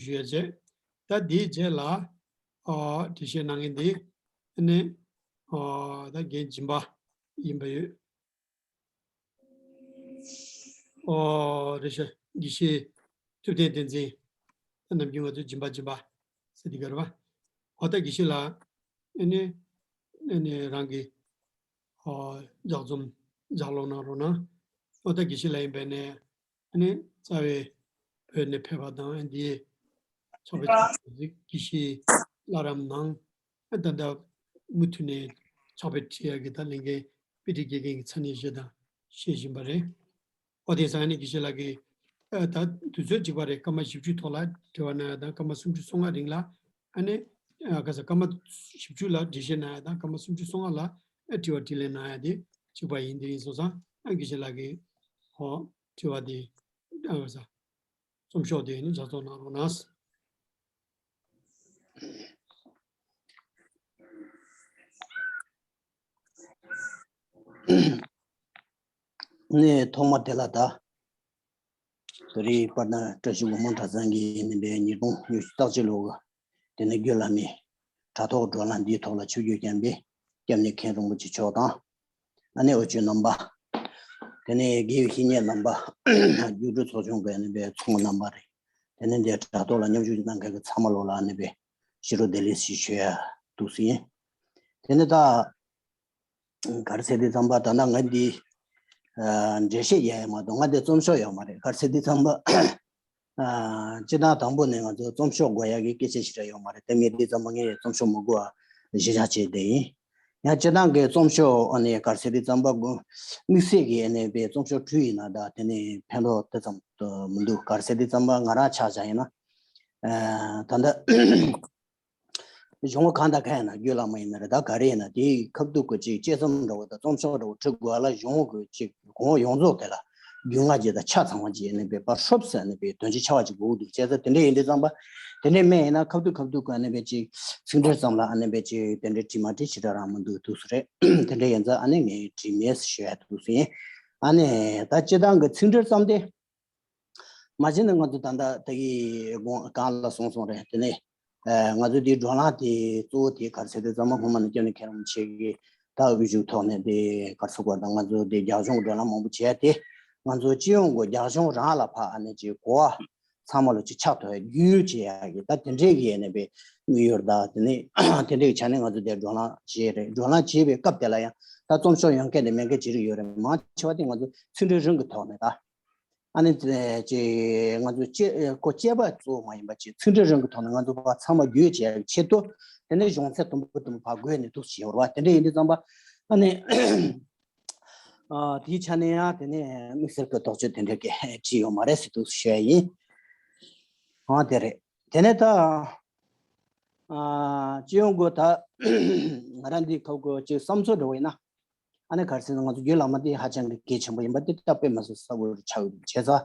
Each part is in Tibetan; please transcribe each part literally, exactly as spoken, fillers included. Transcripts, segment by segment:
ཞུ་ཡ་བྱས། ད་དེའི་རྗེས་ལ་ཨ་འགྲེལ་བཤད་གནང་མཁན་དེ་ནི་ཨ་ད་རྒན་སྦྱིན་པ་ཡིན་པ་ཡོད། ཨོ་རེད་ཤག་དགེ་བཤེས་ཐུབ་བསྟན་བསྟན་འཛིན། ནམ་རྒྱུན་ང་ཚོས་སྦྱིན་པ་སྦྱིན་པ་ཟེར་དེ་ག་རེད་པ། ཨོ་ད་དགེ་བཤེས་ལགས། ཨ་ནི་ཨ་ནི་རང་གི་ཨོ་ལྗགས་རྩོམ་ལྗགས་ཀློག་གནང་རོགས་གནང་། ཨོ་ད་དགེ་བཤེས་ལགས་ཡིན་པས་ནས་ཨ་ནི་རྩ་བའི་བོད་ནས་ཕེབས་པ་དང་ཨ་འདིའི་ཕྱག་དཔེ་ཁྲིད་ཡག་གི་དགེ་བཤེས་བླ་རབས་ནང་ད་ལྟ་མུ་མཐུད་ནས་ཕྱག་དཔེ་ཁྲིད་ཡག་གི་ད་ལས་འགན་དཔེ་ཁྲིད་དགེ་རྒན་གྱི་ཚ་ནན་བཞེས་དང་བཞེས་བཞིན་པ་རེད། ཨོ་དེ་སང་ནས་དགེ་བཤེས་ལགས་ཀྱིས་ཨ་ད་དུས་ཚོད་གཅིག་པ་རེད། སྐར་མ་བཞི་བཅུ་ཐོག་ལ་དྲི་བ་གནང་ཡག་དང་སྐར་མ་སུམ་ཅུ་སོ་ལྔ་རིང་ལ་ཨ་ནི་ཨ་ག་ས་སྐར་མ་བཞི་བཅུ་ལ་འགྲེལ་བཤད་གནང་ཡག་དང་སྐར་མ་སུམ་ཅུ་སོ་ལྔ་ལ་ཨ་དྲི་བ་དྲིས་ལན་གནང་ཡག་དེ་གཅིག་པ་ཡིན། དེ་ཡིན་སོང་ཙང་ཨ་དགེ་བཤེས་ལགས་ཀྱིས་ཨོ་དྲི་བ་དེ་ཨ་ག་ས་རྩོམ་ཤོག་དེ་ནི་ལྗགས་རྩོམ་གནང་རོགས་གནང་། ནས་ཐོག་མ་དེ་ལ་ད་ད་རེས་པར་ན་བཀྲ་ཤིས་སྒོ་མང་གྲྭ་ཚང་གི་ནི་པའི་ཉིས་སྟོང་ཉི་ཤུ་རྩ་གཅིག་ལོ་ག་དེ་ནས་རྒྱུད་བླ་མའི་དྲ་ཐོག་བགྲོ་གླེང་འདིའི་ཐོག་ལ་ཆིབས་བསྒྱུར་བསྐྱངས་པའི་སྐྱབས་གནས་མཁན་རིན་པོ་ཆེ་མཆོག་དང་། ཨ་ནི་ཨོ་ཆོས་རྣམ་པ། དེ་ནས་དགེ་བའི་བཤེས་གཉེན་རྣམ་པ། རྒྱུགས་སྤྲོད་ཚོགས་ཆུང་གི་ཨ་ནི་པའི་ཚོགས་རྣམ་པ་རེད། དེ་ནས་འདིའི་དྲ་ཐོག་ལ་མཉམ་ཞུགས་གནང་མཁན་གྱི་ཚང་མ་ལོ་ལ་ཨ་ནི་པའི་ཕྱི་དྲོ་བདེ་ལེགས་ཞེས་ཞུ་ཡ་འདུག་ཟིན། དེ་ནས་ད། ག་རེ་ཟེར་དུས་ཙམ་པ་ད་ལྟ་ང་འདི་འགྲེལ་བཤད་རྒྱག་ཡ་མ་གཏོགས་ང་འདི་རྩོམ་ཤོག་ཡོད་མ་རེད། ག་རེ་ཟེར་དུས་ཙམ་པ་སྤྱིར་བཏང་དང་པོ་ནས་ང་ཚོ་རྩོམ་ཤོག་དགོས་ཡ་གི་སྐད་ཆ་ཞིག་ར་ཡོད་མ་རེད། དེ་མེད་དུས་ཙམ་པ་ངས་རྩོམ་ཤོག་མ་དགོས་པ་གཞི་བཞག་བྱས་བསྡད་ཡིན། ཡང་སྤྱིར་བཏང་གི་རྩོམ་ཤོག་ཨ་ནི་ག་རེ་ཟེར་དུས་ཙམ་པ་དམིགས་བསལ་གྱི་ཨ་ནི་པའི་རྩོམ་ཤོག་བྲིས་ཡིན་ན་ད་དེ་ནི་ཕན་ཐོགས་དེ་ཙམ་དུ་མི་འདུག་ག་རེ་ཟེར་དུས་ཙམ་པ་ང་རང་ཆ་བཞག་ཡིན་ན་ད་ལྟ། གཞུང་གང་དང་གང་ཡིན་ན་རྒྱུད་བླ་མ་ཡིན་ན་རེད། ད་ག་རེ་ཡིན་ན་དེའི་ཁ་ཐུག་གི་ཅིག་དཔྱད་རྩོམ་འདྲ་བོ་དང་རྩོམ་ཤོག་འདྲ་བོ་འབྲི་དགོས་ལ་གཞུང་གི་ཅིག་གོང་ཡོངས་རྫོགས་དེ་ལ་རྒྱུས་མངའ་ཅིག་དང་ཆ་ཚང་བ་ཅིག་ཨ་ནི་པའི་པར་ཧྲོབ་ཟེར་ཨ་ནི་པའི་དོན་ཆེན་ཆེ་བ་ཅིག་དགོས་འདུག་བྱས་ཙང་དེ་འདྲ་ཡིན་དུས་ཙམ་པ་དེ་འདྲའི་མེད་ཡིན་ན་ཁ་ཐུག་ཁ་ཐུག་གི་ཨ་ནི་པའི་ཅིག་ཚིག་འགྲེལ་ཙམ་ལ་ཨ་ནི་པའི་ཅིག་དེ་འདྲའི་བྲིས་མ་བྲིས་ཞེ་དྲག་རང་མི་འདུག་འདུག་སུ་རེད། དེ་འདྲ་ཡིན་ཙང་ཨ་ནི་ངས་བྲིས་མེད་ཞུ་ཡ་འདུག་སུ་ཡིན། ཨ་ནི་ད་སྤྱིར་བཏང་གི་ཚིག་འགྲེལ་ཙམ་དེ། མ་གཞི་ནས་ང་ཚོ་ད་ལྟ་ད་གི་གོང་གང་ལ་སོང་སོང་རེད། དེ་ནས་ཨ་ང་ཚོ་དེའི་བགྲོ་གླེང་དེ་གཙོ་བོ་དེ་ག་རེ་ཟེར་དུས་ཙམ་པ་སྔོན་མ་ནས་སྐྱབས་གནས་མཁན་རིན་པོ་ཆེ་གིས་ད་དབུ་བཞུགས་ཐོག་ནས་དེ་ག་རེ་ཟེར་དགོས་དང་ང་ཚོ་དེ་རྒྱབ་ལྗོངས་བགྲོ་གླེང་མང་པོ་བྱས་ཏེ་ང་ཚོ་སྤྱི་ཡོངས་ཀྱི་རྒྱབ་ལྗོངས་རང་ལ་ཕར་ཨ་ནི་ཅིག་གོ་བ་ཚང་མ་ལ་ཅིག་ཆགས་ཐུབ་ཡ་རྒྱུས་ཡོད་བྱེད་ཡ་གི་ད་དེ་འདྲས་ཀྱི་ཨ་ནི་པའི་དམིགས་ཡུལ་ད་དེ་ནས་དེ་འདྲས་ཀྱི་ཆ་ནས་ང་ཚོ་དེ་བགྲོ་གླེང་བྱས་རེད། བགྲོ་གླེང་བྱས་པའི་སྐབས་དེ་ལ་ཡང་ད་རྩོམ་ཤོག་ཡོང་མཁན་དེ་མེད་མཁན་ཅི་རིགས་ཡོད་རེད། མང་ཆེ་བ་དེ་ང་ཚོ་ཚིག་འགྲེལ་རང་གི་ཐོག་ནས་ད། ཨ་ནི་ཅེ་ང་ཚོ་ཅེ་ཁོ་དཔྱད་པ་གཙོ་བོ་མ་ཡིན་པ་ཅིག་ཚིག་འགྲེལ་རང་གི་ཐོག་ནས་ང་ཚོ་བ་ཚང་མ་རྒྱུས་བྱས་ཆེད་དུ་དེ་ནས་གཞུང་ཚད་དུམ་བུ་དུམ་བུ་བགོས་ནས་འདུག་བྱས་ཡོད་རེད་བ། དེ་འདྲ་ཡིན་དུས་ཙམ་པ་ཨ་ནི་ཨ་དེའི་ཆ་ནས་ཡང་དེ་ནས་དམིགས་བསལ་གྱི་དོགས་གཅོད་དེ་འདྲ་གི་བྲིས་ཡོད་མ་རེད་ཟེར་འདུག་ཞུ་ཡ་ཡིན། ཨ་དེ་རེད། དེ་ནས་ད་ཨ་སྤྱི་ཡོངས་སྒོ་ད་ང་རང་འདི་ཁབ་གོ་ཅིག་བསམ་ཚུལ་འདྲ་བོ་ཡིན་ན། ཨ་ནི་ག་རེ་ཟེར་ན་ང་ཚོ་རྒྱུད་བླ་མ་དེ་ཧ་ཅང་གི་གལ་ཆེན་པོ་ཡིན་པ་དེ་ད་དཔེ་མི་སྲིད་གསལ་པོ་ཆགས་ཡོད་བྱས་ཙང་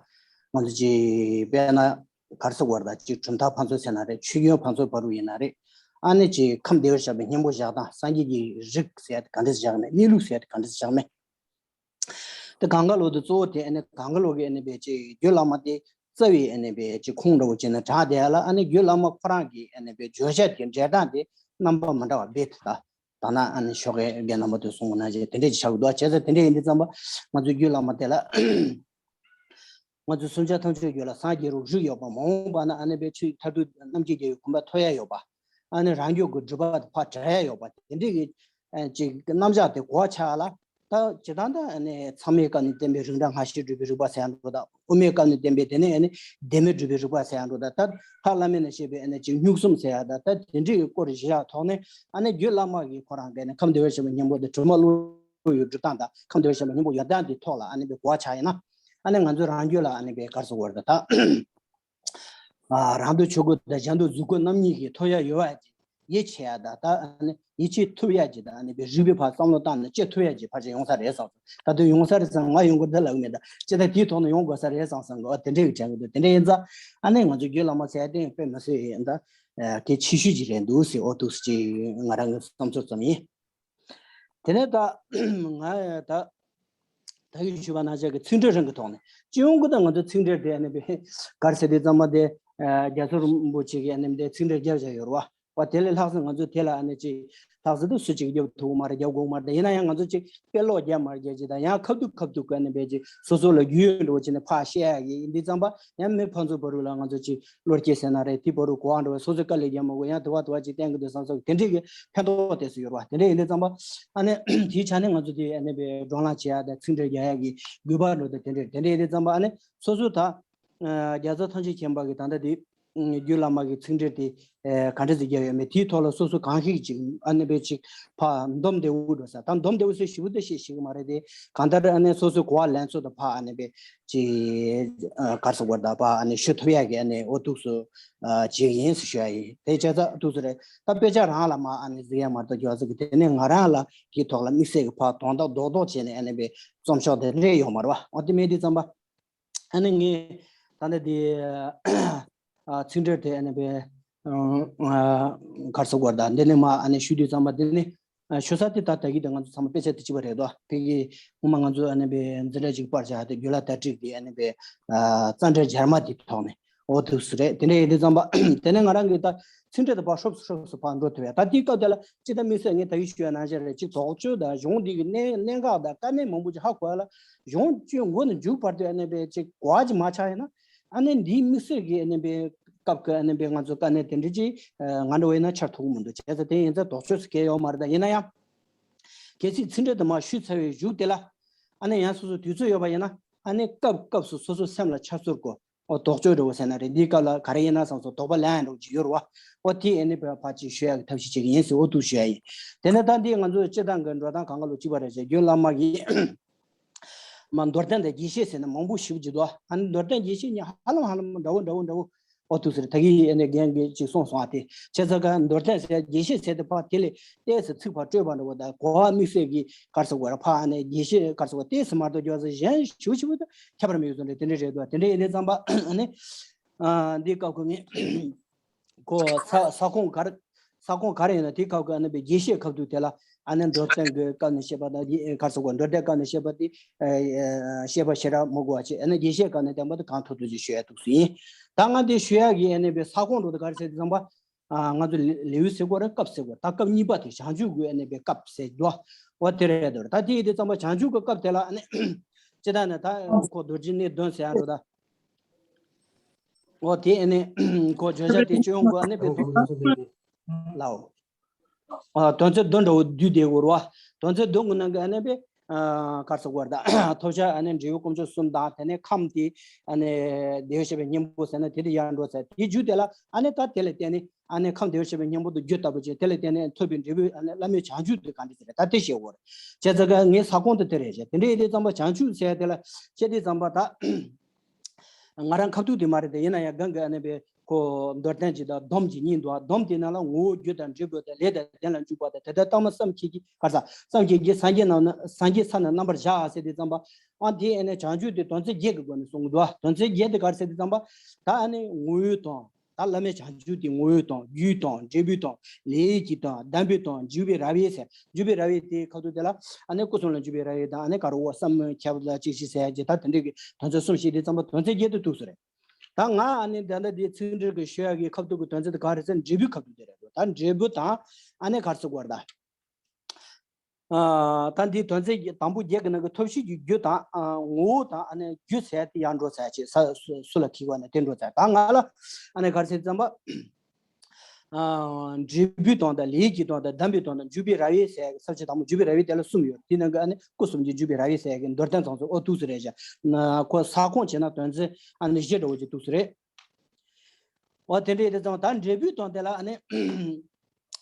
ང་ཚོ་ཅིག་དཔེར་ན་ག་རེ་ཟེར་དགོས་རེད། ད་ཅིག་གྲུབ་མཐའ་ཕན་ཚུན་ཟེར་ན་རེད། ཆོས་སྐྱོང་ཕན་ཚུན་བར་དུ་ཡིན་ན་རེད། ཨ་ནི་ཅིག་ཁམས་བདེ་བར་གཤེགས་པའི་སྙིང་པོ་བཞག་སྟངས་སངས་རྒྱས་ཀྱི་རིགས་ཟེར་ཡ་དེ་ག་འདྲས་བཞག་མེད། གནས་ལུགས་ཟེར་ཡ་དེ་ག་འདྲས་བཞག་མེད། དེ་གང་ག་ལོ་དེ་གཙོ་བོ་དེ་ཨ་ནི་གང་ག་ལོ་གི་ཨ་ནི་པའི་ཅིག་རྒྱུད་བླ་མ་དེ་རྩ་བའི་ཨ་ནི་པའི་ཅིག་ཁུངས་འདྲ་བོ་བྱས་ནས་དྲངས་བསྡད་ཡ་ལ་ཨ་ནི་རྒྱུད་བླ་མ་ཁོ་རང་གི་ཨ་ནི་པའི་བརྗོད་བྱ་དེ་འགྲེལ་སྟངས་དེ་རྣམ་པ་མི་འདྲ་བ་རྦད་དེ་ད། ད་ནང་ཨ་ནི་ཞོགས་ཀས་རྒན་རྣམ་པ་ཚོས་གསུངས་པ་ནང་བཞིན་དེ་འདྲས་ཅིག་ཆགས་ཀྱི་འདུག་བྱས་ཙང་དེ་འདྲས་ཡིན་དུས་ཙམ་པ་ང་ཚོའི་རྒྱུད་བླ་མ་དེ་ལ་ང་ཚོའི་གསུམ་ཆར་ཐམས་ཅད་རྒྱུད་ལ་སངས་རྒྱས་རུ་རིགས་ཡོད་པ། མ་འོངས་པ་ན་ཨ་ནི་པའི་ཆོས་མཐར་ཐུག་རྣམ་མཁྱེན་རྒྱལ་བའི་གོ་འཕང་ཐོབ་ཡ་ཡོད་པ། ཨ་ནི་རང་རྒྱུད་ཀྱི་སྒྲུབ་པ་དེ་ཕར་དྲག་ཡ་ཡོད་པ། དེ་འདྲས་ཀྱི་ཨ་ཅིག་རྣམ་གཞག་དེ་གོ་བ་ཆགས་ཡ་ལ་ད་ཇི་ལྟར་ད་ཨ་ནི་ཚད་མའི་སྐབས་ནས་བསྟན་པའི་རིགས་འདྲ་སྔ་ཕྱི་སྒྲུབ་པའི་རིགས་པ་ཟེར་ཡ་འདྲ་དང་། དབུ་མའི་སྐབས་ནས་བསྟན་པའི་དེ་ནས་ཨ་ནི་ལྡན་མིན་སྒྲུབ་པའི་རིགས་པ་ཟེར་ཡ་འདྲ་དང་། ད་ལྷ་བླ་མ་ནས་བཤད་པའི་ཨ་ནི་ཅིག་མྱུག་གསུམ་ཟེར་ཡ་དང་། ད་དེ་འདྲའི་སྐོར་བཞི་ཡ་ཐོག་ནས་ཨ་ནི་རྒྱུད་བླ་མ་གི་ཁོ་རང་གི་ཨ་ནི་ཁམས་བདེ་བར་གཤེགས་པའི་སྙིང་པོ་དེ་གྲུབ་མཐའ་བློ་ཡི་སྒྲུབ་སྟངས་དང་ཁམས་བདེ་བར་གཤེགས་པའི་སྙིང་པོ་ཡོད་སྟངས་དེ་ཐོག་ལ་ཨ་ནི་པའི་གོ་བ་ཆགས་ཡིན་ན། ཨ་ནི་ང་ཚོ་རང་རྒྱུད་ལ་ཨ་ནི་པའི་ག་རེ་ཟེར་དགོས་རེད་ད། ཨ་རང་སྡུག་ཆོས་སྐུ་དང་གཞན་སྡུག་གཟུགས་སྐུ་རྣམ་གཉིས་ཀྱི་ཐོབ་ཡ་ཡོད་པ་ཅིག་ཡིད་ཆེས་ཡ་དང་། ད་ཨ་ནི་ཡིད་ཆེས་ཐུབ་ཡ་ཅིག་དང་། ཨ་ནི་པའི་རིགས་པའི་ཕར་བསམ་བློ་བཏང་ནས་དཔྱད་ཐུབ་ཡ་ཅིག་ཕལ་ཆེར་ཡོང་ས་རེད་བསམ་སོང་། ད་དུང་ཡོང་ས་རེད་བསམ་ང་ཡོང་གི་འདུག་ལབ་གི་མེད། ད་སྤྱིར་བཏང་དེའི་ཐོག་ནས་ཡོང་དགོས་ས་རེད་བསམ་སོང་གི། འོ་དེ་འདྲས་ཀྱི་དྲན་གི་འདུག་དེ་འདྲས་ཡིན་ཙང་ཨ་ནི་ང་ཚོ་རྒྱུད་བླ་མ་ཟེར་ཡ་དེ་དཔེ་མི་སྲིད་ཡིན་ད་གལ་ཆེ་ཤོས་ཅིག་རེད་འདུག་ཟེར། འོ་འདུག་ཅིག་ང་རང་གི་བསམ་ཚུལ་ཙམ་ཡིན། དེ་ནས་ད་ང་ད་ད་གིན་ཞུས་པ་ནང་བཞིན་གྱི་ཚིག་འགྲེལ་རང་གི་ཐོག་ནས་སྤྱི་ཡོངས་ཀྱི་ད་ང་ཚོ་ཚིག་འགྲེལ་དེ་ཨ་ནི་པའི་ག་རེ་ཟེར་དུས་ཙམ་པ་དེ་ རྒྱ་མཚོ་རིན་པོ་ཆེ་གི་ཨ་ནི་དེ་ཚིག་འགྲེལ་རྒྱབ་བཞག་ཡོད་རེད་བ། བ་དེ་ལས་ལྷག་ཙམ་ང་ཚོ་དེ་ལ་ཨ་ནི་ཅིག་ལྷག་ཙམ་དུ་སུ་ཅིག་རྒྱབ་ཐུབ་མ་རེད། རྒྱབ་དགོས་མ་རེད། ཡིན་ན་ཡང་ང་ཚོ་ཅིག་དཔེ་ཀློག་རྒྱབ་མ་རྒྱབ་ཅིག་དང་ཡང་ཁ་ཐུག་ཁ་ཐུག་གི་ཨ་ནི་བས་ཅིག་སོ་སོ་ལ་རྒྱུས་ཡོད་འགྲོ་བ་ཅིག་ནས་ཕར་བཤད་ཡག་གི་ཡིན་དུས་ཙམ་པ་ཡང་མི་ཕར་ཚུར་བར་རུ་ལ་ང་ཚོ་ཅིག་བློ་སྐྱེད་ཟེར་ན་རེད། དེ་བར་རུ་གོ་བ་འགྲོ་བ་སོ་སོའི་དཀའ་ལས་རྒྱབ་མ་དགོས། ཡང་དུ་བ་དུ་བ་ཅིག་བསྟན་གི་འདུག་བསམ་སོགས་དེ་འདྲའི་གི་ཕན་ཐོགས་དེ་ཚོ་ཡོད་རེད་བ། དེ་འདྲ་ཡིན་དུས་ཙམ་པ་ཨ་ནི་དེའི་ཆ་ནས་ང་ཚོ་དེ་ཨ་ནི་བས་བགྲོ་གླེང་བྱེད་ཡག་དང་ཚིག་འགྲེལ་རྒྱག་ཡག་གི་དགོས་པ་འགྲོ་དེ་དེ་འདྲ་དེ་འདྲ་ཡིན་དུས་ཙམ་པ་ཨ་ནི་སོ་སོ་ད་རྒྱལ་ཚབ་ཐམས་ཅད་མཁྱེན་པ་གི་ད་ལྟ་དེ་རྒྱུད་བླ་མ་གི་ཚིག་འགྲེལ་དེ་ག་འདྲ་ཟིག་རྒྱབ་ཡོད་མེད་དེའི་ཐོག་ལ་སོ་སོ་གང་ཤེས་ཅིག་ཨ་ནི་བས་ཅིག་ཕར་འདོམས་བདེ་བོ་འགྲོ་ས། ད་འདོམས་བདེ་བོ་ཟེར་ཞིབ་པོ་ད་བཤད་ཤེས་གི་མ་རེད་དེ། གང་ལྟར་ཨ་ནི་སོ་སོའི་གོ་བ་ལེན་ཚོད་དང་ཕར་ཨ་ནི་བས་ཅིག་གར་སོགས་པར་ད་ཕར་ཨ་ནི་ཞུ་ཐུབ་ཡག་གི་ཨ་ནི་འོ་ཐུགས་སུ་ཅིག་ཡིན་ཟེར་ཞུ་ཡ་ཡིན། དེ་བྱས་ཙང་ཐུགས་སུ་རེད། ད་དཔེ་ཆ་རང་ལ་མ་ཨ་ནི་གཟིགས་ཡ་མ་གཏོགས་རྒྱུ་ཟིག་གི་དེ་ནས་ང་རང་ལ་དེའི་ཐོག་ལ་དམིགས་བསལ་གི་ཕར་དོན་དག་རྡོག་རྡོག་བྱས་ནས་ཨ་ནི་བས་རྩོམ་ཤོག་དེ་རེད་ཡོད་མ་རེད་བ། འོ་དེ་མེད་དུས་ཙམ་པ། ཨ་ནི་ངས་ད་ལྟ་དེ་ཚིག་འགྲེལ་དེ་ཨ་ནི་བས་གར་སོགས་པར་ད་འདི་ནས་མ་ཨ་ནི་ཞུ་དུས་ཙམ་པ་འདི་ནི་ཞུ་ས་དེ་ད་ད་གི་དེ་ང་ཚོ་ཚང་མ་དཔེ་ཆ་དེ་གཅིག་པ་རེད་དོ། ཕ་གི་སྔོན་མ་ང་ཚོ་ཨ་ནི་བས་འཛིན་གྲྭ་གཅིག་པར་བྱ་དེ་རྒྱུད་ལ་དྭ་ཏྲིག་དེ་ཨ་ནི་བས་རྩ་འགྲེལ་སྦྱར་མ་དེ་ཐོག་ནས་འོ་ཐུགས་སུ་རེད། དེ་འདྲ་ཡིན་དུས་ཙམ་པ་དེ་ནས་ང་རང་གི་ད་ཚིག་འགྲེལ་དེ་ཕར་ཧྲོབ་ཧྲོབ་སུ་ཕར་འགྲོ་ཐུབ་ཡ། ད་དེའི་སྐབས་དེ་ལ་ཅི་ད་དམིགས་བསལ་ངས་ད་གི་ཞུ་ཡ་ནང་བཞིན་རེད། ཅིག་དོགས་གཅོད་དང་གཞུང་འདི་གི་གནད་གནད་འགག་དང་དཀའ་གནད་མང་པོ་ཅིག་ཧ་གོ་ཡ་ལ་གཞུང་བཅུ་མགོ་ནས་མཇུག་བར་དུ་ཨ་ནི་བས་ཅིག་གོ་བ་ཅིག་མ་ཆགས་ཡིན་ན། ཨ་ནི་འདིའི་དམིགས་བསལ་གྱི་ཨ་ནི་བའི་སྐབས་ཀྱི་ཨ་ནི་བའི་ང་ཚོ་དཀའ་གནད་དེ་འདྲ་ཅིག་ང་འདྲ་བ་ཡིན་ན་འཆར་ཐུབ་ཀྱི་མི་འདུག་བྱས་ཙང་དེ་ཡིན་ཙང་དོགས་གཅོད་སུ་གལ་ཡོད་མ་རེད། ད་ཡིན་ན་ཡང་གལ་སྲིད་ཚིག་འགྲེལ་དུ་མ་ཞུས་ཚར་བའི་གཞུག་དེ་ལ་ཨ་ནི་ཡང་སོ་སོ་དུས་ཚོད་ཡོད་པ་ཡིན་ན་ཨ་ནི་སྐབས་སྐབས་སུ་སོ་སོའི་སེམས་ལ་འཆར་ཚུལ་དགོས། ཨོ་དོགས་གཅོད་འདྲ་བོ་ཟེར་ན་རེད། འདིའི་སྐབས་ལ་ག་རེ་ཡིན་ན་བསམ་སོང་དོགས་པ་ལན་འདྲ་བོ་ཅིག་ཡོད་རེད་བ། ཨོ་དེ་ཨ་ནི་བའི་ཕར་ཅིག་ཞུ་ཡག་གི་ཐབས་ཤེས་བྱེད་ཀྱི་ཡིན་ཟེར་ཨོ་འདུག་ཞུ་ཡག་ཡིན། དེ་ནས་ད་འདི་ང་ཚོ་སྤྱིར་བཏང་གི་འགྲོ་སྟངས་གང་ག་ལོ་གཅིག་པ་རེད་ཟེར་རྒྱུན་བླ་མ་གིས། མ་མདོར་བསྟན་དང་རྒྱས་བཤད་ཟེར་ན་མང་པོ་ཞིག་བརྗོད་འདུག་ཨ་ནི་མདོར་བསྟན་རྒྱས་བཤད་གཉིས་ཧ་ལམ་ཧ་ལམ་འདྲ་བོ་འདྲ་བོ་འདྲ་བོ། ཨོ་ཐུགས་ཟེར་ད་གི་ཨ་ནི་རྒན་གྱིས་ཅིག་གསུངས་སོང་ཨ། དེ་བྱས་ཙང་ཀ་མདོར་བསྟན་ཟེར་རྒྱས་བཤད་ཟེར་དེ་ཕར་དེ་ལས་ཏོག་ཙམ་ཚིག་ཕར་སྤྲོས་པ་འདྲ་བོ་དང་གོ་བ་དམིགས་བསལ་གྱི་གར་སོགས་པར་ཕར་ཨ་ནི་རྒྱས་བཤད་གར་སོགས་པ་ཏོག་ཙམ་མ་གཏོགས་རྒྱག་ས་གཞན་ཞུ་ཞུ་བོ་དང་ཁྱད་པར་མེད་ཟོ་འདྲ་དེ་འདྲ་རེད་འདུག་དེ་འདྲ་ཡིན་དུས་ཙམ་པ་ཨ་ནི་འདི་སྐབས་ཁོ་ངས་ཁོ་ས་ས་ཁོངས་གར་ས་ཁོངས་ག་རེ་ཡིན་ན་དེའི་སྐབས་ཀྱི་ཨ་ནི་པའི་རྒྱས་བཤད་ཁ་ཐུག་དེ་ལ་ཨ་ནི་མདོར་བསྟན་གྱི་སྐབས་ནས་བཤད་པ་དང་ག་རེ་ཟེར་དགོས་མདོར་བསྟན་སྐབས་ནས་བཤད་པ་དེ་བཤད་པ་ཞེ་དྲག་མི་དགོས་པ་བྱས་ཨ་ནི་རྒྱས་བཤད་སྐབས་ནས་བསྟན་པ་དེ་གང་ཐུབ་ཐུབ་ཅིག་ཞུ་ཡ་འདུག་སུ་ཡིན། ད་ང་དེ་ཞུ་ཡ་གི་ཨ་ནི་པའི་ས་ཁོངས་འགྲོ་དེ་ག་རེ་ཟེར་དུས་ཙམ་པ་ང་ཚོ་ལེའུ་ཟེར་དགོས་རེད་སྐབས་ཟེར་དགོས་ད་སྐབས་གཉིས་པ་དེ་བྱང་ཆུབ་ཀྱི་ཨ་ནི་པའི་སྐབས་ཟེར་འདུག་འོ་དེ་རེད་འདུག་ད་དེ་ཡིན་དུས་ཙམ་པ་བྱང་ཆུབ་ཀྱི་སྐབས་དེ་ལ་ཨ་ནི་སྤྱིར་བཏང་ནས་ད་ཁོ་རྡོ་རྗེ་གནས་བདུན་ཟེར་ཡ་འགྲོ་ད། འོ་དེ་ཨ་ནི་ཁོ་བརྗོད་བྱ་དེ་སྤྱི་ཡོངས་ཀྱི་ཨ་ནི་པའི་ཐོག་ལའོ། ཨ་དོན་ཚན་བདུན་འདྲ་བོ་བསྡུས་བསྡད་ཡོད་རེད་བ། དོན་ཚན་བདུན་གྱི་ནང་གི་ཨ་ནི་པའི་ཨ་ག་རེ་ཟེར་དགོས་རེད་ད། ཐོབ་བྱ་ཨ་ནི་འབྲས་བུ་དཀོན་མཆོག་གསུམ་དང་དེ་ནས་ཁམས་དེ་ཨ་ནི་བདེ་བར་གཤེགས་པའི་སྙིང་པོ་ཟེར་ན་དེ་དེ་ཡར་འགྲོ་ཚར་དེའི་རྒྱུ་དེ་ལ་ཨ་ནི་ད་དེ་ལ་བརྟེན་ནས་ཨ་ནི་ཁམས་བདེ་བར་གཤེགས་པའི་སྙིང་པོ་དང་རྒྱུ་ལྟ་བུ་བྱས་དེ་ལ་བརྟེན་ནས་ཐོབ་པའི་འབྲས་བུ་ཨ་ནི་བླ་མེད་བྱང་ཆུབ་དེ་ག་འདྲ་ཟེར་རེད་ད་དེ་བཤད་དགོས་རེད། བྱས་ཙང་ག་ངའི་ས་ཁོངས་དེ་དེ་རེད་བྱས་དེ་འདྲ་ཡིན་དུས་ཙམ་པ་བྱང་ཆུབ་ཟེར་དེ་ལ་བཤད་དུས་ཙམ་པ་ད། ང་རང་ཁ་ཐུག་དེ་མ་རེད་དེ་ཡིན་ན་ཡང་གང་གི་ཨ་ནི་པའི་ཁོ་མདོར་བསྟན་གྱི་དང་སྡོམ་གྱི་གཉིས་འདུག་སྡོམ་དེ་ནང་ལ་ངོ་བོ་རྒྱུ་དང་འབྲས་བུ་དང་ལས་དང་དོན་ལ་འཇུག་པ་དང་དེ་ལྟར་ལྟ་མ་བསམ་གྱིས་ཀྱི་ག་རེ་ཟ་བསམ་གྱིས་ཀྱི་སངས་རྒྱས་རྣམས་ནི་སངས་རྒྱས་ས་རྣམས་རྣམ་པར་བཞག་ཟེར་དུས་ཙམ་པ་ཨ་དེ་ཨ་ནི་བྱང་ཆུབ་དེ་དོན་ཚན་བརྒྱད་ཀྱི་སྒོ་ནས་གསུངས་འདུག་དོན་ཚན་བརྒྱད་དེ་ག་རེ་ཟེར་དུས་ཙམ་པ་ད་ཨ་ནི་ངོ་བོ་དང་། ད་བླ་མེད་བྱང་ཆུབ་དེ་ངོ་བོའི་དང་རྒྱུའི་དང་འབྲས་བུའི་དང་ལས་ཀྱི་དང་དམ་པའི་དང་འཇུག་པའི་ར་བའི་ཟེར་འཇུག་པའི་ར་བའི་དེ་ཁ་ཐུག་དེ་ལ་ཨ་ནི་སྐུ་གསུམ་ལ་འཇུག་པའི་ར་བའི་དང་ཨ་ནི་ག་རུ་བ་བསམ་ཁྱབ་ལ་ཅིག་ཤི་ཟེར་གྱི་ད་དེ་འདྲའི་གི་དོན་ཚན་གསུམ་བཤད་དེ་ཙམ་པ་དོན་ཚན་བརྒྱད་དུ་ཐུག་སོ་རེད། ད་ང་ཨ་ནི་ད་ལྟ་དེ་ཚིག་འགྲེལ་གྱི་ཞུ་ཡག་གི་ཁ་ཐུག་གི་དོན་ཚན་དེ་ག་རེ་ཟེར་འབྲས་བུའི་ཁ་ཐུག་དེ་རེད་འདུག་ད་འབྲས་བུ་དང་ཨ་ནི་ག་རེ་ཟེར་དགོས་རེད་ད། ད་འདིའི་དོན་ཚན་དང་པོ་བརྒྱད་ཀྱི་ནང་གི་ཐོབ་བྱའི་རྒྱུ་དང་ངོ་བོ་དང་ཨ་ནི་རྒྱུ་ཟེར་དེ་ཡར་འགྲོ་ཚར་ཅེས་ས་སུ་ལ་ཐིག་པ་ནས་དེ་འགྲོ་ཚར་ད་ང་ལ་ཨ་ནི་ག་རེ་ཟེར་ཙམ་པ། འབྲས་བུའི་དོན་དང་ལས་ཀྱི་དོན་དང་དམ་པའི་དོན་དང་འཇུག་པའི་ར་བའི་ཟེར་ས་བཅད་དང་པོ་འཇུག་པའི་ར་བའི་དེ་ལ་གསུམ་ཡོད་དེ་ནང་གི་ཨ་ནི་སྐུ་གསུམ་གྱི་འཇུག་པའི་ར་བའི་ཟེར་གི་མདོར་བསྟན་ཚང་ཚོ་ཨོ་ཐུག་སུ་རེད་བྱ་ཁོ་ས་ཁོངས་བྱས་ན་དོན་ཚན་ཨ་ནི་བཞི་འདྲ་བོ་ཅིག་ཐུག་སུ་རེད། འོ་དེ་འདྲ་ཡིན་དུས་ཙང་ད་འབྲས་བུའི་དོན་དེ་ལ་ཨ་ནི།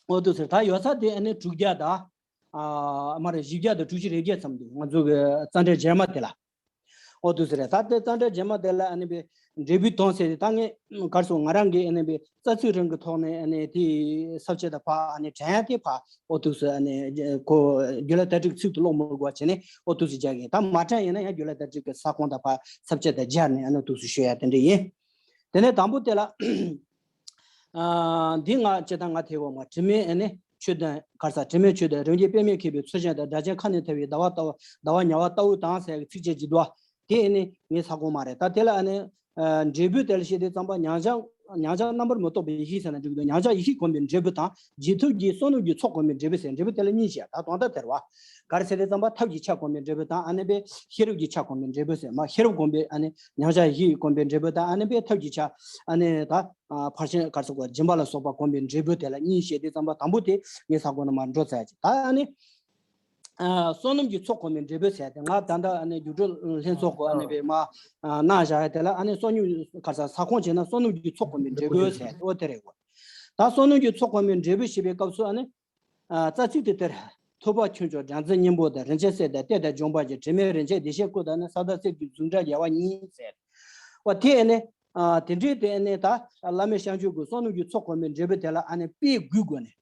འོ་དུ་ཟེར་ད་ཡོད་ས་དེ་ཨ་ནི་དྲུག་བརྒྱ་དང་། ཨ་མ་རེད་བཞི་བརྒྱ་དང་དྲུག་ཅུ་རེ་བརྒྱད་ཙམ་འདུག་ང་ཚོ་གི་རྩ་འགྲེལ་རྗེས་མ་དེ་ལ། འོ་དུ་ཟེར་ད་དེ་རྩ་འགྲེལ་རྗེས་མ་དེ་ལ་ཨ་ནི་བའི་འབྲས་བུའི་དོན་ཟེར་ཏེ་ད་ངས་གར་སོང་ང་རང་གི་ཨ་ནི་བའི་རྩ་ཚིག་རང་གི་ཐོག་ནས་ཨ་ནི་དེ་ས་བཅད་དང་ཕ་ཨ་ནི་དྲན་ཡ་དེ་ཕ་འོ་དུ་ཟེར་ཨ་ནི་ཁོ་རྒྱུད་ལ་དྭ་ཏིག་ཚིག་ཏུ་ཀློག་མི་དགོས་བྱས་ནས་འོ་དུ་ཟེར་རྒྱག་གི་ད་མ་དྲན་ཡིན་ན་ཡང་རྒྱུད་ལ་དྭ་ཏིག་གི་ས་ཁོངས་དང་ཕ་ས་བཅད་དང་སྦྱར་ནས་ཨ་ནི་དུ་ཟེར་ཤོད་ཡ་དེ་འདྲ་ཡིན། དེ་ནས་དང་པོ་དེ་ལ། ཨ་འདི་ང་སྤྱིར་བཏང་ང་དེ་འོག་མ་དྲི་མེད་ཨ་ནི་ཆོས་དོན་གར་ས་དྲི་མེད་ཆོས་དོན་རིམ་གྱིས་དཔེ་མེད་མཁས་པའི་ཚུལ་བཞིན་དང་སྒྲ་གཅན་ཁ་ནས་ཐལ་བའི་ཟླ་བ་ལྟ་བུ་ཟླ་བ་ཉ་བ་ལྟ་བུ་དང་ཟེར་བའི་ཚིགས་བཅད་ཀྱི་འདུག་བ། དེ་ཨ་ནི་ངའི་ས་ཁོངས་མ་རེད་ད་དེ་ལ་ཨ་ནི། འབྲས་བུ་དེ་ལ་བཤད་དུས་ཙམ་པ་མྱང་བྱང་ མྱང་བྱ་རྣམ་པར་མི་རྟོག་པའི་ཡེ་ཤེས་ཟེར་ན་འགྲིག་འདུག་མྱང་བྱ་ཡེ་ཤེས་གོམས་པའི་འབྲས་བུ་དང་། རྗེས་ཐོབ་ཀྱི་བསོད་ནམས་ཀྱི་ཚོགས་གོམས་པའི་འབྲས་བུ་ཟེར། འབྲས་བུ་དེ་ལ་གཉིས་བཤད། ད་དོན་དག་དེ་རེད་བ། ག་རེ་ཟེར་དུས་ཙམ་པ་ཐབས་ཀྱི་ཆ་གོམས་པའི་འབྲས་བུ་དང་། ཨ་ནི་པའི་ཤེས་རབ་ཀྱི་ཆ་གོམས་པའི་འབྲས་བུ་ཟེར། མ་ཤེས་རབ་གོམས་པའི་ཨ་ནི་མྱང་བྱ་ཡེ་ཤེས་གོམས་པའི་འབྲས་བུ་དང་། ཨ་ནི་པའི་ཐབས་ཀྱི་ཆ་ཨ་ནི་ད་ཕར་ཕྱིན་ག་རེ་ཟེར་དགོས། སྦྱིན་པ་ལ་སོགས་པ་གོམས་པའི་འབྲས་བུ་དེ་ལ་གཉིས་བཤད་དུས་ཙམ་པ། དང་པོ་དེ་ངས་ས་གོ་ནས་མར་འགྲོ་ཚར་ཅིག་ད་ཨ་ནི། ཨ། བསོད་ནམས་ཀྱི་ཚོགས་གོམས་པའི་འབྲས་བུ་ཟེར་ཏེ། ང་ད་ལྟ་ཨ་ནི་རྒྱུགས་སྤྲོད་ལྷན་ཚོགས་ཀྱི་ཨ་ནི་པའི་མ་གནང་བཞག་ཡ་དེ་ལ། ཨ་ནི་བསོད་ནམས་ག་རེ་ཟེར། ས་ཁོངས་བྱས་ན་བསོད་ནམས་ཀྱི་ཚོགས་གོམས་པའི་འབྲས་བུ་ཟེར་ཏེ། འོ་དེ་རེད་གོ། ད་བསོད་ནམས་ཀྱི་ཚོགས་གོམས་པའི་འབྲས་བུ་ཞེས་པའི་སྐབས་སུ་ཨ་ནི། ཨ། རྩ་ཚིག་དེ་དེར། ཐོབ་པ་ཁྱུ་མཆོག་སྦྲང་རྩི་སྙིང་པོ་དང་། རིན་ཆེན་གསེར་དང་གཏེར་དང་འབྱུང་པོ་བཅས། དྲི་མེད་རིན་ཆེན་བདེ་གཤེགས་སྐུ་དང་ནི། ས་དང་གསེར་གྱི་གཟུགས་འདྲ་རྒྱལ་བ་ཉིད་ཟེར། འོ་དེ་ཨ་ནི། ཨ། དེ་འདྲའི་དེ་ཨ་ནི་ད་བླ་མའི་བྱང་ཆུབ་ཀྱི་བསོད་ནམས་ཀྱི་ཚོགས་གོམས་པའི་འབྲས་བུ་དེ་ལ་ཨ་ནི་དཔེ་དགུའི་སྒོ་ནས།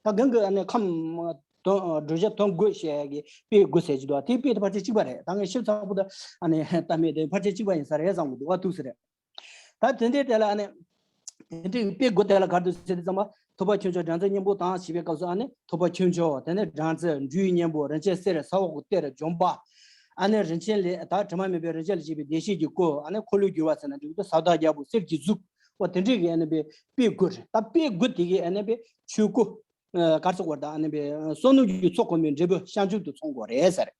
ད་གང་གི་ཨ་ནི་ཁམས་དོན་བགྲོད་བྱ་དོན་དགུ་བཤད་ཡ་གི་དཔེ་དགུ་ཟེར་གྱི་འདུག་དེའི་དཔེ་དེ་ཕལ་ཆེར་གཅིག་པ་རེད། ད་ངས་ཞིབ་ཚགས་པོ་ད་ཨ་ནི་ལྟ་མེད་དེ་ཕལ་ཆེར་གཅིག་པ་ཡིན་ས་རེད་བསམ་གྱི་འདུག་འོ་འདུག་ཟེར། ད་དེ་འདྲའི་དེ་ལ་ཨ་ནི། དེ་འདྲའི་དཔེ་དགུ་དེ་ལ་ག་རེ་འདུག་ཟེར་དུས་ཙམ་པ། ཐོབ་པ་ཁྱུ་མཆོག་སྦྲང་རྩི་སྙིང་པོ་དང་ཞེས་པའི་སྐབས་སུ་ཨ་ནི་ཐོབ་པ་ཁྱུ་མཆོག་དེ་ནས་སྦྲང་རྩི། འབྲུའི་སྙིང་པོ། རིན་ཆེན་གསེར། ས་འོག་གི་གཏེར། འབྱུང་པོ། ཨ་ནི་རིན་ཆེན་ལས་ད་དྲི་མ་མེད་པའི་རིན་ཆེན་ལས་བྱས་པའི་བདེ་གཤེགས་ཀྱི་སྐུ། ཨ་ནི་འཁོར་ལོས་སྒྱུར་བ་ཟེར་ན་འགྲིག་འདུག་ས་བདག་རྒྱལ་པོ་གསེར་གྱི་གཟུགས། འོ་དེ་འདྲའི་གི་ཨ་ནི་པའི་དཔེ་དགུ་རེད། ད་དཔེ་དགུ་དེ་གི་ཨ་ནི་པའི་ཆོས་སྐུ། ཨ། ག་རེ་ཟེར་དགོས་རེད། ད་ཨ་ནི་པའི་བསོད་ནམས་ཀྱི་ཚོགས་གོམས་པའི་འབྲས་བུ་བྱང་ཆུབ་ཏུ་ཚང་དགོས་རེད་ཟེར།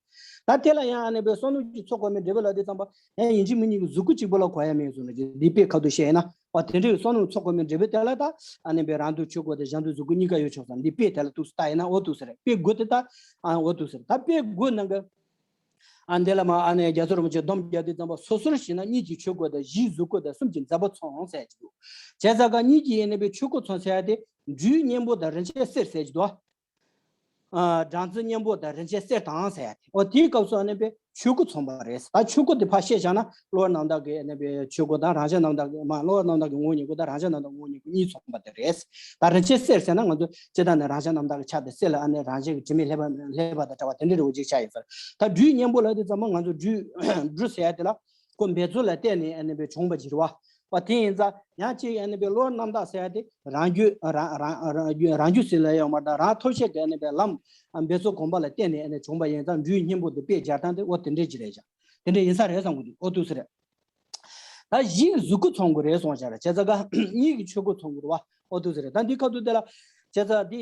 ད་དེ་ལ་ཡང་ཨ་ནི་པའི་བསོད་ནམས་ཀྱི་ཚོགས་གོམས་པའི་འབྲས་བུ་ལབ་དུས་ཙམ་པ། ཡང་ཡིན་གཅིག་མིན་གཉིས་ཀྱི་གཟུགས་སྐུ་གཅིག་པོ་ལ་གོ་ཡ་མེད་ཟེར་ན། འདི་དཔེ་ཁ་ཐུག་བཤད་ཡིན་ན། འོ་དེ་འདྲའི་བསོད་ནམས་ཚོགས་གོམས་པའི་འབྲས་བུ་དེ་ལ་ད་ཨ་ནི་པའི་རང་དུ་ཆོས་སྐུ་དང་གཞན་དུ་གཟུགས་སྐུ་གཉིས་ཀ་ཡོད་ཆོག་ཙང་། འདི་དཔེ་དེ་ལ་ཐུག་སུ་ལྟ་ཡིན་ན་འོ་འདུག་ཟེར། དཔེ་དགུ་དེ་ད་ཨ་འོ་འདུག་ཟེར། ད་དཔེ་དགུ་ནང་གི། ཨ། འདི་ལ་མ་ཨ་ནི་རྒྱ་མཚོ་རིན་པོ་ཆེས་སྡོམ་རྒྱག་དུས་ཙམ་པ། སོ་སོར་ཞེན་ན་གཉིས་ཀྱིས་ཆོས་སྐུ་དང་། བཞིས་གཟུགས་སྐུ་དང་། གསུམ་གྱིས་མཛད་པ་ཚང་ཟེར་གྱི་འདུག་བྱས་ཙང་ཀ་གཉིས་ཀྱིས་ཨ་ནི་པའི་ཆོས་སྐུ་ཚང་ཟེར་ཡ་དེ། འབྲུའི་སྙིང་པོ་དང་རིན་ཆེན་གསེར་ཟེར་གྱི་འདུག་ཨ། སྦྲང་རྩི་སྙིང་པོ་དང་རིན་ཆེན་གསེར་དང་ཟེར་ཡ་དེ། འོ་དེའི་སྐབས་སུ་ཨ་ནི་པའི་ཆོས་སྐུ་ཚང་བ་རེད། ད་ཆོས་སྐུ་དེ་ཕར་བཤད་བཞག་ན། གློ་བུར་རྣམ་དག་གི་ཨ་ནི་པའི་ཆོས་སྐུ་དང་། རང་བཞིན་རྣམ་དག་གི་མ། གློ་བུར་རྣམ་དག་གི་ངོ་བོ་ཉིད་སྐུ་དང་། རང་བཞིན་རྣམ་དག་གི་ངོ་བོ་ཉིད་སྐུ་གཉིས་ཚང་བ་དེ་རེད། ད་རིན་ཆེན་གསེར་ཟེར་ན་ང་ཚོ་སྤྱིར་བཏང་ནས་རང་བཞིན་རྣམ་དག་གི་ཆ་དེ། གསེར་ལ་ཨ་ནི་རང་བཞིན་གྱི་དྲི་མས་ལྷས་པ་ལྷས་པ་དང་འདྲ་བ་དེ་འདྲ་རེད་འོ་ཅིག་ཆ་ཡིན་ཟེར། ད་འབྲུའི་སྙིང་པོ་ལབ་དུས་ཙམ་པ་ང་ཚོ་འབྲུ་འབྲུ་ཟེར་ཡ་དེ་ལ་ཁོ་འབད་རྩོལ་ལ་བརྟེན་ནས་ཨ་ནི་པའི་བྱུང་བ་ཅིག་རེད་བ། བ་དེ་ཡིན་ཙང་ཡང་གཅིག་ཨ་ནི་པའི་གློ་བུར་རྣམ་དག་ཟེར་ཡ་དེ་རང་རྒྱུད་རང་རང་རང་རྒྱུད་རང་རྒྱུད་ཟེར་ལ་ཡོད་མ་རེད། ད་རང་ཐོབ་བྱེད་ཀྱི་ཨ་ནི་པའི་ལམ། ཨ། འབད་རྩོལ་གོམས་པ་ལ་བརྟེན་ནས་ཨ་ནི་བྱུང་བ་ཡིན་ཙང་། འབྲུའི་སྙིང་པོ་དེ་དཔེ་སྦྱར་སྟངས་དེ་འོ་དེ་འདྲས་ཅིག་རེད་ཤག་དེ་འདྲས་ཡིན་ས་རེད་བསམ་གྱི་འདུག་འོ་འདུག་ཟེར། ད་བཞིས་གཟུགས་སྐུ་ཚང་དགོས་རེད་གསུངས་བཞག་རེད། བྱས་ཙང་ཀ་གཉིས་ཀྱིས་ཆོས་སྐུ་ཚང་དགོས་རེད་བ། འོ་འདུག་ཟེར་རེད། ད་འདི་ཁ་ཐུག་དེ་ལ། བྱས་ཙང་འདི་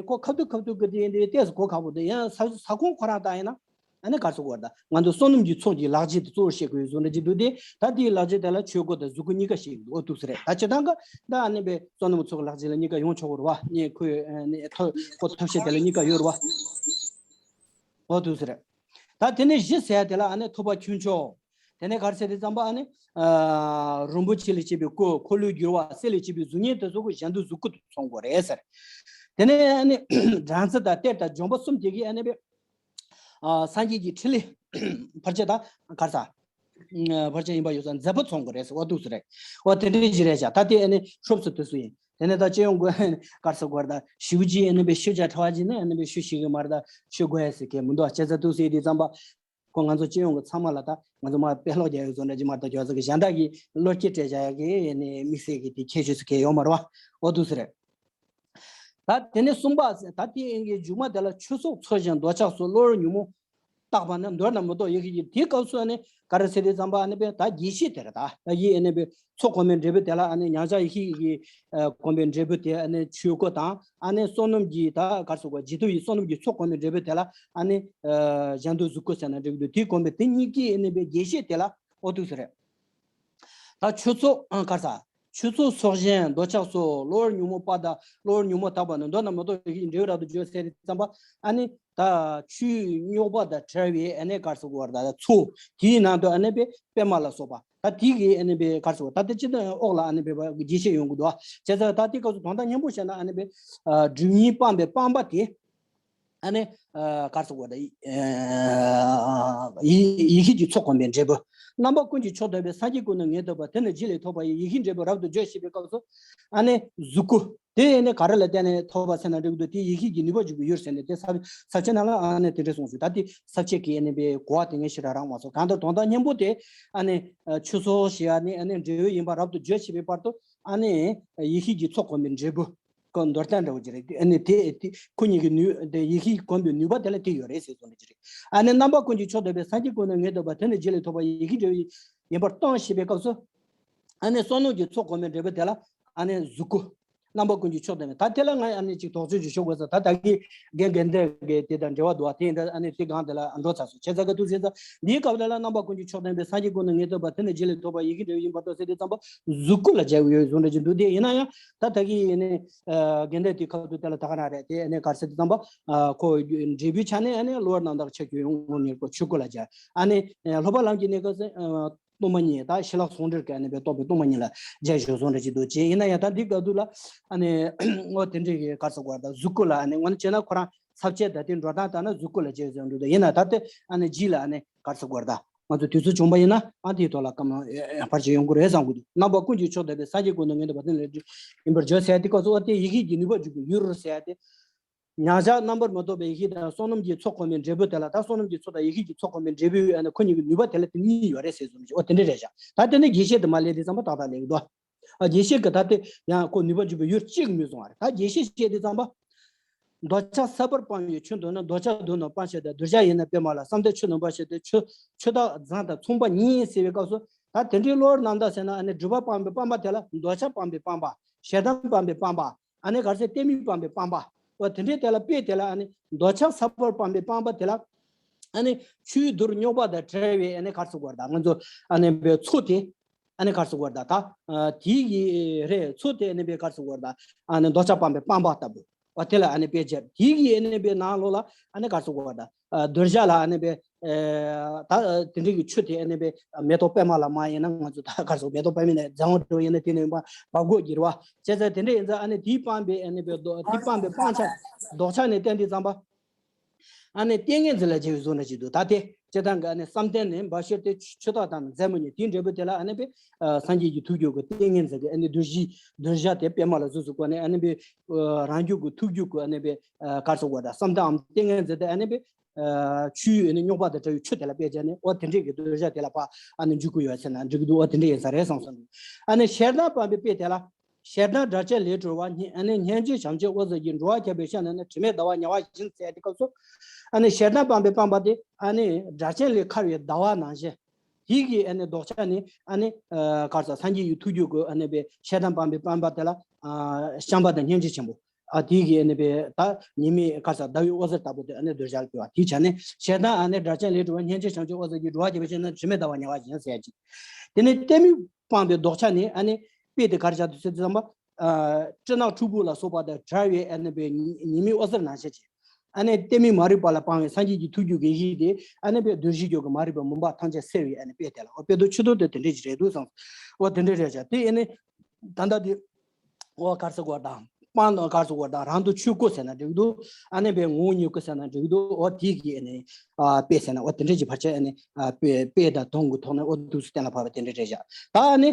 ཁོ་ཁ་ཐུག་ཁ་ཐུག་གི་དེ་འདི་ཏོག་ཙམ་གོ་ཁག་པོ་འདུག་ཡང་ས་ས་ཁོངས་ཁོ་རང་ལྟ་ཡིན་ན། ཨ་ནི་ག་རེ་ཟེར་དགོས་རེད། ད་ང་ཚོ་བསོད་ནམས་ཀྱི་ཚོགས་ཀྱི་ལག་རྗེས་དེ་གཙོ་བོར་བཤད་དགོས་བཟོ་འདྲ་ཅིག་འདུག་སྟེ། ད་དེའི་ལག་རྗེས་དེ་ལ་ཆོས་སྐུ་དང་གཟུགས་སྐུ་གཉིས་ཀ་བཤད་ཀྱི་འདུག་འོ་འདུག་ཟེར་རེད། ད་སྤྱིར་བཏང་གི་ད་ཨ་ནི་པའི་བསོད་ནམས་ཚོགས་ཀྱི་ལག་རྗེས་ལ་གཉིས་ཀ་ཡོང་ཆོག་གི་རེད་བ། ངས་ཁོའི་ཨ་ནི་ཐབས་ཁོ་ཐབས་ཤེས་དེ་ལ་གཉིས་ཀ་ཡོད་རེད་བ། འོ་འདུག་ཟེར་རེད། ད་དེ་ནས་བཞི་ཟེར་ཡ་དེ་ལ་ཨ་ནི་ཐོབ་པ་ཁྱུ་མཆོག་དེ་ནས་ག་རེ་ཟེར་དུས་ཙམ་པ། ཨ་ནི། ཨ། རིན་པོ་ཆེ་ལས་བྱས་པའི་སྐུ། འཁོར་ལོས་སྒྱུར་བ། གསེར་ལས་བྱས་པའི་གཟུགས་བརྙན་དེ་ཚོ་གཞན་དུ་གཟུགས་སྐུ་དུ་ཚང་དགོས་རེད་ཟེར། དེ་ནས་ཨ་ནི་སྦྲང་རྩི་དང་གཏེར་དང་འབྱུང་པོ་གསུམ་དེ་གིས་ཨ་ནི་པའི། ཨ། སངས་རྒྱས་ཀྱི་ཕྲིན་ལས། ཕལ་ཆེར་ད་ག་རེ་ཟ། ཕལ་ཆེར་ཡིན་པ་ཡོད་ཙང་མཛད་པ་ཚང་དགོས་རེད་ཟེར། འོ་འདུག་ཟེར་རེད། འོ་དེ་འདྲའི་ཅིག་རེད་ཤག་ད་དེ་ཨ་ནི་ཧྲོབ་སུ་དུས་སུ་ཡིན། དེ་ནས་ད་སྤྱི་ཡོངས་ཀྱི་ག་རེ་ཟེར་དགོས་རེད། ད་ཞེ་པོ་ཅིག་ཨ་ནི་པའི་ཞིབ་ཆ་ཕྲ་བ་ཅིག་ནི་ཨ་ནི་པའི་ཞུ་ཤེས་ཀྱི་མ་རེད། ད་ཞུ་དགོས་ཡ་ཟེར་མཁན་མི་འདུག་བྱས་ཙང་འདུག་ཟེར་དུས་ཙམ་པ། ཁོ་ང་ཚོ་སྤྱི་ཡོངས་ཀྱི་ཚང་མ་ལ། ད་ང་ཚོ་མར་དཔེ་ཀློག་རྒྱག་ཡོད་བཟོ་འདྲ་ཅིག་མ་རེད། ད་ཁྱོད་ཚོ་གི་གཞན་དག་གི་བློ་སྐྱེད་སྤྲད་བཞག་ཡ་གི་ཨ་ནི་དམིགས་བསལ་གྱི་དེ་ཁྱད་ཆོས་ཟེར་མཁན་ཡོད་མ་རེད་བ། འོ་འདུག་ཟེར་རེད། ད་དེ་ནས་གསུམ་པ་ཟེར། ད་དེ་ཨེ་གི་མཇུག་མ་དེ་ལ་ཆོས་ཚོགས་ཚོལ་ཞིང་འདོད་ཆགས་སོགས། གློ་བུར་ཉོན་མོངས་བཏགས་པ་ནི། མདོར་ན་མི་རྟོག་ཡེ་ཤེས་ཀྱི། དེའི་སྐབས་སུ་ཨ་ནི་ག་རེ་ཟེར་དུས་ཙམ་པ། ཨ་ནི་པའི་ད་དགེ་བཤེས་དེ་རེད། ད་ད་ཡིན་ཨ་ནི་པའི་ཚོགས་གོམས་པའི་འབྲས་བུ་དེ་ལ། ཨ་ནི་མྱང་བྱ་ཡེ་ཤེས་ཀྱི་ཨ་གོམས་པའི་འབྲས་བུ་དེ་ཨ་ནི་ཆོས་སྐུ་དང་། ཨ་ནི་བསོད་ནམས་ཀྱི་ད་ག་རེ་ཟེར་དགོས། རྗེས་ཐོབ་ཀྱི་བསོད་ནམས་ཀྱི་ཚོགས་གོམས་པའི་འབྲས་བུ་དེ་ལ། ཨ་ནི་ཨ་གཞན་དུ་གཟུགས་སྐུ་ཟེར་ན་འགྲིག་གི་འདུག་དེ་གོམས་པའི་དེ་གཉིས་ཀྱིས་ཨ་ནི་པའི་དགེ་བཤེས་དེ་ལ། འོ་འདུག་ཟེར་རེད། ད་ཆོས་ཚོགས་ཨ་ག་རེ་ཟ། ཆོས་ཚོགས་ཚོལ་ཞིང་འདོད་ཆགས་སོགས། གློ་བུར་ཉོན་མོངས་པ་དང་། གློ་བུར་ཉོན་མོངས་བཏགས་པ་ནི། མདོར་ན་མི་རྟོག་ཡེ་ཤེས་ཀྱི། འབྲས་བུ་རབ་ཏུ་བརྗོད་ཟེར་དུས་ཙམ་པ། ཨ་ནི་ད་ཆོས་རྙོག་པ་དང་བྲལ་བའི་ཨ་ནི་ག་རེ་ཟེར་དགོས་རེད། ད་ཚོགས་དེའི་ནང་དུ་ཨ་ནི་པའི་པདྨ་ལ་སོགས་པ། ད་དེ་གི་ཨ་ནི་པའི་ག་རེ་ཟེར་དགོས། ད་དེ་སྤྱིར་བཏང་འོག་ལ་ཨ་ནི་པའི་དགེ་བཤེས་ཡོང་གི་འདུག་བྱས་ཙང་ད་དེ་སྐབས་སུ་དོན་དག་སྙན་པོ་བཤད་ན། ཨ་ནི་པའི་ཨ་སྒྲིབ་གཉིས་སྤངས་པའི་སྤངས་པ་དེ། ཨ་ནི་ཨ་ག་རེ་ཟེར་དགོས་རེད། ཡེ་ཡེ་ཤེས་ཀྱི་ཚོགས་གོམས་པའི་འབྲས་བུ། རྣམ་པ་ཀུན་གྱི་མཆོག་ཐོབ་པའི། སངས་རྒྱས་ཀུན་ནི་ངེས་ཐོབ་པ། དེ་ནི་རྗེས་ལས་ཐོབ་པ་ཡི། ཡེ་ཤེས་འབྲས་བུ་རབ་ཏུ་བརྗོད་ཅེས་པའི་སྐབས་སུ། ཨ་ནི་གཟུགས་སྐུ་དེ་ཨ་ནི་ག་རེ་ལ་བརྟེན་ནས་ཐོབ་པ་ཟེར་ན་འགྲིག་འདུག་དེ་ཡེ་ཤེས་ཀྱི་ནུས་པ་འཇུག་པའི་ཡུལ་ཟེར་ནས། དེ་ས་ས་བཅད་ནང་ལ་ཨ་ནི་དེ་འདྲ་གསུངས་སོང་། ད་དེ་ས་བཅད་ཀྱི་ཨ་ནི་པའི་གོ་བ་དེ་ངས་ཞེ་དྲག་རག་མ་སོང་། གང་ལྟར་དོན་དག་སྙན་པོ་དེ། ཨ་ནི་ཆོས་ཚོགས་ཞེས་ཨ་ནི་ཨ་ནི་འབྲས་བུ་ཡིན་པ་རབ་ཏུ་བརྗོད་ཅེས་པའི་བར་དུ། ཨ་ནི་ཡེ་ཤེས་ཀྱི་ཚོགས་གོམས་པའི་འབྲས་བུ། ཁོ་མདོར་བསྟན་འདྲ་བོ་ཅིག་རེད། ཨ་ནི་དེ་དེ་ཁོ་གཉིས་ཀྱི་ནུས་དེ། ཡེ་ཤེས་གོམས་པའི་ནུས་པ་དེ་ལ་དེ་ཡོད་རེད་ཟེར་གསུངས་ནི་ཅིག་རེད། ཨ་ནི་རྣམ་པ་ཀུན་གྱི་མཆོག་ཐོབ་པའི། སངས་རྒྱས་ཀུན་ནི་ངེས་ཐོབ་པ། དེ་ནི་རྗེས་ལས་ཐོབ་པ་ཡི། ཡེ་ཤེས་འབྲས་བུ་ཡིན་པར་སྟོན་ཞེས་པའི་སྐབས་སུ། ཨ་ནི་བསོད་ནམས་ཀྱི་ཚོགས་གོང་མའི་འབྲས་བུ་དེ་ལ་ཨ་ནི་གཟུགས་སྐུ། རྣམ་པ་ཀུན་གྱི་མཆོག་ལྡན་པའི། ད་དེ་ལ་ང་ཨ་ནི་ཅིག་དོགས་གཅོད་ཅིག་ཞུ་དགོས་ས། ད་ད་གི་རྒན་རྒན་འདས་ཀྱི་དེ་དང་འབྲེལ་བ་འདུག་བ། དེ་ཡིན་ད་ཨ་ནི་དེ་སྒང་དེ་ལ་འགྲོ་ཚར་སོང་། བྱས་ཙང་ག་དུས་ཟེར་ཙང་འདིའི་སྐབས་དེ་ལ་རྣམ་པ་ཀུན་གྱི་མཆོག་ལྡན་པའི། སངས་རྒྱས་ཀུན་ནི་ངེས་བསྟན་པ། དེ་ནི་རྗེ་ལས་ཐོབ་པ། ཡི་གེ་འབྲས་བུ་ཡིན་པར་རྟོགས་ཟེར་དུས་ཙམ་པ་གཟུགས་སྐུ་ལ་སྦྱར་གྱི་ཡོད་བཟོ་འདྲ་ཅིག་འདུག་དེ་ཡིན་ན་ཡང་ད་ད་གི་ཨ་ནི་རྒན་འདས་དེ་ཁ་ཐུག་དེ་ལ་ད་ག་རང་རེད། དེ་ཨ་ནི་ག་རེ་ཟེར་དུས་ཙམ་པ་ཁོ་འབྲས་བུའི་ཆ་ནས་ཨ་ནི་གློ་བུར་རྣམ་དག་ཆ་ཁྱོད་ཡོངས་ངོར་ཉེར་ཀོ་ཆོས་སྐུ་ལ་སྦྱར། ཨ་ནི་སློབ་པ་ལམ་གྱི་གནས་སྐབས་སུ། སྟོང་པ་ཉིད། ད་ཞི་ལྷག་ཟུང་འབྲེལ་གྱི་ཨ་ནི་སྦེ་རྟོགས་པའི་སྟོང་པ་ཉིད་ལ་སྦྱར་ཞོར་བཟོ་འདྲ་ཅིག་འདུག་ཅེས། ཡིན་ན་ཡང་ད་འདི་ག་དུས་ལ་ཨ་ནི་ཨོ་དེ་འདྲའི་གི་ག་རེ་ཟེར་དགོས་རེད། ད་གཟུགས་སྐུ་ལ་ཨ་ནི་དངོས་གནས་བྱས་ན་ཁོ་རང་ས་བཅད་ད་དེ་འགྲོ་སྟངས་ལྟར་ན་གཟུགས་སྐུ་ལ་སྦྱར་ཟེར་འདུག་ད་ཡིན་ན་ད་དེ་ཨ་ནི་རྗེས་ལ་ཨ་ནི་ག་རེ་ཟེར་དགོས་རེད། ད་ང་ཚོ་དུས་ཚོད་བྱུང་བ་ཡིན་ན་ཨ་དེའི་ཐོག་ལ་སྐར་མ་ཡང་བར་ཅིག་ཡོང་གི་རེད་བསམ་གི་འདུག་རྣམ་པ་ཀུན་གྱི་མཆོག་ལྡན་པའི། སངས་རྒྱས་ཀུན་ནི་ངེས་བསྟན་པ། དེ་ནི་ཡིན་པར་བརྗོད་ཟེར་ཡ་དེ་སྐབས་སུ་ཨོ་དེ་ཡི་གེ་གི་ནུས་པ་འཇུག་པའི་ཡུལ་ཟེར་ཡ་དེ། མྱང་བྱ་རྣམ་པར་མི་རྟོག་པའི་ཡེ་ཤེས་དང་བསོད་ནམས་ཀྱི་ཚོགས་གོང་མའི་འབྲས་བུ་དེ་ལ། ད་བསོད་ནམས་ཀྱི་ཚོགས་དང་ཡེ་ཤེས་ཀྱི་ཚོགས་གོང་མའི་འབྲས་བུ་ཨ་ནི་ཁོ་གཉིས་ཀྱི་ནུས་པ་དེ་ལ་དེ་གཉིས་ཡོད་རེད་ཟེར་བཟོ་འདྲ་ཅིག་འོ་དེ་འདྲ་རེད་བཞག་ད་དེ་ནི་རྒྱས་བཤད་དུ་མ་སླེབས་དུས་ཙམ་པ་ཏག་ཏག་སླེབས་ཀྱི་འདུག་ཨ་རྒྱས་བཤད་ཀྱི་ད་དེ་ཡང་ཁོ་ནུས་པ་འཇུག་པའི་ཡུལ་གཅིག་མི་གསུང་བ་རེད། ད་རྒྱས་བཤད་བཤད་དུས་ཙམ་པ། འདོད་ཆགས་ཟད་པར་སྤང་བའི་ཆོས་མདོར་ན། འདོད་ཆགས་དོན་དུ་སྤང་བྱ་དང་། གདུལ་བྱ་ཡིན་ན་དཔེ་མ་ལ། བསམ་གཏན་ཆོས་རྣམས་སྤང་བྱ་སྟེ། ཆོས་ཆོས་བདག་བཟང་དང་མཚུངས་པ་ཉིད་ཟེར་བའི་སྐབས་སུ། ད་དེ་འདྲའི་གློ་བུར་རྣམ་དག་ཟེར་ན་ཨ་ནི་སྒྲིབ་པ་སྤངས་པའི་སྤངས་པ་དེ་ལ་འདོད་ཆགས་སྤངས་པའི་སྤངས་པ། ཞེ་སྡང་སྤངས་པའི་སྤངས་པ། ཨ་ནི་ག་རེ་ཟེར། རྟེན་མེད་སྤངས་པའི་སྤངས་པ། འོ་དེ་འདྲའི་དེ་ལ་དཔེ་དེ་ལ་ཨ་ནི་འདོད་ཆགས་ཟད་པར་སྤངས་པའི་སྤངས་པ་དེ་ལ། ཨ་ནི་ཆུའི་རྡུལ་རྙོག་པ་དང་བྲལ་བའི་ཨ་ནི་ག་རེ་ཟེར་དགོས་རེད། ད་ང་ཚོ་ཨ་ནི་པའི་མཚོ་དེ་ཨ་ནི་ག་རེ་ཟེར་དགོས་རེད། ད་ཨ་དེའི་གི་རེད། མཚོ་དེ་ཨ་ནི་པའི་ག་རེ་ཟེར་དགོས་རེད། ད་ཨ་ནི་འདོད་ཆགས་སྤངས་པའི་སྤངས་པ་ལྟ་བུ། འོ་དེ་ལ་ཨ་ནི་དཔེ་བྱས། དེའི་གི་ཨ་ནི་པའི་ནང་ལོགས་ལ་ཨ་ནི་ག་རེ་ཟེར་དགོས་རེད། ད་ཨ་གདུལ་བྱ་ལ་ཨ་ནི་པའི་ཨ་ད་དེ་འདྲའི་གི་ཆུ་དེ་ཨ་ནི་པའི་མེ་ཏོག་པད་མ་ལ་མ་ཡིན་ན། ང་ཚོ་ད་ག་རེ་ཟེར། མེ་ཏོག་པད་མ་ནས་རྫ་བ་འགྲོ་ཡིན་ན་དེ་ནས་བབ་གོ་གི་རེད་བ། བྱས་ཙང་དེ་འདྲ་ཡིན་ཙང་ཨ་ནི་དེའི་སྤངས་པའི་ཨ་ནི་པའི་རྡོ་དེ་སྤངས་པའི་སྤང་བྱ་འདོད་ཆགས་ནས་བསྟན་དུས་ཙམ་པ། ཨ་ནི་ཏིང་ངེ་འཛིན་ལ་སྦྱར་བའི་བཟོ་འདྲ་ཅིག་འདུག་ད་དེ་སྤྱིར་བཏང་གི་ཨ་ནི་བསམ་གཏན་ནི་འབའ་ཞིག་སྟེ། ཆོས་བདག་དང་མཛའ་མི་ཉེ། དེའི་འབྲས་བུ་དེ་ལ་ཨ་ནི་པའི་ཨ་སངས་རྒྱས་ཀྱི་ཐུགས་རྒྱུད་ཀྱི་ཏིང་ངེ་འཛིན་གྱི་ཨ་ནི་གདུལ་བྱའི་གདུལ་བྱ་དེ་པད་མ་ལ་གཟུགས་སུ་བཀོད་ནས། ཨ་ནི་པའི་ཨ་རང་རྒྱུད་ཀྱི་ཐུགས་རྒྱུད་ཀྱི་ཨ་ནི་པའི་ཨ་ག་རེ་ཟེར་དགོས་རེད། ད་བསམ་གཏན་འམ་ཏིང་ངེ་འཛིན་དེ་ཨ་ནི་པའི་ཨ་ཆུའི་ཨ་ནི་རྙོག་པ་དང་བྲལ་བའི་ཆུ་དེ་ལ་དཔེ་བྱས་ནས། འོ་དེ་འདྲའི་གི་གདུལ་བྱ་དེ་ལ་ཕར་ཨ་ནི་འཇུག་གི་ཡོད་ཟེར་ན་འགྲིག་གི་འདུག་འོ་དེ་འདྲ་ཡིན་ས་རེད་བསམ་སོང་། ཨ་ནི་ཞེ་སྡང་སྤངས་པའི་དཔེ་དེ་ལ། ཞེ་སྡང་དགྲ་བཅོམ་ལས་གྲོལ་བ། སྙན་ཨ་ནི་སྙན་བརྒྱུད་བྱང་ཆུབ་འོད་ཟེར་གྱིས། འགྲོ་བ་ཁྱབ་པའི་ཤ་ནང་ན། དྲི་མེད་ཟླ་བ་ཉ་བ་བཞིན་ཟེར་དེ་སྐབས་སུ། ཨ་ནི་ཞེ་སྡང་སྤངས་པའི་སྤངས་པ་དེ་ཨ་ནི་སྒྲ་གཅན་ལས་ཁར་བའི་ཟླ་བ་ནང་བཞིན། དེ་གི་ཨ་ནི་ལྡོག་ཆ་ནི་ཨ་ནི་ཨ་ག་རེ་ཟེར། སངས་རྒྱས་ཀྱི་ཐུགས་རྒྱུད་ཀྱི་ཨ་ནི་པའི་ཞེ་སྡང་སྤངས་པའི་སྤངས་པ་དེ་ལ་ཨ་བྱམས་པ་དང་སྙིང་རྗེ་ཆེན་པོ། ཨ་དེ་གི་ཨ་ནི་པའི་ད་ཉི་མའི་ག་རེ་ཟེར། ཟླ་བའི་འོད་ཟེར་ལྟ་བུ་དེ་ཨ་ནི་གདུལ་བྱ་ལ་སྤེལ་བ། དེའི་ཆ་ནས་ཞེ་སྡང་ཨ་ནི་སྒྲ་གཅན་ལས་གྲོལ་བ། སྙན་བརྒྱུད་བྱང་ཆུབ་འོད་ཟེར་གྱིས། འགྲོ་བ་ཁྱབ་པའི་ཤ་ནང་ན། དྲི་མེད་ཟླ་བ་ཉ་བ་བཞིན་ཟེར་གྱི། དེ་ནས་གཏི་མུག་སྤངས་པའི་ལྡོག་ཆ་ནི་ཨ་ནི་དཔེ་དེ་ག་རེ་བཞག་འདུག་ཟེར་དུས་ཙམ་པ། ཨ་སྤྲིན་ནག་འཁྲུལ་པ་ལ་སོགས་པ་དང་བྲལ་བའི་ཨ་ནི་པའི་ཉི་མའི་འོད་ཟེར་ནང་བཞིན་གྱི། ཨ་ནི་གཏི་མུག་མ་རིག་པ་ལ་སྤངས་པའི་སངས་རྒྱས་ཀྱི་ཐུགས་རྒྱུད་ཀྱི་ཡེ་ཤེས་དེ་ཨ་ནི་པའི་གདུལ་བྱའི་རྒྱུད་ཀྱི་མ་རིག་པའི་མུན་པ་ཐམས་ཅད་སེལ་བའི་ཨ་ནི་དཔེ་དེ་ལ། འོ་དཔེ་དེ་ཆུ་ཐོག་དེ་དེ་འདྲ་ཅིག་རེད་འདུག་བསམ། འོ་དེ་འདྲ་རེད་བཞག་དེ་ཨ་ནི་ད་ལྟ་དེ། འོ་ག་རེ་ཟེར་དགོས་དང་། སྤང་དང་ག་རེ་ཟེར་དགོས་དང་། རང་དོན་ཆོས་སྐུ་ཟེར་ན་འགྲིག་འདུག་ཨ་ནི་པའི་ངོ་བོ་ཉིད་སྐུ་ཟེར་ན་འགྲིག་འདུག་འོ་དེ་གི་ཨ་ནི་ཨ་དཔེ་ཟེར་ན་འོ་དེ་འདྲ་ཅིག་ཕལ་ཆེར་ཨ་ནི་ཨ་དཔེ་དཔེ་དང་དོན་གྱི་ཐོག་ནས་འོ་འདུག་སེ་གཏན་ལ་ཕབ་པ་དེ་འདྲ་རེད་བཞག་ད་ཨ་ནི།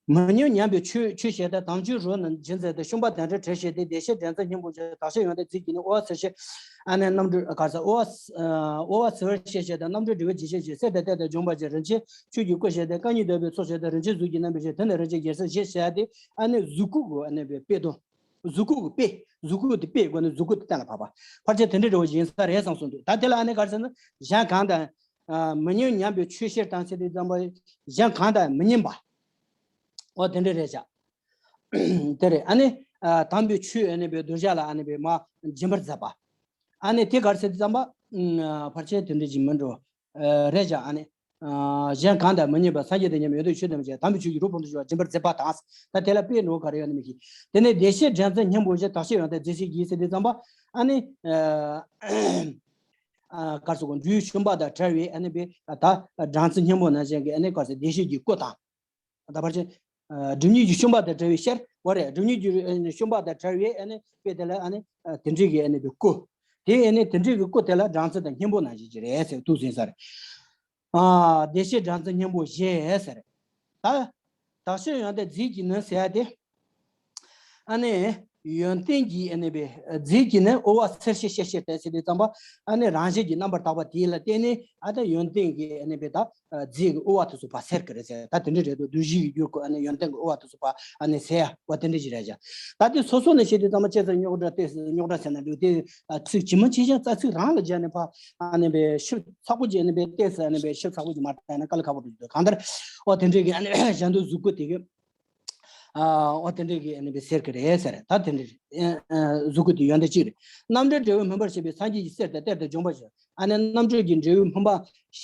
མི་མཉམ་ཉམས་པའི་ཆོས་ཆོས་བཤད་དེ། དམ་ཆོས་རོ་རྣམས་སྦྱིན་མཛད་དེ། ཤུན་པ་དང་བྲལ་ཁྲེལ་བཤད་དེ། བདེ་གཤེགས་སྦྲང་རྩི་སྙིང་པོ་བཞེས། དག་བྱེད་ཡོན་ཏན་རྫས་ཀྱིས་ནི། དབུ་བ་ཚེར་ཤེས་ཨ་ནི་རྣམ་འགྲོས་ག་རེ་ཟེར། དབུ་བ་དབུ་བ་ཚེར་ཤེས་བྱས་ཏེ། རྣམ་འགྲོས་འདྲི་བའི་འཇིགས་བྱེད་བཞིན། སྲེད་དང་གཏད་དང་འཇོམས་པར་བྱེད། རིན་ཆེན་ཆོས་ཀྱི་སྐུ་བཞེས་ཏེ། རྐང་གཉིས་བརྡབ་པའི་ཚོགས་བྱས་ཏེ། རིན་ཆེན་གཟུགས་ཀྱི་རྣམ་པར་བཤད། དེ་ནི་རིན་ཆེན་རྒྱལ་སྲས་བཞི་ཟེར་ཡ་དེ་ཨ་ནི་གཟུགས་སྐུ་གི་ཨ་ནི་དཔེ་དོན། གཟུགས་སྐུ་གི་དཔེ། གཟུགས་སྐུ་དེ་དཔེ་སྒོ་ནས་གཟུགས་སྐུ་དེ་གཏན་ལ་ཕབ་པ། ཕལ་ཆེར་དེ་འདྲའི་འདྲ་བོ་ཞིག་ཡིན་ས་རེད་བསམ་སོང་འདུག་ད་དེ་ལ་ཨ་ནི་ག་རེ་ཟེར་ན། གཞན་གང་དང་། ཨ་མི་མཉམ་ཉམས་པའི་ཆོས་བཤད་དང་ཟེར་དུས་ཙམ་པ། གཞན་གང་དང་མི་མཉམ་པ། འོ་དེ་འདྲ་རེད་བཞག་དེ་རེད། ཨ་ནི་ཨ་དམ་པའི་ཆོས་ཨ་ནི་པའི་གདུལ་བྱ་ལ་ཨ་ནི་པའི་མ་སྦྱིན་པར་མཛད་པ། ཨ་ནི་དེ་ག་རེ་ཟེར་དུས་ཙམ་པ། ཨ་ཕལ་ཆེར་དེ་འདྲ་ཅིག་མིན་འགྲོ། ཨ་རེད་བཞག་ཨ་ནི་ཨ་གཞན་གང་དང་མི་མཉམ་པ། སངས་རྒྱས་དང་མཉམ་པའི་ཡོན་ཏན་ཆོས་དང་མི་འབྱེད། དམ་པའི་ཆོས་ཀྱི་རོ་ཕུང་དུ་ཞུགས་པ་སྦྱིན་པར་མཛད་པ་དང་། ད་དེ་ལ་དཔེ་འགྲོ་ག་རེ་ཡོད་ན་མི་ཤེས། དེ་ནས་བདེ་གཤེགས་སྦྲང་རྩི་སྙིང་པོ་བཞེས། དག་བྱེད་ཡོན་ཏན་རྫས་བཞི་ཡིས་ཟེར་དུས་ཙམ་པ། ཨ་ནི་ཨ་ཨ་ག་རེ་ཟེར་དགོས། འབྲས་བུའི་ཤུན་པ་དང་བྲལ་བའི་ཨ་ནི་པའི་ད་སྦྲང་རྩི་སྙིང་པོ་ནང་བཞིན་གྱི་ཨ་ནི་ག་རེ་ཟེར། བདེ་གཤེགས་ཀྱི་སྐུ་དང་། ད་ཕལ་ཆེར་ཨ་སྒྲིབ་གཉིས་ཀྱི་ཤུན་པ་དང་བྲལ་བའི་ཤར་བ་རེད། སྒྲིབ་གཉིས་ཀྱི་ཨ་ནི་ཤུན་པ་དང་བྲལ་བའི་ཨ་ནི་དཔེ་དེ་ལ་ཨ་ནི་ཨ་དེ་འདྲའི་གི་ཨ་ནི་པའི་སྐུ། དེ་ཨ་ནི་དེ་འདྲའི་གི་སྐུ་དེ་ལ་སྦྲང་རྩི་དང་སྙིང་པོ་ནང་བཞིན་གྱི་རེད་ཟེར་འདུག་ཟིན་ས་རེད། ཨ་བདེ་གཤེགས་སྦྲང་རྩི་སྙིང་པོ་བཞེས་ཟེར། ད་དག་བྱེད་ཡོན་ཏན་རྫས་ཀྱིས་ནི་ཟེར་ཡ་དེ། ཨ་ནི་ ཡོན་ཏན་གྱི་ཨ་ནི་བའི་རྫས་ཀྱིས་ནི་དབུ་བ་སེལ་ཞེས་བཤད་བཤད་དེ་ཟེར་དུས་ཙམ་པ། ཨ་ནི་རང་བཞིན་གྱི་རྣམ་པར་དག་པ་དེ་ལ་བརྟེན་ནས་ཨ་ད་ཡོན་ཏན་གྱི་ཨ་ནི་བའི་ད་རྫས་ཀྱི་དབུ་བ་དེ་ཚོ་ཕར་སེལ་གི་རེད་ཟེར། ད་དེ་འདྲ་རེད་འདུག་བསྡུས་གཞི་ཡི་རྒྱུད་ཀྱི་ཨ་ནི་ཡོན་ཏན་གྱི་དབུ་བ་དེ་ཚོ་ཕར་ཨ་ནི་སེལ་ཡ་བ་དེ་འདྲ་ཞིག་རེད་བཞག་ད་དེ་སོ་སོ་ནས་བཤད་དུས་ཙམ་པ་བྱས་ཙང་རྙོག་དྲ་དེ་རྙོག་དྲ་ཟེར་ན་འགྲིག་དེ་ཚིག་ཇི་མ་ཇི་བཞིན་རྩ་ཚིག་རང་ལ་སྦྱར་ནས་ཕར་ཨ་ནི་བའི་ཞིབ་ཚགས་པོ་ཅིག་ཨ་ནི་བའི་ཏོག་ཙམ་ཨ་ནི་བའི་ཞིབ་ཚགས་པོ་ཅིག་མ་བལྟས་ན་དཀའ་ལས་ཁག་པོ་འགྲོ་གི་འདུག་གང་ལྟར་འོ་དེ་འདྲའི་གི་ཨ་ནི་གཞན་དོན་གཟུགས་སྐུ་དེ་གི་ཨ་འོ་དེ་འདྲའི་གི་ཨ་ནི་བའི་ཟེར་གི་རེད་ཟེར། ད་དེ་འདྲའི་ཨ་ཨ་གཟུགས་སྐུ་དེ་ཡོན་ཏན་གཅིག་རེད། རྣམ་འགྲོས་འབྲས་བུ་སྨིན་པར་བྱེད་པའི་སངས་རྒྱས་ཀྱི་གསེར་དང་གཏེར་དང་འབྱུང་པོ་བཞིན། ཨ་ནི་རྣམ་འགྲོས་ཀྱི་འབྲས་བུ་སྨིན་པར་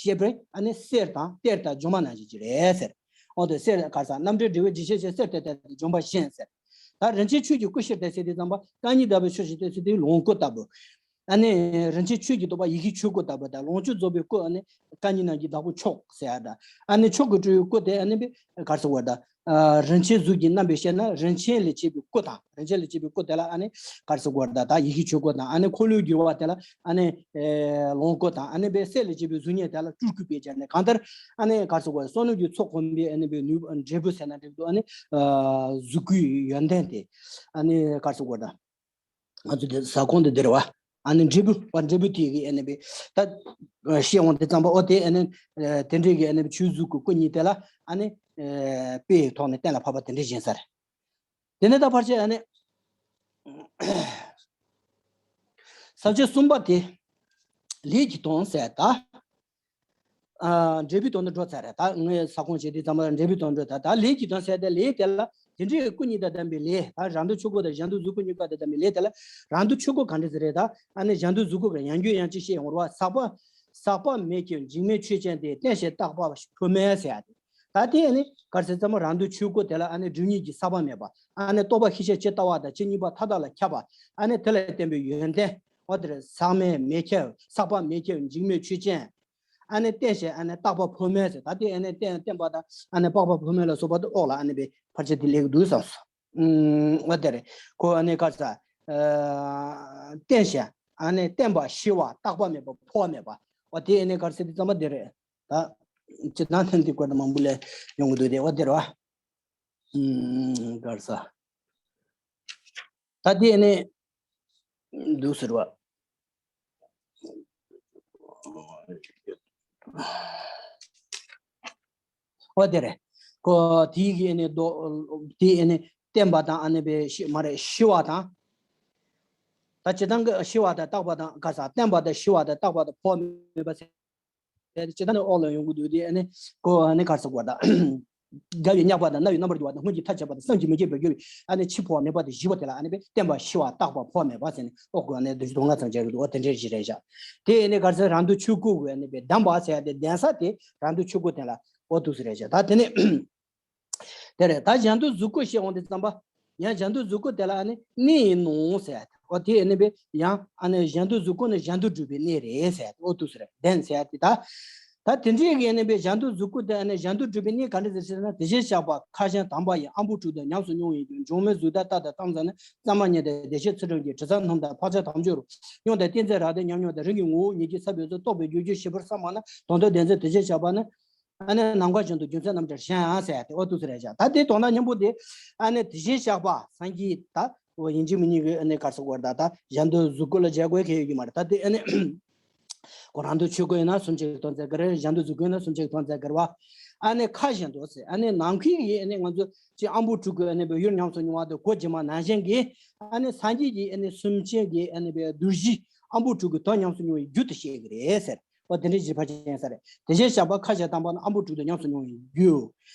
བྱེད་པའི་ཨ་ནི་གསེར་དང་གཏེར་དང་འབྱུང་པོ་ནང་བཞིན་གྱི་རེད་ཟེར། འོ་དེ་གསེར་ག་ས་རྣམ་འགྲོས་འབྲས་བུ་འཇིགས་བྱེད་ཀྱི་གསེར་དང་གཏེར་དང་འབྱུང་པོ་བཞིན་ཟེར། ད་རིན་ཆེན་ཆོས་ཀྱི་སྐུ་ཤེར་ཏེ་ཟེར་དུས་ཙམ་པ་རྐང་གཉིས་ལྡན་པའི་ཆོས་ཤེར་ཏེ་ཟེར་དུས་ལོངས་སྐུ་ལྟ་བུ། ཨ་ནི་རིན་ཆེན་ཆོས་ཀྱི་རྟོགས་པ་ཡེ་ཤེས་ཆོས་སྐུ་ལྟ་བུ་དང་ལོངས་སྤྱོད་རྫོགས་པའི་སྐུ་ཨ་ནི་རྐང་གཉིས་རྣམས་ཀྱི་བདག་པོ་མཆོག་ཟེར་ཡ་ད། ཨ་ནི་མཆོག་གི་སྤྲུལ་པའི་སྐུ་དེ་ཨ་ནི་བའི་ག་རེ་ཟེར་དགོས་ད། ཨ་རིན་ཆེན་གཟུགས་ཀྱི་རྣམ་པས་བཤད་ན་རིན་ཆེན་ལས་བྱས་པའི་སྐུ་དང་རིན་ཆེན་ལས་བྱས་པའི་སྐུ་དེ་ལ་ཨ་ནི་ག་རེ་ཟེར་དགོས་ད། ད་ཡེ་ཤེས་ཆོས་སྐུ་དང་ཨ་ནི་འཁོར་ལོས་སྒྱུར་བ་དེ་ལ་ཨ་ནི་ཨེ་ལོངས་སྐུ་དང་ཨ་ནི་བའི་གསེར་ལས་བྱས་པའི་གཟུགས་བརྙན་དེ་ལ་སྤྲུལ་སྐུ་དཔེ་སྦྱར་ནས་གང་ལྟར་ཨ་ནི་ག་རེ་ཟེར་དགོས་བསོད་ནམས་ཀྱི་ཚོགས་གོམས་པའི་ཨ་ནི་བའི་ནུས་པ་འབྲས་བུ་ཟེར་ན་འགྲིག་འདུག་ཨ་ནི་ཨ་གཟུགས་སྐུའི་ཡོན་ཏན་དེ་ཨ་ནི་ག་རེ་ཟེར་དགོས་ད། ང་ཚོ་འདི་ཟ་ཁང་དུ་འདིར་བ། ཨ་ནི་འབྲས་བུ་བ་འབྲས་བུ་དེ་གི་ཨ་ནི་བའི་ད་ཤེས་འོང་དེ་ཙམ་པ་ཨོ་དེ་ཨ་ནི་དེ་འདྲའི་གི་ཨ་ནི་ཆོས་གཟུགས་ཀྱི་སྐུ་གཉིས་དེ་ལ་ཨ་ནི་དཔེའི་ཐོག་ནས་གཏན་ལ་ཕབ་པ་དེ་འདྲ་བཞིན་ས་རེད། དེ་ནས་ད་ཕར་ཆེ་ཨ་ནི་ས་བཅད་གསུམ་པ་དེ་ལས་ཀྱི་དོན་ཟེར་ད། ཨ་འབྲས་བུའི་དོན་དུ་འགྲོ་ཚར་རེད། ད་ངས་ས་ཁོངས་བྱེད་དུས་ཙམ་པ་འབྲས་བུའི་དོན་འགྲོ། ད་ད་ལས་ཀྱི་དོན་ཟེར་ཏེ་ལས་དེ་ལ་དེ་འདྲའི་སྐུ་གཉིས་དང་ལྡན་པའི་ལས། ད་རང་དོན་ཆོས་སྐུ་དང་གཞན་དོན་གཟུགས་སྐུ་གཉིས་ཀ་དང་ལྡན་པའི་ལས་དེ་ལ་རང་དོན་ཆོས་སྐུ་ག་འདྲ་ཟེར་རེད། ད་ཨ་ནི་གཞན་དོན་གཟུགས་སྐུ་གི་ཡང་རྒྱུད་ཡང་ཅི་ཤེས་ཡོང་ར་བ། ཟག་པ་ཟག་པ་མེད་ཀྱང་འཇིགས་མེད་ཆོས་ཅན་ཏེ། རྟེན་བྱེད་རྟག་པ་འཕོ་མེད་ཟེར་ཡ་དེ། ད་དེ་ཨ་ནི་ག་རེ་ཟེར་ཙམ་པ་རང་དོན་ཆོས་སྐུ་དེ་ལ་ཨ་ནི་སྒྲིབ་གཉིས་ཀྱི་ཟག་པ་མེད་པ། ཨ་ནི་རྟོག་པ་ཤེས་བྱ་ཇི་ལྟ་བ་དང་ཇི་སྙེད་པ་མཐའ་དག་ལ་ཁྱབ་པ། ཨ་ནི་དེ་ལ་བརྟེན་པའི་ཡོན་ཏན། འོ་དེར་ཟག་མེད་མེད་ཁྱབ་ཟག་པ་མེད་ཁྱབ་འཇིགས་མེད་ཆོས་ཅན། ཨ་ནི་རྟེན་བྱེད་ཨ་ནི་རྟག་པ་འཕོ་མེད་ཟེར། ད་དེ་ཨ་ནི་རྟེན་བརྟེན་པ་དང་ཨ་ནི་སྤགས་པ་འཕོ་མེད་ལ་སོགས་པ་དེ་འོག་ལ་ཨ་ནི་བའི་ཕར་ཆེར་དེ་ལེགས་འདུག་བསམ་སོང་། ཨུམ། འོ་དེ་རེད། ཁོ་ཨ་ནི་ག་རེ་ཟེར། ཨ་རྟེན་བྱེད་ཨ་ནི་བརྟེན་པ་ཤེས་པ་རྟག་པ་མེད་པ་འཕོ་བ་མེད་པ། འོ་དེ་ཨ་ནི་ག་རེ་ཟེར་དུས་ཙམ་པ་དེ་རེད། ད་སྤྱིར་བཏང་ཐེངས་འདི་སྐོར་དུ་མང་པོ་ལས་ཡོང་གི་འདུག་སྟེ། འོ་དེ་རེད་བ། ཨུམ། ག་རེ་ཟེར། ད་དེ་ནི་འདུག་ཟེར་བ། འོ་དེ་རེད། ཁོ་དེའི་གི་ནི་དོ་དེ་ནི་བརྟེན་པ་དང་ཨ་ནི་བའི་ཤི་མ་རེད་ཤི་བ་དང་། ད་སྤྱིར་བཏང་གི་ཤི་བ་དང་རྟག་པ་དང་ག་ས་བརྟེན་པ་དང་ཤི་བ་དང་རྟག་པ་དང་འཕོ་བ་མེད་པ་ཟེར། ད་ཅི་ད་ནི་འོག་ལ་ཡོང་གི་འདུག་དེ་ཨ་ནི་ཀོ་ཨ་ནི་གར་ས་གོ་ད། དགའ་བའི་བསྙགས་པ་དང་རྣ་བའི་རྣམ་པར་གྱུར་པ་དང་སྔོན་གྱི་མཐའ་ཆད་པ་དང་བསམ་གྱིས་མི་ཁྱབ་པར་གྱུར་པའི་ཨ་ནི་འཆི་འཕོ་བ་མེད་པ་དེ་བཞི་པོ་དེ་ལ་ཨ་ནི་བརྟེན་པ་ཤི་བ་རྟག་པ་འཕོ་བ་མེད་པ་ཟེར་ནས་འོག་གི་ཨ་ནི་བདུན་ཅུ་དོན་ལྔ་ཙམ་སྦྱར་གི་འདུག་འོ་དེ་འདྲའི་གཞི་རེད་བཞག་དེ་ཨ་ནི་གར་ས་རང་དོན་ཆོས་སྐུ་གི་ཨ་ནི་བདེན་པ་ཟེར་ཡ་དེ་བདེན་ས་དེ་རང་དོན་ཆོས་སྐུ་དེ་ལ་འོ་འདུག་ཟེར་རེད་བཞག་ད་དེ་ནི། དེ་རེད། ད་གཞན་དོན་གཟུགས་སྐུ་ཞེས་འོང་དུས་ཙམ་པ། ཡང་གཞན་དོན་གཟུགས་སྐུ་དེ་ལ་ཨ་ནི་གནས་ཡིན་ནོ་ཟེར། འོ་དེ་ཨ་ནི་བས་ཡང་ཨ་ནི་གཞན་དོན་གཟུགས་སྐུ་ནི་གཞན་དོན་སྒྲུབ་པའི་གནས་རེད་ཟེར། འོ་འདུག་ཟེར་བདེན་ཟེར་དེ་ད། ད་དེ་འདྲའི་གི་ཨ་ནི་བས་གཞན་དོན་གཟུགས་སྐུ་དེ་ཨ་ནི་གཞན་དོན་སྒྲུབ་པའི་གནས་ག་འདྲ་ཟེར་ཟེར་ན། དེ་བཞིན་གཤེགས་པ་ཁ་གཞན་དམ་པ་ཡི། ཨམ་བུ་དྲུག་དང་ཉམས་སུ་མྱོང་བའི་རྒྱུ། འབྱུང་མོས་གཟུགས་དང་རྟགས་དང་གཏམ་ཙམ་ནི། གཙང་མ་ཉིད་དང་བདེ་གཤེགས་ཚུལ་ཁྲིམས་ཀྱི། དྲི་ཟར་སྣུམ་དང་ཕག་ཆགས་དམ་ཆོས་རུ། མྱོང་དང་ཏིང་འཛིན་རགས་དང་ཉམས་མྱོང་དང་། རིགས་ཀྱི་ངོ་བོ་ཉིད་ཀྱིས་ཟབ་པའི་ཚུལ། རྟོགས་པའི་རྒྱུ་རྒྱུད་བཞི་པར་བསམ་པ་ནི། དོན་དམ་བདེན་ཚིག་དེ་བཞིན་གཤེགས་པ་ནི། ཨ་ནི་ནམ་མཁའ་བཞིན་དུ་རྒྱུ་མཚན་རྣམ་བསྒྱུར་གཞན་ཡང་ཟེར་ཡ་དེ་འོ་འདུག་ཟེར་རེད་བཞག་ད་དེ་དོན་དག་སྙིང་པོ་དེ་ཨ་ནི་དེ་བཞིན་གཤེགས་པ་སངས་རྒྱས་ད་འོ་ཡིན་གཅིག་མིན་གཉིས་ཀྱི་ཨ་ནི་གར་སོགས་པར་ད་ད་གཞན་དོན་གཟུགས་སྐུ་ལ་མཇལ་དགོས་ཁེལ་ཡོད་ཀྱི་མ་རེད། ད་དེ་ཨ་ནི་ཁོ་རང་དོན་ཆོས་སྐུ་ཡིན་ན་སུམ་ཅུ་གི་དོན་མཛད་གི་རེད། གཞན་དོན་གཟུགས་སྐུ་ཡིན་ན་སུམ་ཅུ་གི་དོན་མཛད་གི་རེད་བ། ཨ་ནི་ཁ་བཞིན་དུ་ཟེར་ཨ་ནི་ནམ་མཁའི་ཡི་ཨ་ནི་ང་ཚོ་ཅི་ཨམ་བུ་དྲུག་གི་ཨ་ནི་བོད་ཡུལ་ཉམས་སུ་མྱོང་བ་དེ་གོ་རྗེས་མ་ནང་བཞིན་གྱི་ཨ་ནི་སངས་རྒྱས་ཀྱི་ཨ་ནི་སུམ་ཅུ་གི་ཨ་ནི་བདུད་བཞི་ཨམ་བུ་དྲུག་གི་དོན་ཉམས་སུ་མྱོང་བའི་རྒྱུ་དེ་བཤད་གི་རེད་ཟེར། འོ་དེ་འདྲའི་གཞི་ཕར་ཕྱིན་ས་རེད། དེ་བཞིན་གཤེགས་པ་ཁ་ཞེས་དམ་པ་ནི། ཨམ་བུ་དྲུག་དང་ཉམས་སུ་མྱོང་བའི་རྒྱུ།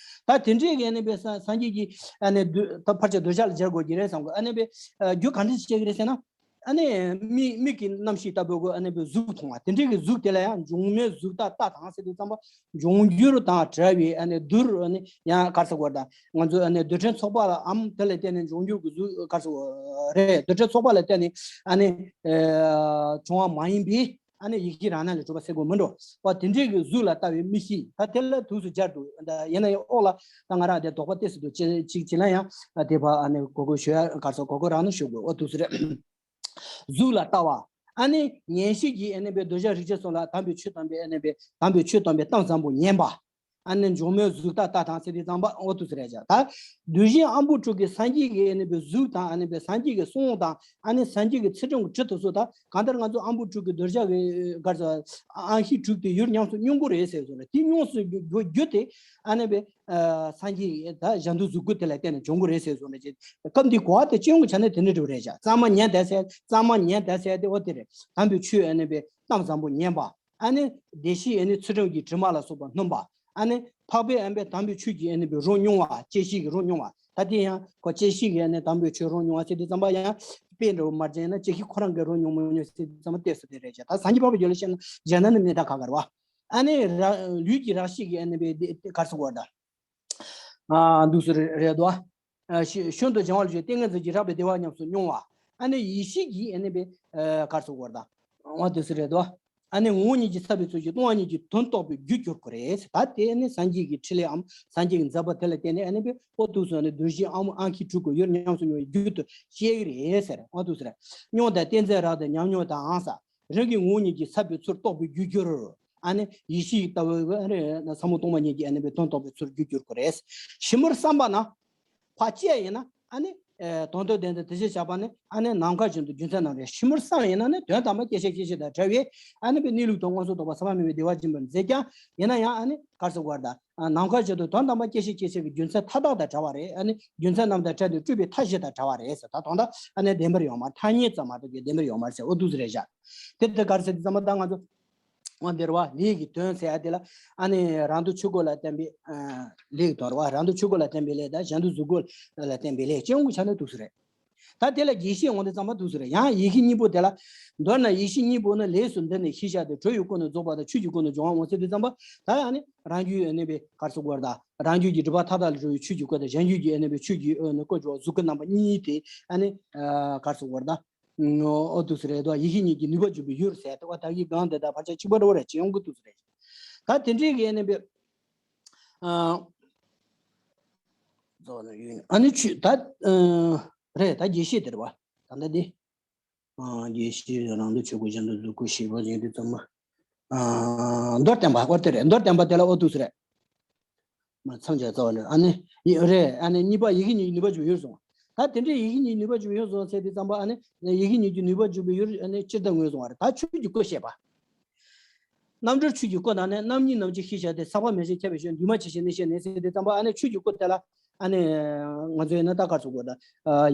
ད་དེ་འདྲའི་གི་ཨ་ནི་བས་སངས་རྒྱས་ཀྱི་ཨ་ནི་བདུད་ད་ཕལ་ཆེར་གདུལ་བྱ་ལ་སྦྱར་དགོས་ཀྱི་རེད་བསམ་གི། ཨ་ནི་བས་རྒྱུ་ག་འདྲ་ཞིག་བྱེད་ཀྱི་རེད་ཟེར་ན། ཨ་ནི་མིག་མིག་གི་རྣམ་ཤེས་ལྟ་བུ་གི་ཨ་ནི་བས་གཟུགས་མཐོང་བ་དེ་འདྲའི་གི་གཟུགས་དེ་ལ་ཡང་འབྱུང་མོས་གཟུགས་དང་རྟགས་དང་ཟེར་དུས་ཙམ་པ། འབྱུང་འགྱུར་དང་བྲལ་བའི་ཨ་ནི་བདུད་ཨ་ནི་ཡང་གར་སོགས་པར་ད་ང་ཚོ་ཨ་ནི་རྡུལ་ཕྲན་ཚོགས་པ་ལ་ཨམ་དེ་ལ་བརྟེན་ནས་འབྱུང་འགྱུར་གི་གཟུགས་གར་སོགས་རེད། རྡུལ་ཕྲན་ཚོགས་པ་ལ་བརྟེན་ནས་ཨ་ནི་བྱུང་བ་མ་ཡིན་པའི། ཨ་ནི་ཡིད་ཀྱི་རང་སྣང་ལས་གྲུབ་པ་ཟེར་དགོས་མི་འགྲོ་བ། དེ་འདྲའི་གི་གཟུགས་ལ་ལྟ་བའི་མིག་ཤེས་ད་དེ་ལ་དུས་སུ་སྦྱར་འདུག་ད་ཡིན་ན་ཡང་འོག་ལ་ད་ང་རང་དེ་དོགས་པ་ཏོག་ཙམ་འདུག་ཅི་ཅིག་ཅི་ལ་ཡང་དེ་བ་ཨ་ནི་གོ་གོ་ཞུ་ཡ་གར་སོགས་གོ་གོ་རང་ནས་ཞུ་དགོས། འོ་དུས་སུ་རེད། གཟུགས་ལ་ལྟ་བ། ཨ་ནི་ཉན་ཤེས་ཀྱི་ཨ་ནི་བའི་གདུལ་བྱ་རིགས་ཅན་སོགས་ལ་དམ་པའི་ཆོས་དམ་པའི་ཨ་ནི་བའི་དམ་པའི་ཆོས་དམ་པའི་གཏམ་བཟང་པོ་ཉན་པ། ཨ་ནི་འཇོལ་མོའི་གཟུགས་ལྟ་ལྟ་དང་ཟེར་དུས་ཙམ་པ་འོ་འདུག་ཟེར་རེད་ཅག་ད་གདུལ་ཞིང་ཨམ་བུ་ཕྲུག་གི་སངས་རྒྱས་ཀྱི་ཨ་ནི་པའི་གཟུགས་དང་ཨ་ནི་པའི་སངས་རྒྱས་ཀྱི་གསུང་དང་ཨ་ནི་སངས་རྒྱས་ཀྱི་ཚུལ་ཁྲིམས་ཀྱི་དྲི་དེ་ཚོ་དང་གང་ལྟར་ང་ཚོ་ཨམ་བུ་ཕྲུག་གི་གདུལ་བྱ་གི་གར་ས་ཨང་ཤིང་དྲུག་དེ་ཡུལ་ཉམས་སུ་མྱོང་གི་རེད་ཟེར་སོང་རེད། དེ་མྱོང་སོང་རྒྱུ་རྒྱུ་དེ་ཨ་ནི་པའི་སངས་རྒྱས་ཀྱི་ད་གཞན་དོན་གཟུགས་སྐུ་དེ་ལ་བརྟེན་ནས་བྱུང་གི་རེད་ཟེར་སོང་རེད་ཅེས། སྐབས་འདིའི་གོ་བ་དེ་སྤྱི་ཡོངས་ཀྱི་ཆ་ནས་དེ་འདྲ་འགྲོ་རེད་ཅག་གཙང་མ་ཉན་དང་ཟེར་གཙང་མ་ཉན་དང་ཟེར་དེ་འོ་དེ་རེད། དམ་པའི་ཆོས་ཨ་ནི་པའི་གཏམ་བཟང་པོ་ཉན་པ། ཨ་ནི་བདེ་གཤེགས་ཨ་ནི་ཚུལ་ཁྲིམས་ཀྱི་དྲི་མ་ལ་སོགས་པ་སྣོམ་པ། ཨ་ནི་འཕགས་པའི་ཨ་ནི་པའི་དམ་པའི་ཆོས་ཀྱི་ཨ་ནི་པའི་རོ་མྱོང་བ། བཅད་ཤེས་ཀྱི་རོ་མྱོང་བ། ད་དེ་ཡང་ཁོ་བཅད་ཤེས་ཀྱི་ཨ་ནི་དམ་པའི་ཆོས་རོ་མྱོང་བ་ཟེར་དུས་ཙམ་པ་ཡང་དཔེ་འདྲ་བོ་མ་བྱས་ན་བཅད་ཤེས་ཁོ་རང་གི་རོ་མྱོང་མ་མྱོང་ཟེར་དུས་ཙམ་པ་ཏོག་ཙམ་དེ་རེད་ཅག་ད་སངས་རྒྱས་འཕགས་པའི་རྒྱུད་ལ་བཤད་ན་གཞན་དོན་ནི་མི་འདྲ་ཁ་ཁ་རེད་བ། ཨ་ནི་ར་ལུས་ཀྱི་རང་གཤིས་ཀྱི་ཨ་ནི་པའི་དེ་དེ་གར་སོང་བ་ད། ཨ་འདུག་སེ་རེད་དོ། ཨ་ཤུ་ཤུན་ཏུ་སྦྱང་བ་ལ་སྤྱོད་ཏིང་ངེ་འཛིན་གྱི་རགས་པའི་བདེ་བ་ཉམས་སུ་མྱོང་བ། ཨ་ནི་ཡེ་ཤེས་ཀྱི་ཨ་ནི་པའི་ཨ་གར་སོང་བ་ད། འོ་འདུག་སེ་རེད་དོ། ཨ་ནི་ངོ་བོ་ཉིད་ཀྱིས་འཚལ་བའི་ཚུལ་གྱིས་སྟོང་པ་ཉིད་ཀྱི་དོན་རྟོགས་པའི་རྒྱུར་གྱུར་དགོས་རེད། ད་དེ་ནི་སངས་རྒྱས་ཀྱི་ཕྲིན་ལས་འམ་སངས་རྒྱས་ཀྱི་མཛད་པ་དེ་ལ་བརྟེན་ནས་ཨ་ནི་པའི་འོ་འདུག་སེ་ནི་གདུལ་ཞིང་ཨ་མོ་ཨང་ཁྱི་དྲུག་གི་ཡུལ་ཉམས་སུ་མྱོང་བའི་རྒྱུ་དུ་བཤད་ཀྱི་རེད་ཟེར། འོ་འདུག་སེ་རེད། མྱོང་དང་ཏིང་འཛིན་རགས་དང་ཉམས་མྱོང་དང་ཟེར། རང་གི་ངོ་བོ་ཉིད་ཀྱིས་འཚལ་བའི་ཚུལ་རྟོགས་པའི་རྒྱུར་གྱུར། ཨ་ནི་ཡེ་ཤེས་ལྟ་བུའི་ཨ་ནི་ཟབ་མོ་སྟོང་པ་ཉིད་ཀྱི་ཨ་ནི་པའི་དོན་རྟོགས་པའི་ཚུལ་རྒྱུར་གྱུར་དགོས་རེད། ཞིབ་མོར་བསམ་པ་ན། ཕར་བཅད་ཡིན་ན་ཨ་ནི་ཨེ་དོན་དམ་བདེན་དང་དེ་བཞིན་གཤེགས་པ་ནི་ཨ་ནི་ནམ་མཁའ་བཞིན་དུ་རྒྱུ་མཚན་རྣམས་རེད། ཞིབ་མོར་བསམ་ཡིན་ན་ནི་དོན་དམ་པ་སྐྱེ་ཤི་སྐྱེ་ཤི་དང་བྲལ་བའི་ཨ་ནི་པའི་གནས་ལུགས་དང་མངོན་སུམ་རྟོགས་པ་ཟབ་པ་མེད་པའི་བདེ་བ་ཅན་པར་མཛད་ཀྱང་ཡིན་ན་ཡང་ཨ་ནི་གར་སོང་བ་ད། ནམ་མཁའ་བཞིན་དུ་དོན་དམ་པ་སྐྱེ་ཤི་སྐྱེ་ཤི་གི་རྒྱུ་མཚན་མཐའ་དག་དང་བྲལ་བ་རེད། ཨ་ནི་རྒྱུ་མཚན་རྣམས་དང་བྲལ་ཏེ་སྤྲོས་པའི་མཐའ་བཞི་དང་བྲལ་བ་རེད་ཟེར། ད་དོན་དག་ཨ་ནི་བདེན་པར་ཡོད་མ་རེད། ཐ་སྙད་ཙམ་མ་གཏོགས་ཀྱི་བདེན་པར་ཡོད་མ་རེད་ཟེར། འོ་འདུག་སེ་རེད་བཞག་དེ་ལྟར་གར་ཟེར་དུས་ཙམ་པ་ད་ང་ཚོ་འོ་འདིར་བ་ལས་ཀྱི་དོན་ཟེར་ཡ་དེ་ལ་ཨ་ནི་རང་དོན་ཆོས་སྐུ་ལ་བརྟེན་པའི་ལས་ཀྱི་དོན་རེད་བ། རང་དོན་ཆོས་སྐུ་ལ་བརྟེན་པའི་ལས་དང་གཞན་དོན་གཟུགས་སྐུ་ལ་བརྟེན་པའི་ལས་སྤྱི་ཡོངས་ཀྱི་ཆ་ནས་འདུག་སེ་རེད། ད་དེ་ལ་རྒྱས་བཤད་འོང་དུས་ཙམ་པ་འདུག་སེ་རེད། ཡང་ཡེ་ཤེས་གཉིས་པོ་དེ་ལ། མདོར་ན་ཡེ་ཤེས་གཉིས་པོ་ནི་ལས་སུ་འདི་ནི་ཤེས་བྱ་སྟེ་དྲོད་ཡོད་ཀུན་ནས་རྫོགས་པ་དང་ཆོས་ཀྱི་སྐུ་ནི་སྦྱོང་བ་འོང་ཟེར་དུས་ཙམ་པ་ད་ཨ་ནི་རང་རྒྱུད་ཨ་ནི་པའི་གར་སོང་བ་ད་རང་རྒྱུད་ཀྱི་སྒྲིབ་པ་མཐའ་དག་ལས་གྲོལ་བའི་ཆོས་ཀྱི་སྐུ་དང་གཞན་རྒྱུད་ཀྱི་ཨ་ནི་པའི་ཆོས་ཀྱི་ཨ་ནི་སྐུ་སྦྱོང་བ་གཟུགས་སྐུ་རྣམ་པ་གཉིས་དེ་ཨ་ནི་གར་སོང་བ་ད། འོ་འདུག་སེ་རེད་དོ། ཡེ་ཤེས་གཉིས་ཀྱི་ནུས་པ་འཇུག་པའི་ཡུལ་ཟེར་ཏེ་བ་ད་གི་གང་དེ་དག་བར་ཆད་གཅིག་པ་འདྲ་བོ་རེད། སྤྱི་ཡོངས་ཀྱི་འདུག་སེ་རེད། ད་དེ་འདྲའི་གི་ཨ་ནི་པའི། ཨ་ནི་ཆོས་ད། རེད། ད་རྒྱས་བཤད་དེ་རེད་བ། ད་ལྟ་འདི། རྒྱས་བཤད་རང་དོན་ཆོས་སྐུ་གཞན་དོན་གཟུགས་སྐུ་ཞེས་པ་ཡིན་དུས་ཙམ་པ། མདོར་བསྟན་པ་སྐོར་དེ་རེད། མདོར་བསྟན་པ་དེ་ལ་འོ་འདུག་སེ་རེད། མ་མཚམས་སྦྱར་རྩ་བ་འདྲ་ཨ་ནི། རེད། ཨ་ནི་གཉིས་པ་ཡེ་ཤེས་གཉིས་ནུས་པ་འཇུག་ཡུལ་སོང་། ད་དེ་འདྲའི་ཡེ་ཤེས་གཉིས་ནུས་པ་འཇུག་ཡུལ་སོང་ཟེར་དུས་ཙམ་པ་ཨ་ནི་ཡེ་ཤེས་གཉིས་ཀྱི་ནུས་པ་འཇུག་པའི་ཡུལ་ཨ་ནི་སྤྱིར་བཏང་ངོས་བཟུང་བ་རེད། ད་ཆོས་ཀྱི་སྐུ་བཤད་པ། རྣམ་གྲོལ་ཆོས་ཀྱི་སྐུ་དང་ནི་རྣམ་གཉིས་རྣམ་གཅིག་ཤེས་བྱ་སྟེ། ཟག་པ་མེད་ཕྱིར་ཁྱབ་པའི་ཕྱིར། འདུས་མ་བྱས་ཕྱིར་གནས་ཤེས་ནས་ཟེར་དུས་ཙམ་པ་ཨ་ནི་ཆོས་ཀྱི་སྐུ་དེ་ལ་ཨ་ནི་ང་ཚོ་ཡིན་ན་ད་གར་སོང་བ་ད།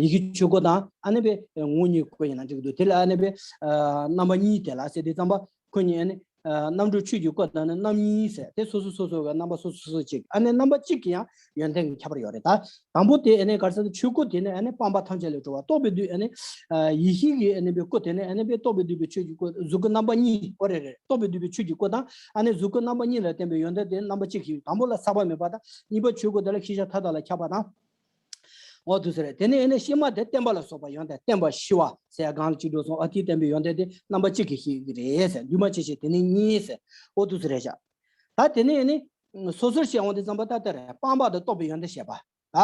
ཡེ་ཤེས་ཆོས་སྐུ་དང་ཨ་ནི་པའི་ངོ་བོ་ཉིད་སྐུ་ཡིན་ན་འགྲིག་གི་འདུག་དེ་ལ་ཨ་ནི་པའི་རྣམ་པ་གཉིས་དེ་ལ་ཟེར་དུས་ཙམ་པ་ཁོ་གཉིས་ཨ་ནི། རྣམ་གྲོལ་ཆོས་ཀྱི་སྐུ་དང་ནི་རྣམ་གཉིས་ཟེར་དེ་སོ་སོ་སོ་སོ་གི་རྣམ་པ་སོ་སོ་སོ་སོ་གཅིག་ཨ་ནི་རྣམ་པ་གཅིག་གི་ཡང་ཡོན་ཏན་གྱི་ཁྱད་པར་ཡོད་རེད་ད། དང་པོ་དེ་ཨ་ནི་ག་རེ་ཟེར་ན་ཆོས་སྐུ་དེ་ནི་ཨ་ནི་སྤངས་པ་ཐམས་ཅད་ལས་གྲོལ་བ་རྟོགས་པའི་བདུད་ཨ་ནི། ཡེ་ཤེས་ཀྱི་ཨ་ནི་པའི་སྐུ་དེ་ནི་ཨ་ནི་པའི་རྟོགས་པའི་བདུད་པའི་ཆོས་ཀྱི་སྐུ་གཟུགས་སྐུ་རྣམ་པ་གཉིས་ཨོ་རེད་རེད། རྟོགས་པའི་བདུད་པའི་ཆོས་ཀྱི་སྐུ་དང་ཨ་ནི་གཟུགས་སྐུ་རྣམ་པ་གཉིས་ལ་བརྟེན་པའི་ཡོན་ཏན་དེ་རྣམ་པ་གཅིག་ཞིག་དང་པོ་ལ་ཟག་པ་མེད་པ་དང་གཉིས་པ་ཆོས་སྐུ་དེ་ལ་ཤེས་བྱ་མཐའ་དག་ལ་ཁྱབ་པ་དང་། འོ་འདུག་སེ་རེད། དེ་ནས་ཨ་ནི་ཕྱི་མ་དེ་བརྟན་པ་ལ་སོགས་པ་ཡོན་ཏན་བརྟན་པ་ཞི་བ་ཟེར་ཡ་སྒང་ལ་གཅིག་འགྲོ་སོང་། ཨ་དེའི་བརྟན་པའི་ཡོན་ཏན་དེ་རྣམ་པ་གཅིག་གིས་ཤེས་ཀྱི་རེད་ཟེར། འདུས་མ་བྱས་ཕྱིར་དེ་ནི་གཉིས་ཟེར། འོ་འདུག་སེ་རེད་བཞག་ད་དེ་ནས་ཨ་ནི་སོ་སོར་བཤད་འོང་དུས་ཙམ་པ་ད་ལྟ་རེད། སྤངས་པ་དང་རྟོགས་པའི་ཡོན་ཏན་བཤད་པ། ད་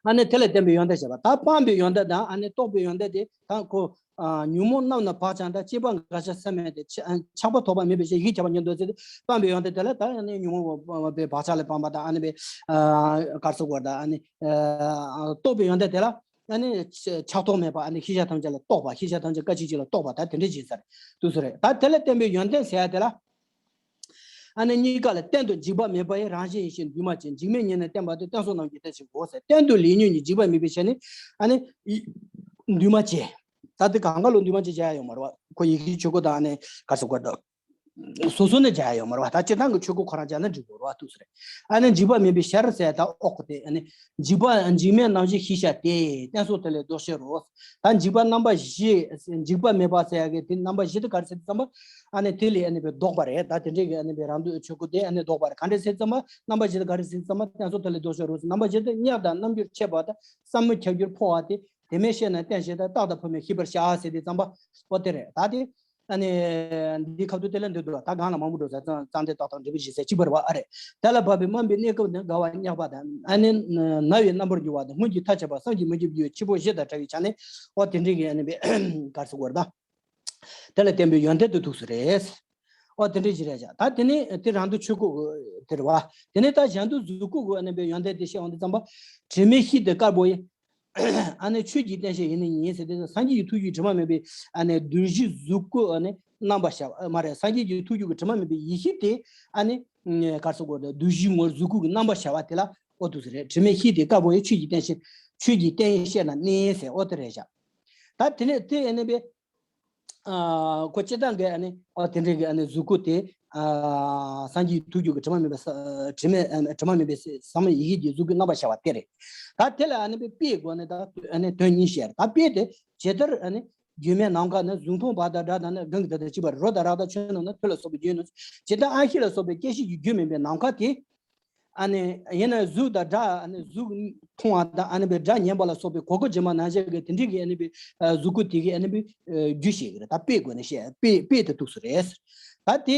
ཨ་ནི་དེ་ལ་བརྟེན་པའི་ཡོན་ཏན་བཤད་པ། ད་སྤངས་པའི་ཡོན་ཏན་དང་ཨ་ནི་རྟོགས་པའི་ཡོན་ཏན་དེ་ད་ཁོ། ཉོན་མོངས་རྣམས་ནི་བག་ཆགས་འདྲ། སྐྱེས་པ་འགག་བྱ་སེམས་མེད་དེ། ཆགས་པ་ཐོགས་པ་མེད་པའི་ཕྱིར། ཡིད་ཀྱིས་ཁྱབ་པ་ཉིད་དུ་བརྩིས་ཏེ་སྤངས་པའི་ཡོན་ཏན་དེ་ལ་ད་ཨ་ནི་ཉོན་མོངས་པའི་བག་ཆགས་ལས་སྤངས་པ་དང་ཨ་ནི་པའི་གར་སོགས་པར་དང་ཨ་ནི་རྟོགས་པའི་ཡོན་ཏན་དེ་ལ་ཨ་ནི་ཆགས་ཐོགས་མེད་པ། ཨ་ནི་ཤེས་བྱ་ཐམས་ཅད་ལ་རྟོགས་པ། ཤེས་བྱ་ཐམས་ཅད་སྐད་ཅིག་གཅིག་ལ་རྟོགས་པ། ད་དེ་འདྲ་ཅིག་ཟེར་དུས་སུ་རེད། ད་དེ་ལ་བརྟེན་པའི་ཡོན་ཏན་ཟེར་ཡ་དེ་ལ། ཨ་ནི་གཉིས་ཀ་ལ་གཏན་དུ་འཇིགས་པ་མེད་པ་ཡི། རང་བཞིན་ཡེ་ཤེས་འདུས་མ་བྱས། འཇིགས་མེད་ཉིད་ནི་བརྟན་པ་སྟེ། བརྟན་སོགས་རྣམས་ཀྱི་རྟེན་བྱེད་དགོས་ཟེར། གཏན་དུ་ལས་ཉོན་གྱི་འཇིགས་པ་མེད་པའི་ཕྱིར་ནི། ཨ་ནི་འདུས་མ་བྱས། ད་དེ་གང་ག་ལ་འདུས་མ་བྱས་བྱ་ཡ་ཡོད་མ་རེད་བ། ཁོ་ཡི་གེའི་ཆོས་སྐུ་དང་ཨ་ནི་ག་རེ་ཟེར་དགོས་འདུག་སོ་སོ་ནས་བྱ་ཡ་ཡོད་མ་རེད་བ། ད་སྤྱིར་བཏང་གི་ཆོས་སྐུ་ཁོ་རང་བྱས་ན་འགྲིག་གི་རེད་བ། འདུག་སེ་རེད། ཨ་ནི་འཇིགས་པ་མེད་པའི་ཕྱིར་ཟེར་ད་ཨོ་ཁོ་དེ་ཨ་ནི། འཇིགས་པ་འཇིགས་མེད་རྣམ་བཞི་ཤེས་བྱ་སྟེ། བརྟན་སོགས་དེ་ལས་ལྡོག་ཕྱིར་རོ། ད་འཇིགས་པ་རྣམ་པ་བཞི། འཇིགས་པ་མེད་པ་ཟེར་ཡ་གི་དེ་རྣམ་པ་བཞི་དེ་ག་རེ་ཟེར་དུས་ཙམ་པ། ཨ་ནི་དེ་ལས་ཨ་ནི་པའི་ལྡོག་པ་རེད། ད་དེ་འདྲའི་གི་ཨ་ནི་པའི་རང་དོན་ཆོས་སྐུ་དེ་ཨ་ནི་ལྡོག་པ་རེད། ག་འདྲ་ཟེར་དུས་ཙམ་པ་རྣམ་པ་བཞི་དེ་ག་རེ་ཟེར་དུས་ཙམ་པ་བརྟན་སོགས་དེ་ལས་ལྡོག་ཕྱིར་རོ་ཟེར། རྣམ་པ་བཞི་དེ་གཉེར་དང་རྣམ་འགྱུར་ཁྱད་པར་དང་བསམ་མི་ཁྱབ་འགྱུར་འཕོ་བ་སྟེ། དེ་མིན་ཤེས་ན་བརྟན་ཞེས་དང་། རྟག་དང་བུད་མེད་ཤེས་པར་བྱ་ཟེར་དུས་ཙམ་པ་འོ་དེ་རེད། ད་དེ། ཨ་ནི། འདི་ཁ་ཐུག་དེ་ལ་འདི་འདུག་ད་སྒང་ལ་མང་པོ་འགྲོ་ས་གཙང་གཙང་དེ་ཏག་ཏག་འབྲས་བུ་བཞི་ཟེར་གཅིག་པ་རེད་བ། ཨ་རེད། དེ་ལ་བབ་པའི་དམན་པའི་གནས་སྐབས་ནི། དགའ་བ་བརྙས་པ་དང་། ཨ་ནི། ན་བའི་རྣམ་པར་འགྱུར་བ་དང་། སྔོན་གྱི་མཐའ་ཆད་པ། བསམ་གྱིས་མི་ཁྱབ་འགྱུར་བའི་འཆི་འཕོ་བཞི་དང་བྲལ་བའི་ཆ་ནས། འོ་དེ་འདྲའི་གི་ཨ་ནི་པའི་ག་རེ་ཟེར་དགོས་རེད་ད། དེ་ལ་བརྟེན་པའི་ཡོན་ཏན་དུ་འདུག་སེ་རེད། ཨོ་དེ་འདྲ་ཞིག་རེད་བཞག་ད་དེ་ནས་དེ་རང་དུ་ཆོས་སྐུ་དེ་རེད་བ། དེ་ནས་ད་གཞན་དུ་གཟུགས་སྐུ་གི་ཨ་ནི་པའི་ཡོན་ཏན་དེ་བཤད་འོང་དུས་ཙམ་པ། དྲི་མེད་ཤེལ་དུ་དཀར་པོ་ཡི། ཨ་ནི་ཆོས་ཀྱི་རྟེན་བཤད་ཡེ་ནས་ཉིད་ཟེར་དེ་སངས་རྒྱས་ཀྱི་ཐུགས་རྒྱུད་དྲི་མ་མེད་པའི་ཨ་ནི་བདུད་བཞིའི་གཟུགས་སྐུ་ཨ་ནི་རྣམ་པར་ཤར་བ་མ་རེད། སངས་རྒྱས་ཀྱི་ཐུགས་རྒྱུད་ཀྱི་དྲི་མ་མེད་པའི་ཡེ་ཤེས་དེ་ཨ་ནི་ག་རེ་ཟེར་དགོས་རེད། བདུད་བཞིའི་ངོར་གཟུགས་སྐུ་གི་རྣམ་པར་ཤར་བ་དེ་ལ་ཨོ་དུ་ཟེར་རེད། དྲི་མེད་ཤེལ་དུ་དཀར་པོ་ཡི། ཆོས་ཀྱི་རྟེན་བཤད་ཆོས་ཀྱི་རྟེན་བཤད་ན་གནས་ཟེར་ཨོ་དེ་རེད་བཞག་ད་དེ་ནས་དེ་ཨ་ནི་པའི། ཨ་ཁོ་སྤྱིར་བཏང་གི་ཨ་ནི་ཨོ་དེ་འདྲའི་གི་ཨ་ནི་གཟུགས་སྐུ་དེ་ཨ་སངས་རྒྱས་ཐུགས་རྒྱུད་ཀྱི་དྲི་མ་མེད་པའི་ས་དྲི་མེད་ཨ་དྲི་མ་མེད་པའི་ས་ཟབ་མོ་ཡེ་ཤེས་ཀྱི་གཟུགས་སྐུ་རྣམ་པར་ཤར་བ་དེ་རེད། ད་དེ་ལ་ཨ་ནི་དཔེའི་སྒོ་ནས་ད་ཨ་ནི་དོན་གཉིས་བཤད། ད་དཔེ་དེ་ཇི་ལྟར་ཨ་ནི་རྒྱུ་མེད་ནམ་མཁའ་ན། གཟུགས་མཐོང་བ་དང་འདྲ་དང་ནི། གང་གི་དོན་དང་བཅས་པ་རེད། རོ་དང་རཀ་དང་ཆུ་རྣམས་ནི། ཐུར་ལ་སོགས་པའི་རྒྱུ་ཡིན་ནོ། ཇི་ལྟར་ཨ་ཤེལ་ལ་སོགས་པའི་སྐྱེ་ཤེས་ཀྱི་རྒྱུ་མིན་པའི་ནམ་མཁའ་དེ། ཨ་ནི་ཡིན་ན་གཟུགས་དང་སྒྲ་ཨ་ནི་གཟུགས་མཐོང་བ་དང་ཨ་ནི་པའི་སྒྲ་ཉན་པ་ལ་སོགས་པའི་གོ་གོ་ཇི་མ་ནང་བཞིན་གྱི་དེ་འདྲའི་གི་ཨ་ནི་པའི་གཟུགས་སྐུ་དེ་གི་ཨ་ནི་པའི་རྒྱུ་ཞིག་རེད། ད་དཔེ་དགོས་ནས་བཤད་དཔེ་དཔེ་དེ་ཐུགས་སུ་རེད། ད་དེ་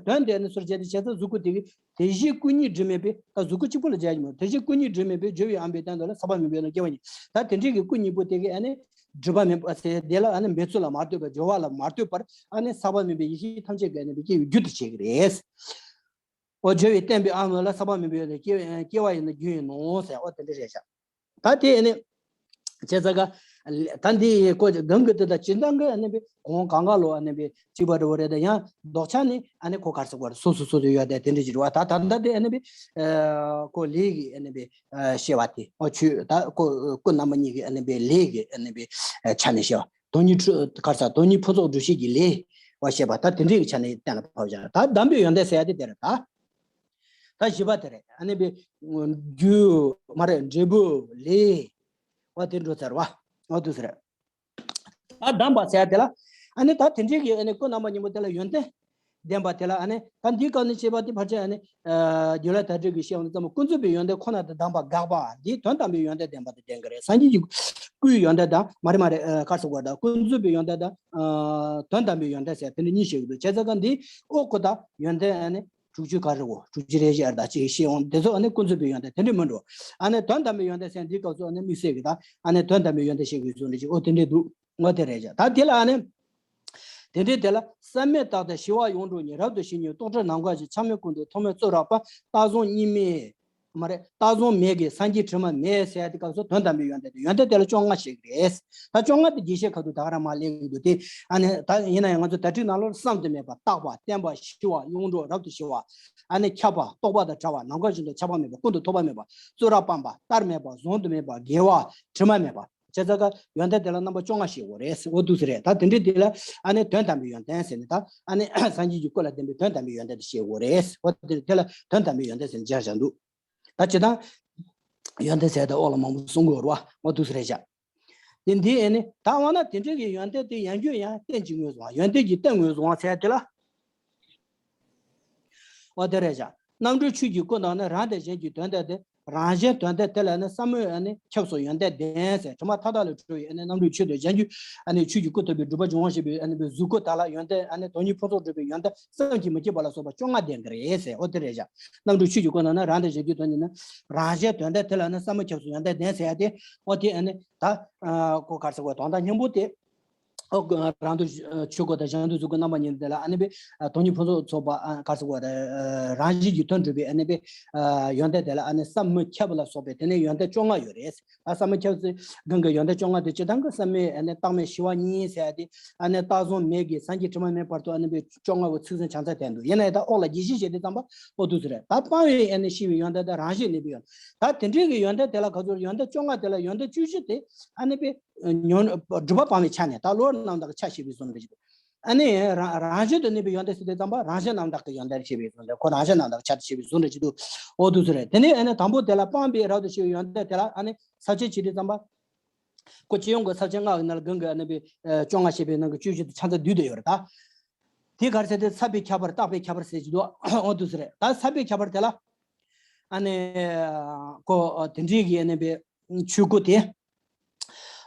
དོན་དེ་ནི་སོར་བྱས་ཏེ་བྱས་ཙང་གཟུགས་སྐུ་དེ་གི་དེ་བཞིན་སྐུ་གཉིས་སྒྲིབ་མེད་པའི་ད་གཟུགས་སྐུ་གཅིག་པུ་ལ་སྦྱར་གྱི་མོད། དེ་བཞིན་སྐུ་གཉིས་སྒྲིབ་མེད་པའི་སྦྱོར་བའི་ཨམ་པའི་སྟེང་དུ་ལ་ཟག་པ་མེད་པའི་ལ་སྐྱེ་བ་ཉིད། ད་དེ་འདྲའི་གི་སྐུ་གཉིས་པོ་དེ་གི་ཨ་ནི་སྒྲིབ་པ་མེད་པ་ཟེར་དེ་ལ་ཨ་ནི་འབད་ཚུལ་ལ་མ་ལྟོས་པར་སྦྱོར་བ་ལ་མ་ལྟོས་པར་ཨ་ནི་ཟག་པ་མེད་པའི་ཡེ་ཤེས་ཐམས་ཅད་ཀྱི་ཨ་ནི་པའི་སྐྱེ་བའི་རྒྱུ་དུ་བྱེད་ཀྱི་རེད། འོ་སྦྱོར་བའི་བརྟེན་པའི་ཨ་ནི་ལ་ཟག་པ་མེད་པའི་ཡོན་ཏན་སྐྱེ་སྐྱེ་བ་ཡིན་ན་རྒྱུ་ཡིན་ནོ་ཟེར་འོ་དེ་འདྲ་རེད་བཞག་ད་དེ་ཨ་ནི་བྱས་ཙང་ཀ་ད་འདི་ཡི་སྐོར་གྱི་གང་གི་དེ་དང་སྤྱིར་བཏང་གི་ཨ་ནི་པའི་གོང་གང་ག་ལོ་ཨ་ནི་པའི་གཅིག་པ་འདྲ་བོ་རེད། ད་ཡང་ལྡོག་ཆ་ནི་ཨ་ནི་ཁོ་ག་རེ་ཟེར་དགོས་རེད། སོ་སོ་སོ་སོ་ཡོད་དེ་དེ་འདྲ་ཅིག་རེད་བ། ད་ད་ལྟ་དེ་ཨ་ནི་པའི་ཁོ་ལས་ཀྱི་ཨ་ནི་པའི་བཤད་པ་དེ་འོ་ཆོས་ད་ཁོ་སྐུ་རྣམ་པ་གཉིས་ཀྱི་ཨ་ནི་པའི་ལས་ཀྱི་ཨ་ནི་པའི་ཆ་ནས་བཤད་པ། དོན་གཉིས་འཕྲོ་ག་རེ་ཟེར། དོན་གཉིས་ཕུན་ཚོགས་སྒྲུབ་བྱེད་ཀྱི་ལས་པ་བཤད་པ་ད་དེ་འདྲའི་གི་ཆ་ནས་གཏན་ལ་ཕབ་བཞག་ད་གདམས་པའི་ཡོན་ཏན་ཟེར་ཡ་དེ་དེ་རེད་ད། ད་བཞི་པ་དེ་རེད། ཨ་ནི་པའི་རྒྱུ་མ་རེད། འབྲས་བུ་ལས་པ་དེ་འགྲོ་ཚར་བ་འོ་དུ་ཟེར། ད་གདམས་པ་ཟེར་ཡ་དེ་ལ་ཨ་ནི་ད་དེ་འདྲའི་གི་ཨ་ནི་སྐུ་རྣམ་པ་གཉིས་པོ་དེ་ལ་ཡོན་ཏན་ལྡན་པ་དེ་ལ་ཨ་ནི་ད་འདིའི་སྐབས་ནས་བཤད་པ་དེ་ཕལ་ཆེར་ཨ་ནི་རྒྱུད་བླ་དྭགས་བསྒྲིགས་ཀྱི་བཤད་པ་ཙམ་ཀུན་རྫོབ་པའི་ཡོན་ཏན་ཁོ་ན་དང་གདམས་པ་དགག་པ་འདི་དོན་དམ་པའི་ཡོན་ཏན་ལྡན་པ་དང་ལྡན་གྱི་རེད། སངས་རྒྱས་ཀྱི་སྐུའི་ཡོན་ཏན་དང་མ་རེད་མ་རེད་ག་རེ་ཟེར་དགོས་རེད། ད་ཀུན་རྫོབ་པའི་ཡོན་ཏན་དང་དོན་དམ་པའི་ཡོན་ཏན་ཟེར་དེ་འདྲ་གཉིས་བཤད་ཀྱི་འདུག་བྱས་ཙང་ཀ་འདི་ཨོ་ཁོ་ད་ཡོན་ཏན་ཨ་ནི་དྲུག་ཅུ་ག་རེ་གོ་དྲུག་ཅུ་རེ་བཞི་ཨར་ད་ཅིག་བཤད་འོང་དེ་ཚོ་ཨ་ནི་ཀུན་རྫོབ་པའི་ཡོན་ཏན་དེ་འདྲ་མིན་འགྲོ། ཨ་ནི་དོན་དམ་པའི་ཡོན་ཏན་ཟེར་འདིའི་སྐབས་སུ་ཨ་ནི་དམིགས་བསལ་གྱི་ད་ཨ་ནི་དོན་དམ་པའི་ཡོན་ཏན་བཤད་དགོས་བཟོ་འདྲ་ཅིག་ཨོ་དེ་འདྲ་འདུག་ངོ་དེ་རེད་བྱ། ད་དེ་ལ་ཨ་ནི། དེ་འདྲའི་དེ་ལ་བསམ་མེད་རྟག་སྟེ་ཞི་བ་ཡོངས་གྲུབ་ཉིད། རབ་ཏུ་ཞི་གཉིས་རྟོག་བྲལ་ནམ་མཁའ་བཞིན། ཆགས་མེད་ཀུན་ཏུ་ཐོགས་མེད་བཙུན་རབ་པ། རྟགས་བཟུང་གཉིས་མེད་མ་རེད། རྟགས་བཟུང་མེད་ཀྱི་སངས་རྒྱས་དྲི་མ་མེད་ཟེར་ཡ་དེ་སྐབས་སུ་དོན་དམ་པའི་ཡོན་ཏན་དེ་ཡོན་ཏན་དེ་ལ་བཅོ་ལྔ་བཤད་ཀྱི་རེད། ད་བཅོ་ལྔ་དེ་རྒྱས་བཤད་ཁ་ཐུག་ད་ག་རང་མ་གླེང་གི་འདུག་སྟེ། ཨ་ནི་ད་ཡིན་ན་ཡང་ང་ཚོ་ད་ཁྲིད་ནང་ལོགས་བསམ་དུ་མེད་པ་རྟག་པ་བརྟན་པ་ཞི་བ་ཡོངས་གྲུབ་རབ་ཏུ་ཞི་བ། ཨ་ནི་ཁྱབ་པ་རྟོག་པ་དང་བྲལ་བ་ནམ་མཁའ་བཞིན་དུ་ཁྱབ་པ་མེད་པ་ཀུན་ཏུ་ཐོགས་པ་མེད་པ་བཙུན་རབ་སྤངས་པ་བལྟར་མེད་པ་གཟུང་དུ་མེད་པ་དགེ་བ་དྲི་མ་མེད་པ། བྱས་ཙང་ཀ་ཡོན་ཏན་དེ་ལ་རྣམ་པ་བཅོ་ལྔ་ཞེས་འོ་རེད་ཟེར་འོ་འདུག་ཟེར་རེད། ད་དེ་འདྲའི་དེ་ལ་ཨ་ནི་དོན་དམ་པའི་ཡོན་ཏན་ཟེར་ནས་ད་ཨ་ནི་སངས་རྒྱས་ཀྱི་སྐུ་ལ་ལྡན་པའི་དོན་དམ་པའི་ཡོན་ཏན་དེ་ཞེས་འོ་རེད་ཟེར་འོ་དེ་དེ་ལ་དོན་དམ་པའི་ཡོན་ཏན་ཟེར་ནས་སྦྱར་བཞག་འདུག་ད་སྤྱིར་བཏང་ཡོན་ཏན་ཟེར་ད་འོག་ལ་མང་པོ་གསུང་དགོས་རེད་བ་འོ་འདུག་ཟེར་རེད་བཞག་དེ་འདི་ཨ་ནི་ད་འོ་ན་དེ་འདྲའི་གི་ཡོན་ཏན་དེ་ཡང་རྒྱུན་ཡང་རྟེན་གྱི་ངོས་བཟུང་བ་ཡོན་ཏན་གྱི་རྟེན་ངོས་བཟུང་བ་ཟེར་དེ་ལ། འོ་དེ་རེད་བཞག་རྣམ་གྲོལ་ཆོས་ཀྱི་སྐུ་དང་ནི་རང་དང་གཞན་གྱི་དོན་དག་སྟེ། རང་གཞན་དོན་དག་དེ་ལ་ནི་ཟབ་མོའི་ཨ་ནི་ཁྱབ་སོགས་ཡོན་ཏན་ལྡན་ཟེར། དྲི་མ་མཐའ་དག་ལས་གྲོལ་བའི་ཨ་ནི་རྣམ་གྲོལ་ཆོས་དང་གཞན་གྱི་ཨ་ནི་ཆོས་ཀྱི་སྐུ་ཐོབ་པའི་སྒྲུབ་པ་འབྱུང་བ་ཞེས་པའི་ཨ་ནི་པའི་གཟུགས་སྐུ་དག་ལ་ཡོན་ཏན་ཨ་ནི་དོན་གཉིས་ཕུན་ཚོགས་སྒྲུབ་པའི་ཡོན་ཏན་བསམ་གྱིས་མི་ཁྱབ་པ་ལ་སོགས་པ་བཅོ་ལྔ་ལྡན་གྱི་རེད་ཟེར། འོ་དེ་རེད་བཞག་རྣམ་གྲོལ་ཆོས་ཀྱི་སྐུ་དང་ནི་རང་དང་གཞན་གྱི་དོན་གཉིས་ནི་རང་གཞན་དོན་དག་དེ་ལ་ནི་ཟབ་མོ་ཁྱབ་སོགས་ཡོན་ཏན་ལྡན་ཟེར་ཡ་དེ་འོ་དེ་ཨ་ནི་ད་ཨ་གོ་ག་རེ་ཟེར་དགོས་དོན་དག་སྙིང་པོ་དེ། ཨོ་རང་དུ་ཆོས་སྐུ་དང་གཞན་དུ་གཟུགས་སྐུ་རྣམ་པ་གཉིས་དེ་ལ་ཨ་ནི་པའི་དོན་གཉིས་ཕུན་ཚོགས་ཚོགས་པ་ག་རེ་ཟེར་དགོས་རེད། རང་བཞིན་གྱིས་དོན་གྲུབ་པའི་ཨ་ནི་པའི་ཡོན་ཏན་དེ་ལ་ཨ་ནི་བསམ་མི་ཁྱབ་པ་ལ་སོགས་པའི་དེ་ནས་ཡོན་ཏན་བཅོ་ལྔ་ཡོད་རེད། ད་བསམ་མི་ཁྱབ་ཚེ་གང་གི་ཡོན་ཏན་བཅོ་ལྔ་དེ་སྤྱིར་བཏང་གི་བསམ་མི་ཨ་ནི་རྟག་མེད་ཞི་བ་གཉིས་ཟེར་ཡ་དེ་ཨ་ནི་རྟགས་བཟུང་མེད་ཀྱི་སངས་རྒྱས་དྲི་མ་མེད་བར་དུ་ཨ་ནི་པའི་བཅོ་ལྔ་བོ་ཚིག་ཟིན་བྱང་ཚད་བསྟན་འདུག་ཡིན་ན་ཡང་ད་འོག་ལ་རྒྱས་བཤད་བྱེད་དུས་ཙམ་པ་ཨོ་དུ་ཟེར་རེད། ད་སྤང་བའི་ཨ་ནི་ཤེས་པའི་ཡོན་ཏན་དང་རང་བཞིན་གནས་པའི་ཡོན་ཏན་ད་དེ་འདྲའི་གི་ཡོན་ཏན་དེ་ལ་ག་ཚོད་ཡོན་ཏན་བཅོ་ལྔ་དེ་ལ་ཡོན་ཏན་བཅུ་བཞི་དེ་ཨ་ནི་པའི། ཉོན། སྒྲུབ་པ་སྤང་བའི་ཆ་ནས་ད་བློ་རྣམ་དག་གི་ཆ་ཞེས་པའི་གཟུགས་འདྲ་ཞིག་འདུག་ཨ་ནི་རང་རང་བཞིན་དུ་གནས་པའི་ཡོན་ཏན་ཟེར་དུས་ཙམ་པ་རང་བཞིན་རྣམ་དག་གི་ཡོན་ཏན་ཞེས་པའི་གཟུགས་འདྲ་ཁོ་རང་བཞིན་རྣམ་དག་ཆ་ཞེས་པའི་གཟུགས་འདྲ་ཞིག་འདུག་འོ་འདུག་ཟེར་རེད། དེ་ནས་ཨ་ནི་དང་པོ་དེ་ལ་སྤངས་པའི་རབ་ཏུ་ཞི་བའི་ཡོན་ཏན་དེ་ལ་ཨ་ནི་ས་བཅད་བྱེད་དུས་ཙམ་པ། ཁོ་སྤྱི་ཡོངས་ཀྱི་ས་བཅད་ལྔ་གི་ནང་ལ་གང་གི་ཨ་ནི་པའི་བཅོ་ལྔ་ཞེས་པའི་ནང་གི་བཅུ་བཞི་དེ་ཆ་ཚང་བསྡུས་ཏེ་ཡོད་རེད་ད། དེ་ག་རེ་ཟེར་དུས་ཚ་བའི་ཁྱད་པར་རྟག་པའི་ཁྱད་པར་ཟེར་གྱི་འདུག་འོ་འདུག་ཟེར་རེད། ད་ཚ་བའི་ཁྱད་པར་དེ་ལ་ཨ་ནི་ཁོ་དེ་འདྲའི་གི་ཨ་ནི་པའི་ཆོས་སྐུ་དེ།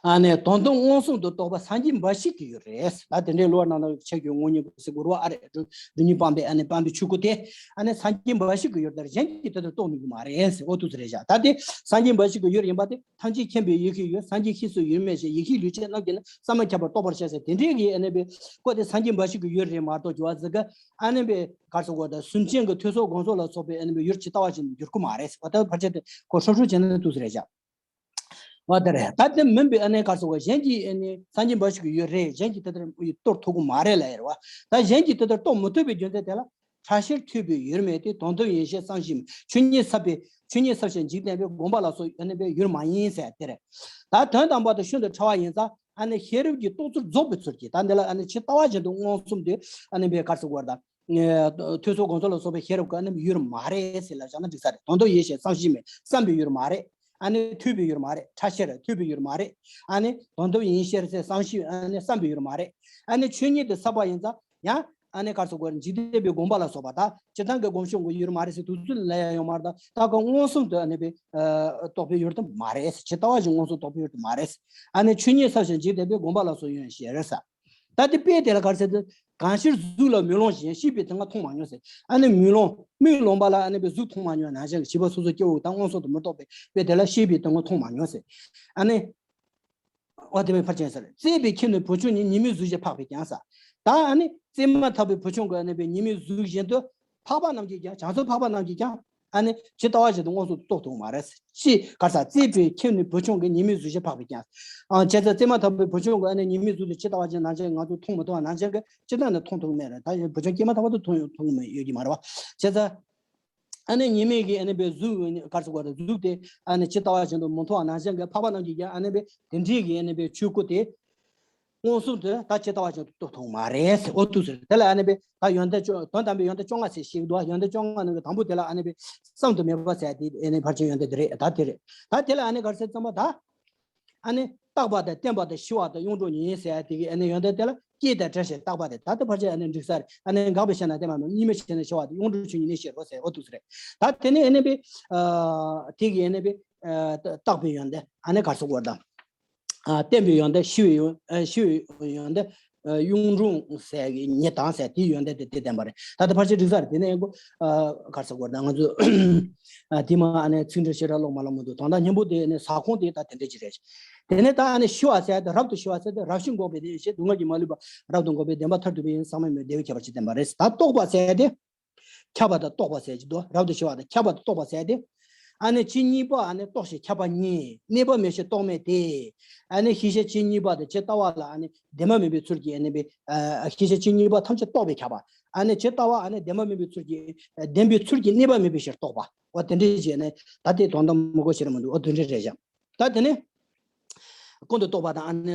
ཨ་ནི་དོན་དམ་མངོན་སུམ་དུ་རྟོགས་པ་སངས་རྒྱས་འབའ་ཞིག་གི་ཡུལ་རེད། ད་དེ་འདྲའི་གླུ་བ་ནང་ལ་ཆ་རྒྱུས་ངོ་བོ་ཉིད་ཀྱི་སེ་གོལ་བ་ཨ་རེ་སྒྲུབ་སྒྲུབ་གཉིས་སྤངས་པའི་ཨ་ནི་སྤངས་པའི་ཆོས་སྐུ་དེ་ཨ་ནི་སངས་རྒྱས་འབའ་ཞིག་གི་ཡུལ་ལྟར་གཞན་གྱིས་དེ་ལྟར་རྟོགས་ནུས་ཀྱི་མ་རེད་ཟེར། འོ་འདུག་ཟེར་རེད་བཞག་ད་དེ་སངས་རྒྱས་འབའ་ཞིག་གི་ཡུལ་ཡིན་པ་དེ་ཐམས་ཅད་མཁྱེན་པའི་ཡེ་ཤེས་ཡུལ། སངས་རྒྱས་ཤེས་སུ་ཡོད་མེད་ཞེས། ཡེ་ཤེས་ལུས་ཅན་རྣམས་ཀྱིས་ནི། བསམ་ཡས་ཁྱབ་པར་རྟོགས་པར་བྱ་ཟེར། དེ་འདྲའི་གི་ཨ་ནི་བའི་སྐོར་དེ་སངས་རྒྱས་འབའ་ཞིག་གི་ཡུལ་རེད་མ་གཏོགས་ཀྱི་བ་ཟེར་གི་ཨ་ནི་བའི་གར་སོགས་གོ་ད་སེམས་ཅན་གྱི་ཐོས་བསམ་སྒོམ་གསུམ་ལ་སོགས་པའི་ཨ་ནི་བའི་ཡུལ་ཇི་ལྟ་བ་བཞིན་དུ་འགྱུར་གྱི་མ་རེད་ཟེར། འོ་ད་ཕལ་ཆེར་དེ་ཁོ་ཧྲོབ་ཧྲོབ་བྱས་ན་འདུག་ཟེར་རེད་བཞག་འོ་དེ་རེད། ད་དེ་མིན་པའི་ཨ་ནི་གར་སོགས་གཞན་གྱིས་ཨ་ནི་སངས་རྒྱས་འབའ་ཞིག་གི་ཡུལ་རེད། གཞན་གྱིས་དེ་ལྟར་རྟོགས་ཐུབ་ཀྱི་མ་རེད་ལབ་ཡོད་རེད་བ། ད་གཞན་གྱིས་དེ་ལྟར་རྟོགས་མི་ཐུབ་པའི་རྒྱུ་མཚན་དེ་ལ་ཕྲ་ཕྱིར་ཐོས་པའི་ཡུལ་མེད་དེ། དོན་དམ་ཡིན་ཞེས་བསམ་ཤེས་མེད། ཆོས་ཉིད་ཟབ་པའི་ཆོས་ཉིད་ཟབ་ཞིང་འཇིག་རྟེན་པའི་དགོངས་པ་ལ་སོགས་ཨ་ནི་པའི་ཡུལ་མ་ཡིན་ཟེར་དེ་རེད། ད་དོན་དམ་པ་དང་ཤིན་ཏུ་ཕྲ་བ་ཡིན་ཙང་ཨ་ནི་ཤེས་རབ་ཀྱིས་རྟོགས་ཚུལ་རྫོགས་པའི་ཚུལ་གྱིས་ད་འདི་ལ་ཨ་ནི་ཇི་ལྟ་བ་བཞིན་དུ་མངོན་སུམ་དུ་ཨ་ནི་པའི་གར་སོགས་གོ་ད། ཐོས་བསམ་སྒོམ་གསུམ་ལ་སོགས་པའི་ཤེས་རབ་ཀྱི་ཨ་ནི་ཡུལ་མ་རེད་ཟེར་ལབ་བཞག་ན་འགྲིག་ས་རེད། དོན་དམ་ཡིན་ཞེས་བསམ་ཤེས་མེད། བསམ་པའི་ཡུལ་མ་རེད། ཨ་ནི་ཐོས་པའི་ཡུལ་མ་རེད། ཕྲ་ཕྱིར་ཐོས་པའི་ཡུལ་མ་རེད། ཨ་ནི་དོན་དམ་ཡིན་ཞེས་བསམ་ཤེས་ཨ་ནི་བསམ་པའི་ཡུལ་མ་རེད། ཨ་ནི་ཆོས་ཉིད་དེ་ཟབ་པ་ཡིན་ཙང་ཡང་ཨ་ནི་གར་སོགས་གོ་འཇིག་རྟེན་པའི་དགོངས་པ་ལ་སོགས་པ་དང་སྤྱིར་བཏང་གི་སྒོམ་བྱུང་གི་ཡུལ་མ་རེད་ཟེར་དུས་ཚོད་ལ་ཡང་ཡོང་མ་རེད། ད་ད་ག་མངོན་སུམ་དུ་ཨ་ནི་པའི་རྟོགས་པའི་ཡུལ་དུ་མ་རེད། ཇི་ལྟ་བ་བཞིན་མངོན་སུམ་རྟོགས་པའི་ཡུལ་དུ་མ་རེད། ཨ་ནི་ཆོས་ཉིད་ཟབ་ཞིང་འཇིག་རྟེན་པའི་དགོངས་པ་ལ་སོགས་ཡོད་ཞེས་རེད་ས། ད་དེ་དཔེ་དེ་ལ་ག་རེ་ཟེར་དུས། གང་ཕྱིར་གཟུགས་ལ་མིག་ལོང་བཞིན། ཤེས་པའི་དོན་ལྔ་མཐོང་མ་མྱོང་ཟེར། ཨ་ནི་མིག་ལོང་མིག་ལོང་པ་ལ་ཨ་ནི་པའི་གཟུགས་མཐོང་མ་མྱོང་ནང་བཞིན་གྱི་བྱིས་པ་སོ་སོ་སྐྱེ་བོ་དང་མངོན་སུམ་དུ་མི་རྟོགས་པའི་དཔེ་དེ་ལ་ཤེས་པའི་དོན་ལྔ་མཐོང་མ་མྱོང་ཟེར། ཨ་ནི། འོ་དེ་བས་ཕར་ཕྱིན་ཟེར། བཙས་པའི་ཁྱེད་ནི་བུ་ཆུང་ཉིད། ཉི་མའི་གཟུགས་བཞིན་འཕགས་པས་ཀྱང་ཟེར། ད་ཨ་ནི་བཙས་མ་ཐག་པའི་བུ་ཆུང་གི་ཨ་ནི་པའི་ཉི་མའི་གཟུགས་བཞིན་དུ་འཕགས་པ་རྣམས་ཀྱིས་ཀྱང་བྱང་སེམས་འཕགས་པ་རྣམས་ཀྱིས་ཀྱང་། ཨ་ནི་ཇི་ལྟ་བ་བཞིན་དུ་མངོན་སུམ་དུ་རྟོགས་ཐུབ་མ་རེད། ཅི་ག་རེ་ཟེར། བཙས་པའི་ཁྱེད་ནི་བུ་ཆུང་གི། ཉི་མའི་གཟུགས་བཞིན་འཕགས་པས་ཀྱང་། ཨ་བྱས་ཙང་བཙས་མ་ཐག་པའི་བུ་ཆུང་གི་ཨ་ནི་ཉི་མའི་གཟུགས་དེ་ཇི་ལྟ་བ་ཅིག་ནང་བཞིན་ང་ཚོས་མཐོང་མི་ཐུབ་པ་ནང་བཞིན་གྱི་ཇི་ལྟར་ནི་མཐོང་ཐུབ་མེད་རེད། ད་བུ་ཆུང་སྐྱེས་མ་ཐག་པ་དུ་མཐོང་མཐོང་མི་ཡོད་ཀྱི་མ་རེད་བ། བྱས་ཙང་ཨ་ནི་ཉི་མའི་གི་ཨ་ནི་པའི་གཟུགས་ག་རེ་ཟེར་དགོས་རེད། གཟུགས་དེ་ཨ་ནི་ཇི་ལྟ་བ་བཞིན་དུ་མི་མཐོང་བ་ནང་བཞིན་གྱི་འཕགས་པ་རྣམས་ཀྱིས་ཀྱང་ཨ་ནི་པའི་དེ་འདྲའི་གི་ཨ་ནི་པའི་ཆོས་སྐུ་དེ། མངོན་སུམ་དུ་ད་ཇི་ལྟ་བ་བཞིན་དུ་རྟོགས་ཐུབ་མ་རེད་ཟེར། འོ་འདུག་ཟེར། དེ་ལ་ཨ་ནི་པའི་ད་ཡོན་ཏན་བཅོ་དོན་དམ་པའི་ཡོན་ཏན་བཅོ་ལྔ་ཟེར་ཞིག་འདུག་ཡོན་ཏན་བཅོ་ལྔ་ནང་གི་དང་པོ་དེ་ལ་ཨ་ནི་པའི་བསམ་དུ་མེད་པ་ཟེར་དེ་ཨ་ནི་ཕལ་ཆེར་ཡོན་ཏན་དེ་རེད། ད་དེ་རེད། ད་དེ་ལ་ཨ་ནི་ག་རེ་ཟེར་ཙམ་པ་ད། ཨ་ནི་རྟག་པ་དང་བརྟན་པ་དང་ཞི་བ་དང་གཡུང་དྲུང་ཉིད་ཟེར་དེ་གི་ཨ་ནི་ཡོན་ཏན་དེ་ལ་སྐྱེས་དང་བྲལ་ཞིང་རྟག་པ་དེ་ད་ལྟ་ཕལ་ཆེར་ཨ་ནི་འགྲིག་ས་རེད། ཨ་ནི་འགགས་པའི་ཤེས་རྣམས་བརྟན་པ་མེད། གཉིས་མེད་ཤེས་རྣམས་ཞི་བ་དང་གཡུང་དྲུང་ཆོས་ཉིད་ནི་ཤེས་རོ་ཟེར། འོ་འདུག་ཟེར་རེད། ད་དེ་ནི་ཨ་ནི་པའི་དེ་གི་ཨ་ནི་པའི་རྟག་པའི་ཡོན་ཏན་ཨ་ནི་ག་རེ་ཟེར་དགོས་རེད་ད། ཨ་བརྟན་པའི་ཡོན་ཏན་ཞི་བའི་ཡོན་ཨ་ཞི་བའི་ཡོན་ཏན་ཨ་གཡུང་དྲུང་ཟེར་གི་ཉིད་དང་ཟེར་དེའི་ཡོན་ཏན་དེ་དེ་ལྡན་པ་རེད། ད་ལྟ་ཕལ་ཆེར་འགྲིག་ས་རེད། དེ་ནས་ཡང་ཨ་ག་རེ་ཟེར་དགོས་རེད་ད། ང་ཚོས་ཨ་དེ་མ་ཨ་ནི་ཚིག་འགྲེལ་ཞེ་དྲག་ཀློག་མ་ལོང་མི་འདུག་དོན་དག་སྙིང་པོ་དེ་ནི་ཟ་ཁང་དེ་ད་དེ་འདྲ་ཅིག་རེད། དེ་ནས་ད་ཨ་ནི་ཞི་བ་ཟེར་དེ་རབ་ཏུ་ཞི་བ་ཟེར་དེ་རབ་ཞི་འགོག་པའི་དེ་ཡེ་ཤེས་སྡུག་བསྔལ་གྱིས་མ་ལུས་པ་རབ་ཏུ་འགོག་པའི་བདེན་པ་མཐར་ཐུག་པའི་ཡེ་ཤེས་ཟག་མེད་མེད་བདེ་བས་ཁྱབ་པར་ཇི་ལྟར་བསྟན་པ་རེད། ད་རྟོགས་པ་ཟེར་དེ། ཁྱབ་པ་དང་རྟོགས་པ་ཟེར་གྱི་འདུག་རབ་ཏུ་ཞི་བ་དང་ཁྱབ་པ་དང་རྟོགས་པ་ཟེར་ཏེ། ཨ་ནི་ཕྱི་གཉིས་པོ་ཨ་ནི་རྟོགས་ཤིང་ཁྱབ་པ་གཉིས། གནས་པ་མེད་ཕྱིར་རྟོག་མེད་དེ། ཨ་ནི་ཤེས་བྱ་ཕྱི་གཉིས་པོ་དེ་ཇི་ལྟ་བ་ལ་ཨ་ནི་བདེན་པ་མིན་པའི་ཚུལ་གྱིས་ཨ་ནི་པའི་ཨ་ཤེས་བྱ་ཕྱི་གཉིས་པོ་ཐམས་ཅད་རྟོགས་པས་ཁྱབ་པ། ཨ་ནི་ཇི་ལྟ་བ་ཨ་ནི་བདེན་པ་མིན་པའི་ཚུལ་གྱིས་བདེན་པའི་ཚུལ་གྱིས་གནས་པ་མིན་པའི་ཕྱིར་རྟོག་པ། འོ་དེ་འདྲའི་བྱས་ནས་ད་ལྟའི་དོན་དམ་མི་གོ་ཤེས་ར་མི་འདུག་འོ་དེ་འདྲའི་རེད་བཞག་ད་དེ་ནི་ཀུན་ཏུ་རྟོག་པ་དང་ཨ་ནི་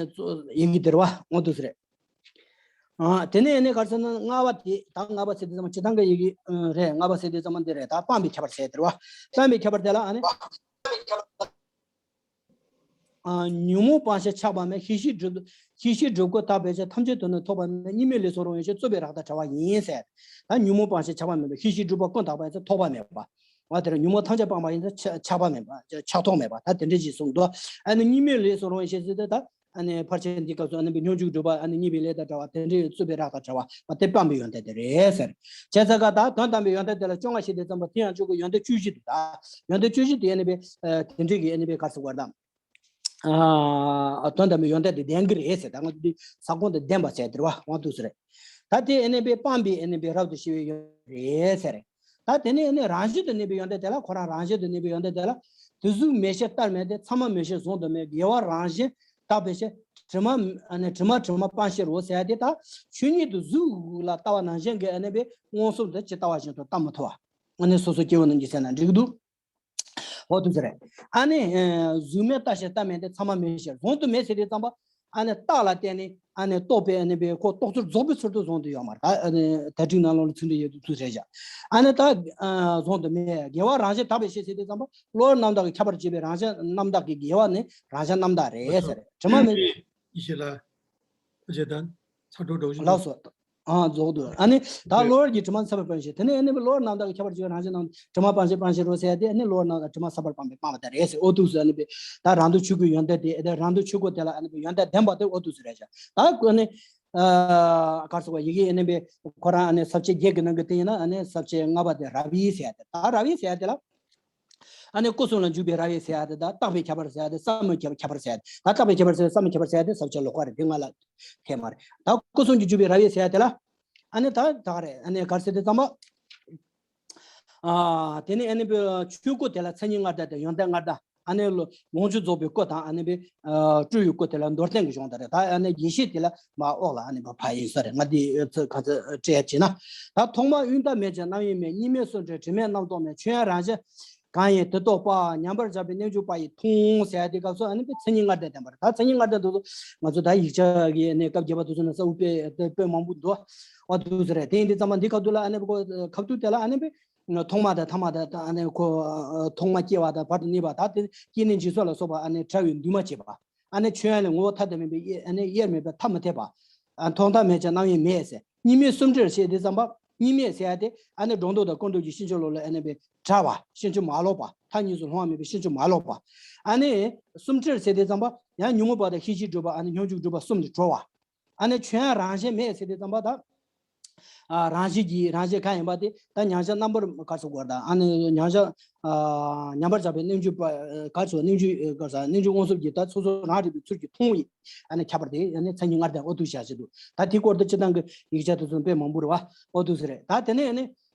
ཡི་གེ་འདིར་བ་འོ་འདུག་ཟེར། ཨ་དེ་ནས་ཨ་ནི་ག་རེ་ཟེར་ན་ལྔ་པ་དེ་ད་ལྔ་པ་ཟེར་དུས་ཙམ་པ་སྤྱིར་བཏང་གི་ཡི་གེ་རེད། ལྔ་པ་ཟེར་དུས་ཙམ་པ་འདི་རེད། ད་སྤངས་པའི་ཁྱད་པར་ཟེར་དེ་རེད་བ། སྤངས་པའི་ཁྱད་པར་དེ་ལ་ཨ་ནི་ཨ་ཉོན་མོངས་སྤངས་ཤིང་ཆགས་པ་མེད། ཤེས་བྱའི་སྒྲིབ་ཤེས་བྱའི་སྒྲིབ་ཀུན་དག་པའི་ཕྱིར། ཐམས་ཅད་དོན་ནི་ཐོབ་པ་མེད། གཉིས་མེད་ལས་སུ་རུང་བའི་ཕྱིར། རྩོད་པའི་རགས་དང་བྲལ་བ་ཡིན་ཟེར། ད་ཉོན་མོངས་སྤངས་ཤིང་ཆགས་པ་མེད་པ། ཤེས་བྱའི་སྒྲིབ་པ་ཀུན་དག་པའི་ཕྱིར་ཐོབ་པ་མེད་པ། འོ་དེ་རེད། ཉོན་མོངས་ཐམས་ཅད་སྤངས་པ་ཡིན་ཙང་ཆགས་པ་མེད་པ་ཆགས་ཐོགས་མེད་པ། ད་དེ་འདྲ་ཞིག་གསུངས་འདུག་ཨ་ནི་གཉིས་མེད་ལས་སུ་རུང་བའི་ཕྱིར་ཟེར་དུས་ད། ཨ་ནི་ཕལ་ཆེར་འདི་སྐབས་སུ་ཨ་ནི་སྙོམས་འཇུག་སྒྲུབ་པ་ཨ་ནི་གཉིས་པའི་ལས་དང་བྲལ་བ་དེ་འདྲའི་རྩོད་པའི་རགས་དང་བྲལ་བ་དེ་སྤངས་པའི་ཡོན་ཏན་དེ་རེད་ཟེར། བྱས་ཙང་ཀ་ད་དོན་དམ་པའི་ཡོན་ཏན་དེ་ལ་བཅོ་ལྔ་ཞེས་དེ་ཙམ་པ་དེ་ཡང་བཅུ་གི་ཡོན་ཏན་བཅུ་བཞི་འདུག་ད་ཡོན་ཏན་བཅུ་བཞི་དེ་ཨ་ནི་པའི་དེ་འདྲའི་གི་ཨ་ནི་པའི་ག་རེ་ཟེར་དགོས་རེད་ད། དོན་དམ་པའི་ཡོན་ཏན་དེ་ལྡན་གི་རེད་ཟེར། ད་ང་ཚོ་འདི་ས་ཁོངས་དེ་ལྡན་པ་ཟེར་དེ་རེད་བ། འོ་འདུག་ཟེར། ད་དེ་ཨ་ནི་པའི་སྤངས་པའི་ཨ་ནི་པའི་རབ་ཏུ་ཞི་བའི་ཡོན་ཏན་རེད་ཟེར། ད་དེ་ནས་ཨ་ནི་རང་བཞིན་དུ་གནས་པའི་ཡོན་ཏན་དེ་ལ་ཁོ་རང་རང་བཞིན་དུ་གནས་པའི་ཡོན་ཏན་དེ་ལ། དེ་གཟུགས་མེད་ཕྱིར་བལྟར་མེད་དེ། མཚན་མ་མེད་ཕྱིར་བཟུང་དུ་མེད། དགེ་བ་རང་བཞིན་དག་པའི་ཕྱིར། དྲི་མ་ཨ་ནི་དྲི་མ་དྲི་མ་སྤངས་ཕྱིར་རོ་ཟེར་ཡ་དེ་ད་ཆོས་ཉིད་དུ་གཟུགས་ལ་ལྟ་བ་ནང་བཞིན་གྱི་ཨ་ནི་པའི་མངོན་སུམ་དུ་ཇི་ལྟ་བ་བཞིན་དུ་ལྟ་མི་ཐུབ་པ། ཨ་ནི་སོ་སོ་སྐྱེ་བོ་རྣམས་ཀྱིས་ཟེར་ན་འགྲིག་གི་འདུག་འོ་དེ་ཟེར་རེད། ཨ་ནི་གཟུགས་མེད་བལྟ་ཕྱིར་བལྟར་མེད་དེ། མཚན་མ་མེད་ཕྱིར་བཟུང་དུ་མེད་ཟེར་དུས་ཙམ་པ། ཨ་ནི་རྟགས་ལ་བརྟེན་ནས་ཨ་ནི་རྟོགས་པའི་ཨ་ནི་པའི་ཁོ་རྟོགས་ཚུལ་རྫོགས་པའི་ཚུལ་དུ་བཟུང་དུ་ཡོད་མ་རེད། ད་ཨ་ནི་དར་ཊིག་ནང་ལོགས་ལ་ཚིག་འགྲེལ་ཡོད་དུས་ཚུལ་རེད་བཞག་ཨ་ནི་ད་བཟུང་དུ་མེད། དགེ་བ་རང་བཞིན་དག་པའི་ཕྱིར་ཟེར་དུས་ཙམ་པ་གློ་བུར་རྣམ་དག་གིས་ཁྱབ་པར་བྱེད་པའི་རང་བཞིན་རྣམ་དག་གི་དགེ་བ་ནི་རང་བཞིན་རྣམ་དག་རེད་ཟེར། དྲི་མ་མེད། ཡེ་ཤེས་ལ་ཨ་ཅེ་དང་ཚ་དྲོད་འདྲ་བོ་ཞིག་ལགས་སོ། ཨ་རྫོགས་འདུག་ཨ་ནི་ད་གློ་བུར་གྱི་དྲི་མ་ས་བར་སྤངས་ཤིང་། དེ་ནས་ཨ་ནི་གློ་བུར་རྣམ་དག་གི་ཁྱད་པར་གྱི་རང་བཞིན་རྣམས་དྲི་མ་སྤངས་ཤིང་སྤངས་ཤིང་རོ་ཟེར་ཡ་དེ་ཨ་ནི་གློ་བུར་རྣམ་དག་དྲི་མ་ས་བར་སྤངས་པའི་སྤངས་པ་དེ་རེད་ཟེར། ཨོ་འདུག་ཟེར། ཨ་ནི་པའི་ད་རང་དུ་ཆོས་སྐུའི་ཡོན་ཏན་དེ་ཨེ་ད་རང་དུ་ཆོས་སྐུ་དེ་ལ་ཨ་ནི་པའི་ཡོན་ཏན་ལྡན་པ་དེ་ཨོ་འདུག་ཟེར་རེད་ཤག་ད་ཨ་ནི། ཨ་ག་རེ་ཟེར་བ། ཡི་གེ་ཨ་ནི་པའི་ཁོ་རང་ཨ་ནི་ས་བཅད་བརྒྱད་ཀྱི་ནང་གི་དེ་ཡིན་ན་ཨ་ནི་ས་བཅད་ལྔ་པ་དེ་རབ་དབྱེ་ཟེར་ཡ་དེ། ད་རབ་དབྱེ་ཟེར་ཡ་དེ་ལ། ཨ་ནི་སྐུ་གསུམ་ལ་འཇུག་པའི་རབ་དབྱེ་ཟེར་ཡ་དེ་དང་། བརྟག་པའི་ཁྱད་པར་ཟེར་ཡ་དེ། བསམ་པའི་ཁྱད་པར་ཟེར་ཡ་དེ། ད་བརྟག་པའི་ཁྱད་པར་ཟེར་ཡ། བསམ་པའི་ཁྱད་པར་ཟེར་ཡ་དེ་ས་བཅད་ལོགས་ཀ་རེད། དེ་ང་ལ་ཐེ་མ་རེད། ད་སྐུ་གསུམ་གྱི་འཇུག་པའི་རབ་དབྱེ་ཟེར་ཡ་དེ་ལ། ཨ་ནི་ད་ད་ག་རེད། ཨ་ནི་ག་རེ་ཟེར་དུས་ཙམ་པ། ཨ་དེ་ནི་ཨ་ནི་པའི་ཆོས་སྐུ་དེ་ལ་མཚན་ཉིད་ལྔ་ལྡན་དང་ཡོན་ཏན་ལྔ་ལྡན། ཨ་ནི་ལོངས་སྤྱོད་རྫོགས་པའི་སྐུ་དང་། ཨ་ནི་པའི་སྤྲུལ་པའི་སྐུ་དེ་ལ་མདོར་བསྟན་གྱི་གཞུང་དེ་རེད། ད་ཨ་ནི་ཡེ་ཤེས་དེ་ལ་མར་འོག་ལ་ཨ་ནི་ཕར་ཕར་ཡིན་ས་རེད། ང་འདི་ཚོ་ག་ཚོད་སྤྲད་བྱས་ན། ད་ཐོག་མར་དབྱིངས་མཐའ་མེད་ཅིང་རྣམ་གཡེང་མེད། གཉིས་མེད་གསུམ་བྲལ་དྲི་མེད་རྣམ་རྟོག་མེད། ཆོས་དབྱིངས་རང་བཞིན་གང་ཡིན་དེ་རྟོགས་པ། མཉམ་པར་བཞག་པའི་རྣལ་འབྱོར་པ་ཡིས་མཐོང་། ཟེར་ཡ་དེ་སྐབས་སུ་ཨ་ནི་པའི་མཚན་ཉིད་ལྔ་ལྡན་ལྡན་པ་རེད། ད་མཚན་ཉིད་ལྔ་ལྡན་དེ་ཚོ་ང་ཚོ་ད་ཡིག་ཆ་གི་ཨ་ནི་སྐབས་བརྒྱད་པ་དེ་ཚོ་ནང་གསལ་པོ་དཔེ་དཔེ་མང་པོ་འདུག་ཨ་འདུག་ཟེར་རེད། དེ་ཡིན་དུས་ཙམ་པ་འདི་སྐབས་དུས་ལ་ཨ་ནི་པའི་སྐབས་དུས་དེ་ལ་ཨ་ནི་པའི་ཐོག་མ་དང་ཐ་མ་དང་། ཨ་ནི་ཁོ་ཐོག་མ་སྐྱེ་བ་དང་བར་དུ་གནས་པ་དང་། དེ་སྐྱེ་གནས་འཇིག་ཚོགས་ལ་སོགས་པ་ཨ་ནི་བྲལ་བའི་འདུས་མ་བྱས་པ། ཨ་ནི་ཆོས་དབྱིངས་ལས་ངོ་བོ་ཐ་དད་མེད་པའི་དབྱེར་ཨ་ནི་དབྱེར་མེད་པའི་མཐའ་མི་འཐད་པ། ཨ་ཐོག་མཐའ་མེད་ཅིང་རྣམ་གཡེང་མེད་ཟེར། གཉིས་མེད་གསུམ་བྲལ་ཟེར་དུས་ཙམ་པ། གཉིས་མེད་ཟེར་ཡ་དེ་ཨ་ནི་སྒྲོ་འདོགས་དང་ཀུན་རྫོབ་ཀྱི་ཕྱིན་ཅི་ལོག་ལ་ཨ་ནི་པའི་བྲལ་བ། ཕྱིན་ཅི་མ་ལོག་པ། མཐའ་གཉིས་སུ་ལྷུང་བ་མེད་པའི་ཕྱིན་ཅི་མ་ལོག་པ། ཨ་ནི་གསུམ་བྲལ་ཟེར་དུས་ཙམ་པ་ཡང་ཉོན་མོངས་པ་དང་ཤེས་བྱའི་སྒྲིབ་པ། ཨ་ནི་སྙོམས་འཇུག་སྒྲིབ་པ་གསུམ་ལས་གྲོལ་བ། ཨ་ནི་ཆོས་དབྱིངས་རང་བཞིན་མེད་ཟེར་དུས་ཙམ་པ་ད། ཨ་རང་བཞིན་གྱིས་རང་བཞིན་གང་ཡིན་པ་དེ་ད་མཉམ་གཞག་རྣམ་པར་ག་རེ་ཟེར་དགོས་རེད། ད་ཨ་ནི་མཉམ་གཞག་ཨ་མཉམ་པར་བཞག་པའི་རྣལ་འབྱོར་པ། ག་རེ་ཟེར། རྣལ་འབྱོར་ག་རེ་ཟེར། རྣལ་འབྱོར་དབང་ཕྱུག་གིས་ད་སོ་སོ་རང་རིག་པའི་ཚུལ་གྱིས་མཐོང་བའི་ཨ་ནི་ཁྱད་པར་དེ་ཨ་ནི་མཚན་ཉིད་ལྔ་ལྡན་ཨོ་འདུག་བྱ་ཞིག་འདུག་ད་དེའི་སྐོར་དུ་སྤྱིར་བཏང་གི་ཡིག་ཆ་དེ་ཚོ་དཔེ་མང་པོ་རེད་པ། ཨོ་འདུག་ཟེར་རེད། ད་དེ་ནས་ཨ་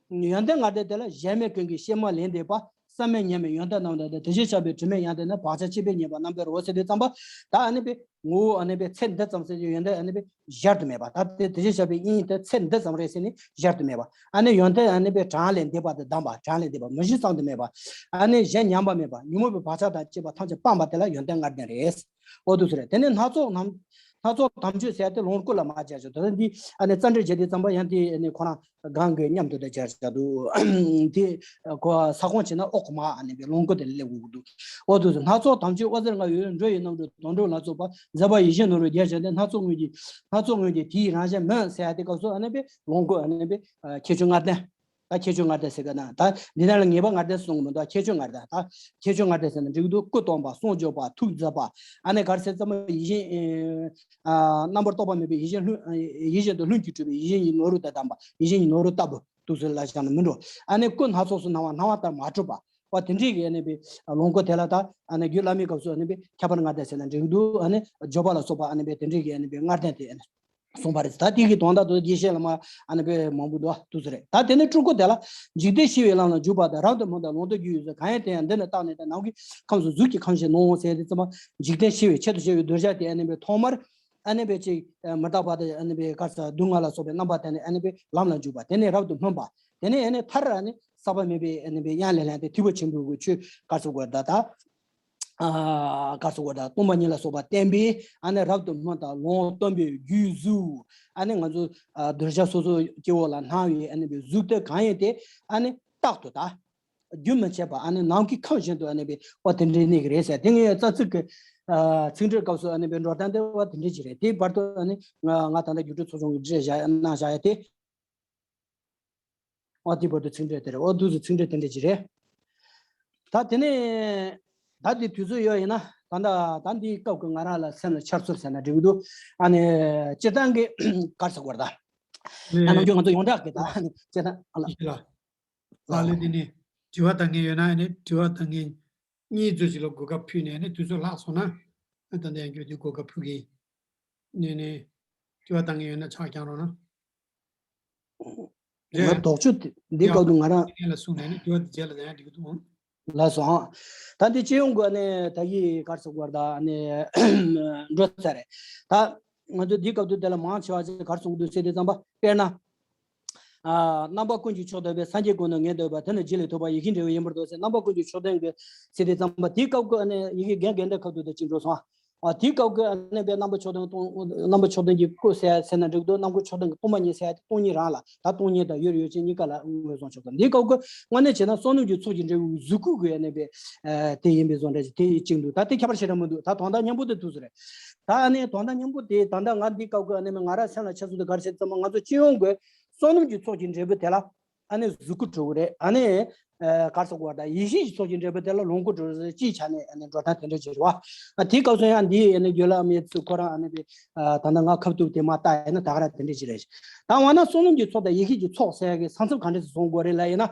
ནི་ཡོན་ཏན་ལྔ་ལྡན་དེ་ལ་གཞལ་མེད་ཀུན་གྱི་གཤེད་མ་ལས་འདས་པ། བསམ་མེད་ཉམས་མེད་ཡོན་ཏན་རྣམ་དག་ལྡན། དེ་བཞིན་གཤེགས་པའི་དྲི་མེད་དབྱངས་ལྡན་ནི། བག་ཆགས་ཆད་པས་ཉེས་པ་རྣམ་པར་གྲོལ། ཟེར་དུས་ཙམ་པ་ད་ཨ་ནི་པའི་ངོ་བོ་ཨ་ནི་པའི་ཚད་འདི་ཙམ་ཟེར་གྱི་ཡོན་ཏན་ཨ་ནི་པའི་གཞལ་དུ་མེད་པ། ད་དེ་དེ་བཞིན་གཤེགས་པའི་དབྱིངས་དེ་ཚད་འདི་ཙམ་རེད་ཟེར་ནས་གཞལ་དུ་མེད་པ། ཨ་ནི་ཡོན་ཏན་ཨ་ནི་པའི་གྲངས་ལས་འདས་པ་དང་ལྡན་པ། གྲངས་ལས་འདས་པ། མུ་བཞི་བསམ་དུ་མེད་པ། ཨ་ནི་གཞན་ཉམས་པ་མེད་པ། ཉོན་མོངས་པའི་བག་ཆགས་དང་བཅས་པ་ཐམས་ཅད་སྤངས་པ་དེ་ལ་ཡོན་ཏན་ལྔ་ལྡན་རེད། ཨོ་འདུག་ཟེར་རེད། དེ་ནས་སྣ་ཚོགས་རྣམས། སྣ་ཚོགས་དམ་ཆོས་ཟེར་ཡ་དེ་ལོངས་སྐུ་ལ་མར་སྦྱར་བཞག་འདུག་ད་འདི་ཨ་ནི་རྩ་འགྲེལ་བྱེད་དུས་ཙམ་པ་ཡང་དེ་ཨ་ནི་ཁོ་རང་གང་གི་མཉམ་དུ་དེ་སྦྱར་བཞག་འདུག་དེ་ཁོ་ས་ཁོངས་བྱས་ན་འོག་གི་མར་ཨ་ནི་པའི་ལོངས་སྐུ་དེ་ལ་སླེབས་དགོས་ཀྱི་འདུག་ཨོ་འདུག་ཟེར། སྣ་ཚོགས་དམ་ཆོས་དབུ་ཟེར་ལྔ་ཡོད། འགྲོ་བའི་རྣམ་གྲོལ་དོན་གྲུབ་ལ་སོགས་པ། མཛད་པ་ཡིད་བཞིན་ནོར་བུས་རྒྱན་བྱས་ཏེ། སྣ་ཚོགས་དངོས་ཀྱི། སྣ་ཚོགས་དངོས་ཀྱི་དེའི་རང་བཞིན་མིན་ཟེར་ཡ་དེ་སྐབས་སུ་ཨ་ནི་པའི་ལོངས་སྐུ་ཨ་ནི་པའི་ཁྱད་ཆོས་ལྔ་ལྡན། ད་ཁྱད་ཆོས་ལྔ་ལྡན་ཟེར་གི་ན། ད་འདི་ནང་ལ་ངེས་པ་ལྔ་ལྡན་གསུང་གི་མི་འདུག་ཁྱད་ཆོས་ལྔ་ལྡན། ད་ཁྱད་ཆོས་ལྔ་ལྡན་ཟེར་ན་འགྲིག་གི་འདུག་སྐུ་སྟོན་པ། གསུང་བརྗོད་པ། ཐུགས་མཛད་པ། ཨ་ནི་ག་རེ་ཟེར་ཙམ་པ་ཡིད་བཞིན། ཨ་རྣམ་པར་རྟོག་པ་མེད་པའི་ཡིད་བཞིན་ལྷུན། ཡིད་བཞིན་དུ་ལྷུན་གྱིས་གྲུབ་པའི་ཡིད་བཞིན་གྱི་ནོར་བུ་དང་ལྡན་པ། ཡིད་བཞིན་གྱི་ནོར་བུ་ལྟ་བུ་འདུག་ཟེར་ལ་བཞག་ན་མི་འགྲོ། ཨ་ནི་སྐུ་སྣ་ཚོགས་སུ་སྣང་བ། སྣང་བ་ལྟར་མ་གྲུབ་པ། བ་དེ་འདྲའི་གི་ཨ་ནི་པའི་ལོངས་སྐུ་དེ་ལ་ད་ཨ་ནི་རྒྱུད་བླ་མའི་སྐབས་སུ་ཨ་ནི་པའི་ཁྱད་པར་ལྔ་ལྡན་ཟེར་ན་འགྲིག་གི་འདུག་ཨ་ནི་བརྗོད་པ་ལ་སོགས་པ་ཨ་ནི་པའི་དེ་འདྲའི་གི་ཨ་ནི་པའི་ལྔ་ལྡན་དེ་ཨ་ནི། གསུངས་པ་རེད། ད་དེ་གི་དོན་དག་དེ་རྒྱས་བཤད་ལ་མ་ཨ་ནི་དཔེ་མང་པོ་འདུག་ཨ་འདུག་ཟེར་རེད། ད་དེ་ནས་སྤྲུལ་སྐུ་དེ་ལ། འཇིག་རྟེན་ཤི་བའི་ལམ་ལ་འཇུག་པ་དང་། རབ་ཏུ་སྨིན་དང་ལོངས་སུ་སྤྱོད་ཡོད་ཚུལ། གང་ཡིན་དེ་ཡང་འདི་ནི་བརྟགས་ནས་ཀྱང་། ནམ་མཁའི་ཁམས་སུ་གཟུགས་ཀྱི་ཁམས་བཞིན་ནོ། ཟེར་དུས་ཙམ་པ་འཇིག་རྟེན་ཤི་བའི་ཆེད་དུ་བྱ་བའི་གདུལ་བྱ་དེ་ཨ་ནི་པའི་ཐོག་མར་ཨ་ནི་པའི་ཅིག་མི་རྟག་པ་དང་ཨ་ནི་པའི་ག་རེ་ཟེར་སྡུག་བསྔལ་ལ་སོགས་པའི་རྣམ་པ་དེ་ནས་ཨ་ནི་པའི་ལམ་ལ་འཇུག་པ། དེ་ནས་རབ་ཏུ་སྨིན་པ། དེ་ནས་ཨ་ནི་མཐར་ཨ་ནི་ཟག་པ་མེད་པའི་ཨ་ནི་པའི་དབྱངས་ལས་ལྷུང་སྟེ་ཐེག་པ་ཆེན་པོའི་གི་ཆོས་ག་རེ་ཟེར་དགོས་ད་ད། ཨ་ག་རེ་ཟེར་དགོས་ད། སྟོང་པ་ཉིད་ལ་སོགས་པ་བསྟན་པས་ཨ་ནི་རབ་ཏུ་སྨིན་དང་ལོངས་སྟོན་པའི་རྒྱུའི་གཟུགས། ཨ་ནི་ང་ཚོ་ཨ་གདུལ་བྱ་སོ་སོའི་སྐྱེ་བོ་ལ་སྣང་བའི་ཨ་ནི་པའི་གཟུགས་དེ་གང་ཡིན་དེ་ཨ་ནི་རྟག་ཏུ་ད་རྒྱུན་མི་འཆད་པ་ཨ་ནི་ནམ་མཁའི་ཁམས་བཞིན་དུ་ཨ་ནི་པའི་འོ་དེ་འདྲའི་གནས་ཀྱི་རེད་ཟེར། དེ་ངས་རྩ་ཚིག་གི་ཨ་ཚིག་འགྲེལ་སྐབས་སུ་ཨ་ནི་པའི་འགྲོ་སྟངས་དེ་འོ་དེ་འདྲ་ཅིག་རེད། དེའི་བར་དུ་ཨ་ནི་ང་ང་ད་ལྟ་སྒྱུ་འཕྲུལ་ཚོགས་ཆུང་གིས་བྲིས་བཞག་གནང་བཞག་ཡ་དེ། འོ་དེའི་བར་དུ་ཚིག་འགྲེལ་དེ་རེད། འོ་འདུག་སེ་ཚིག་འགྲེལ་དེ་འདྲ་ཅིག་རེད། ད་དེ་ནས་ད་འདི་དུས་ཚོད་ཡོད་ཡིན་ན་ད་ལྟ་ད་འདིའི་སྐབས་ཀྱི་ང་རང་ལ་སེམས་ལ་འཆར་ཚུལ་ཟེར་ན་འགྲིག་གི་འདུག་ཨ་ནི་སྤྱིར་བཏང་གི་ག་རེ་ཟེར་དགོས་རེད་ད། ཨ་ནི་ནམ་རྒྱུན་ང་ཚོ་ཡོངས་གྲགས་ཀྱི་ད་ཨ་ནི་སྤྱིར་བཏང་ཨ་ལ། ཡིན་ལ། ལག་ལེན་དེ་ནི་དྲི་བ་དང་ངེས་ཡོད་ན་ཨ་ནི་དྲི་བ་དང་ངེས། གཉིས་ཚོད་ཅིག་ལ་གོ་སྐབས་ཕུལ་ནས་ནི་དུས་ཚོད་ལྷག་སོང་ན། ཨ་ད་ལྟ་ཡང་ཁྱོད་དུས་གོ་སྐབས་ཕུལ་གི་ཡིན། ནས་ནི་དྲི་བ་དང་ངེས་ཡོད་ན་ཕྱག་བརྐྱང་རོགས་གནང་། ང་རེད། དོགས་གཅོད་དེ་འདི་ཡང་སྐབས་དུ་ང་རང་ངས་ལ་གསུངས་ནས་ནི་དྲི་བ་དེ་རྗེས་ལ་ཡང་འགྲིག་གི་འདུག་ལགས་སོ། ད་འདི་སྤྱི་ཡོངས་ཀྱི་ནི་ད་གི་ག་རེ་ཟེར་དགོས་རེད་ད་ནི་འགྲོ་ཚར་རེད། ད་ང་ཚོ་འདི་སྐབས་དུ་དེ་ལ་མང་ཆེ་བ་ཅིག་ག་རེ་གསུང་གི་འདུག་ཟེར་དུས་ཙམ་པ་དཔེར་ན། ཨ་རྣམ་པ་ཀུན་གྱི་མཆོག་ལྡན་པའི། སངས་རྒྱས་ཀུན་ནི་ངེས་འདོད་པ། དེ་ནི་རྗེ་ལས་ཐོབ་པ། ཡིད་ཀྱི་འབྲས་བུ་ཡིན་པར་འདོད། ཟེར་རྣམ་པ་ཀུན་གྱི་མཆོག་ལྡན་གྱི་ཟེར་དུས་ཙམ་པ་དེའི་སྐབས་ཀྱི་ཨ་ནི་ཡི་གེ་རྒན་རྒན་ཟླ་ཁ་ཐུག་ཏུ་ཅིག་འགྲོ་སོང་། ཨ་དེའི་སྐབས་ཀྱི་ཨ་ནི་པའི་རྣམ་པ་མཆོག་ལྡན་སྟོང་། རྣམ་པ་མཆོག་ལྡན་གྱི་སྐུ་ཟེར་ཟེར་ན་འགྲིག་འདུག་རྣམ་མཁོ་མཆོག་ལྡན་གྱི་སྟོང་པ་ཉིད་ཟེར་ཡ་དེ་སྟོང་ཉིད་རང་ལ་ད་སྟོང་ཉིད་དང་ཡོད་རེད་ཡོད་ཅན་གཉིས་ཀ་ལ་ངོས་བཟུང་ཆོག་གི། འདིའི་སྐབས་ཀྱི་དངོས་གནས་བྱས་ན་བསོད་ནམས་ཀྱི་ཚོགས་ཀྱི་འབྲས་བུ་གཟུགས་སྐུ་གི་ཨ་ནི་པའི་ཨ་དེ་ཡིན་པའི་བཟོ་འདྲ་ཅིག་དེ་གཅིག་འདུག་ད་དེ་ཁྱད་པར་ཞེ་དྲག་མི་འདུག་ད་དོན་དག་སྙན་པོ་དེ་ཐུག་སོང་རེད། ད་ཨ་ནི་དོན་དག་སྙན་པོ་དེ་ད་ལྟ་ང་འདིའི་སྐབས་ཀྱི་ཨ་ནི་ང་རང་སེམས་ལ་ཆགས་སོང་དེ་ག་རེ་བྱས་ཙམ་ང་ཚོ་སྤྱི་ཡོངས་ཀྱི་བསོད་ནམས་ཀྱི་ཚོགས་ཀྱི་འབྲས་བུ་དེ་ལ། ཨ་ནི་གཟུགས་སྐུ་གྲུབ་རེད། ཨ་ནི་ཨ་ག་རེ་ཟེར་དགོས་རེད། ད་ཡེ་ཤེས་ཀྱི་ཚོགས་ཀྱི་འབྲས་བུ་དེ་ལ་ལོངས་སྐུ་གྲུབ་རེད། སྤྱིའི་ཆ་ནས་ཨ་ནི་འགྲོ་སྟངས་དེ་འདྲ་ཅིག་རེད་བ། ཨ་དེའི་སྐབས་སུ་ཡང་འདིའི་ཨ་ནི་རྒྱུད་བླ་མའི་ཚུལ་ཁོ་རང་ཨ་ནི་པའི་ཨ་ད་ལྟ་ང་ཁ་ཐུག་དེ་མ་བལྟས་ཡིན་ན་ད་ག་རང་དེ་འདྲ་ཅིག་རེད། ད་འོ་ན་བསོད་ནམས་ཀྱི་ཚོགས་དང་ཡེ་ཤེས་ཀྱི་ཚོགས་ཟེར་ཡ་གི་ས་མཚམས་ག་འདྲ་ཞིག་བཟུང་དགོས་རེད་ལབ་ཡིན་ན།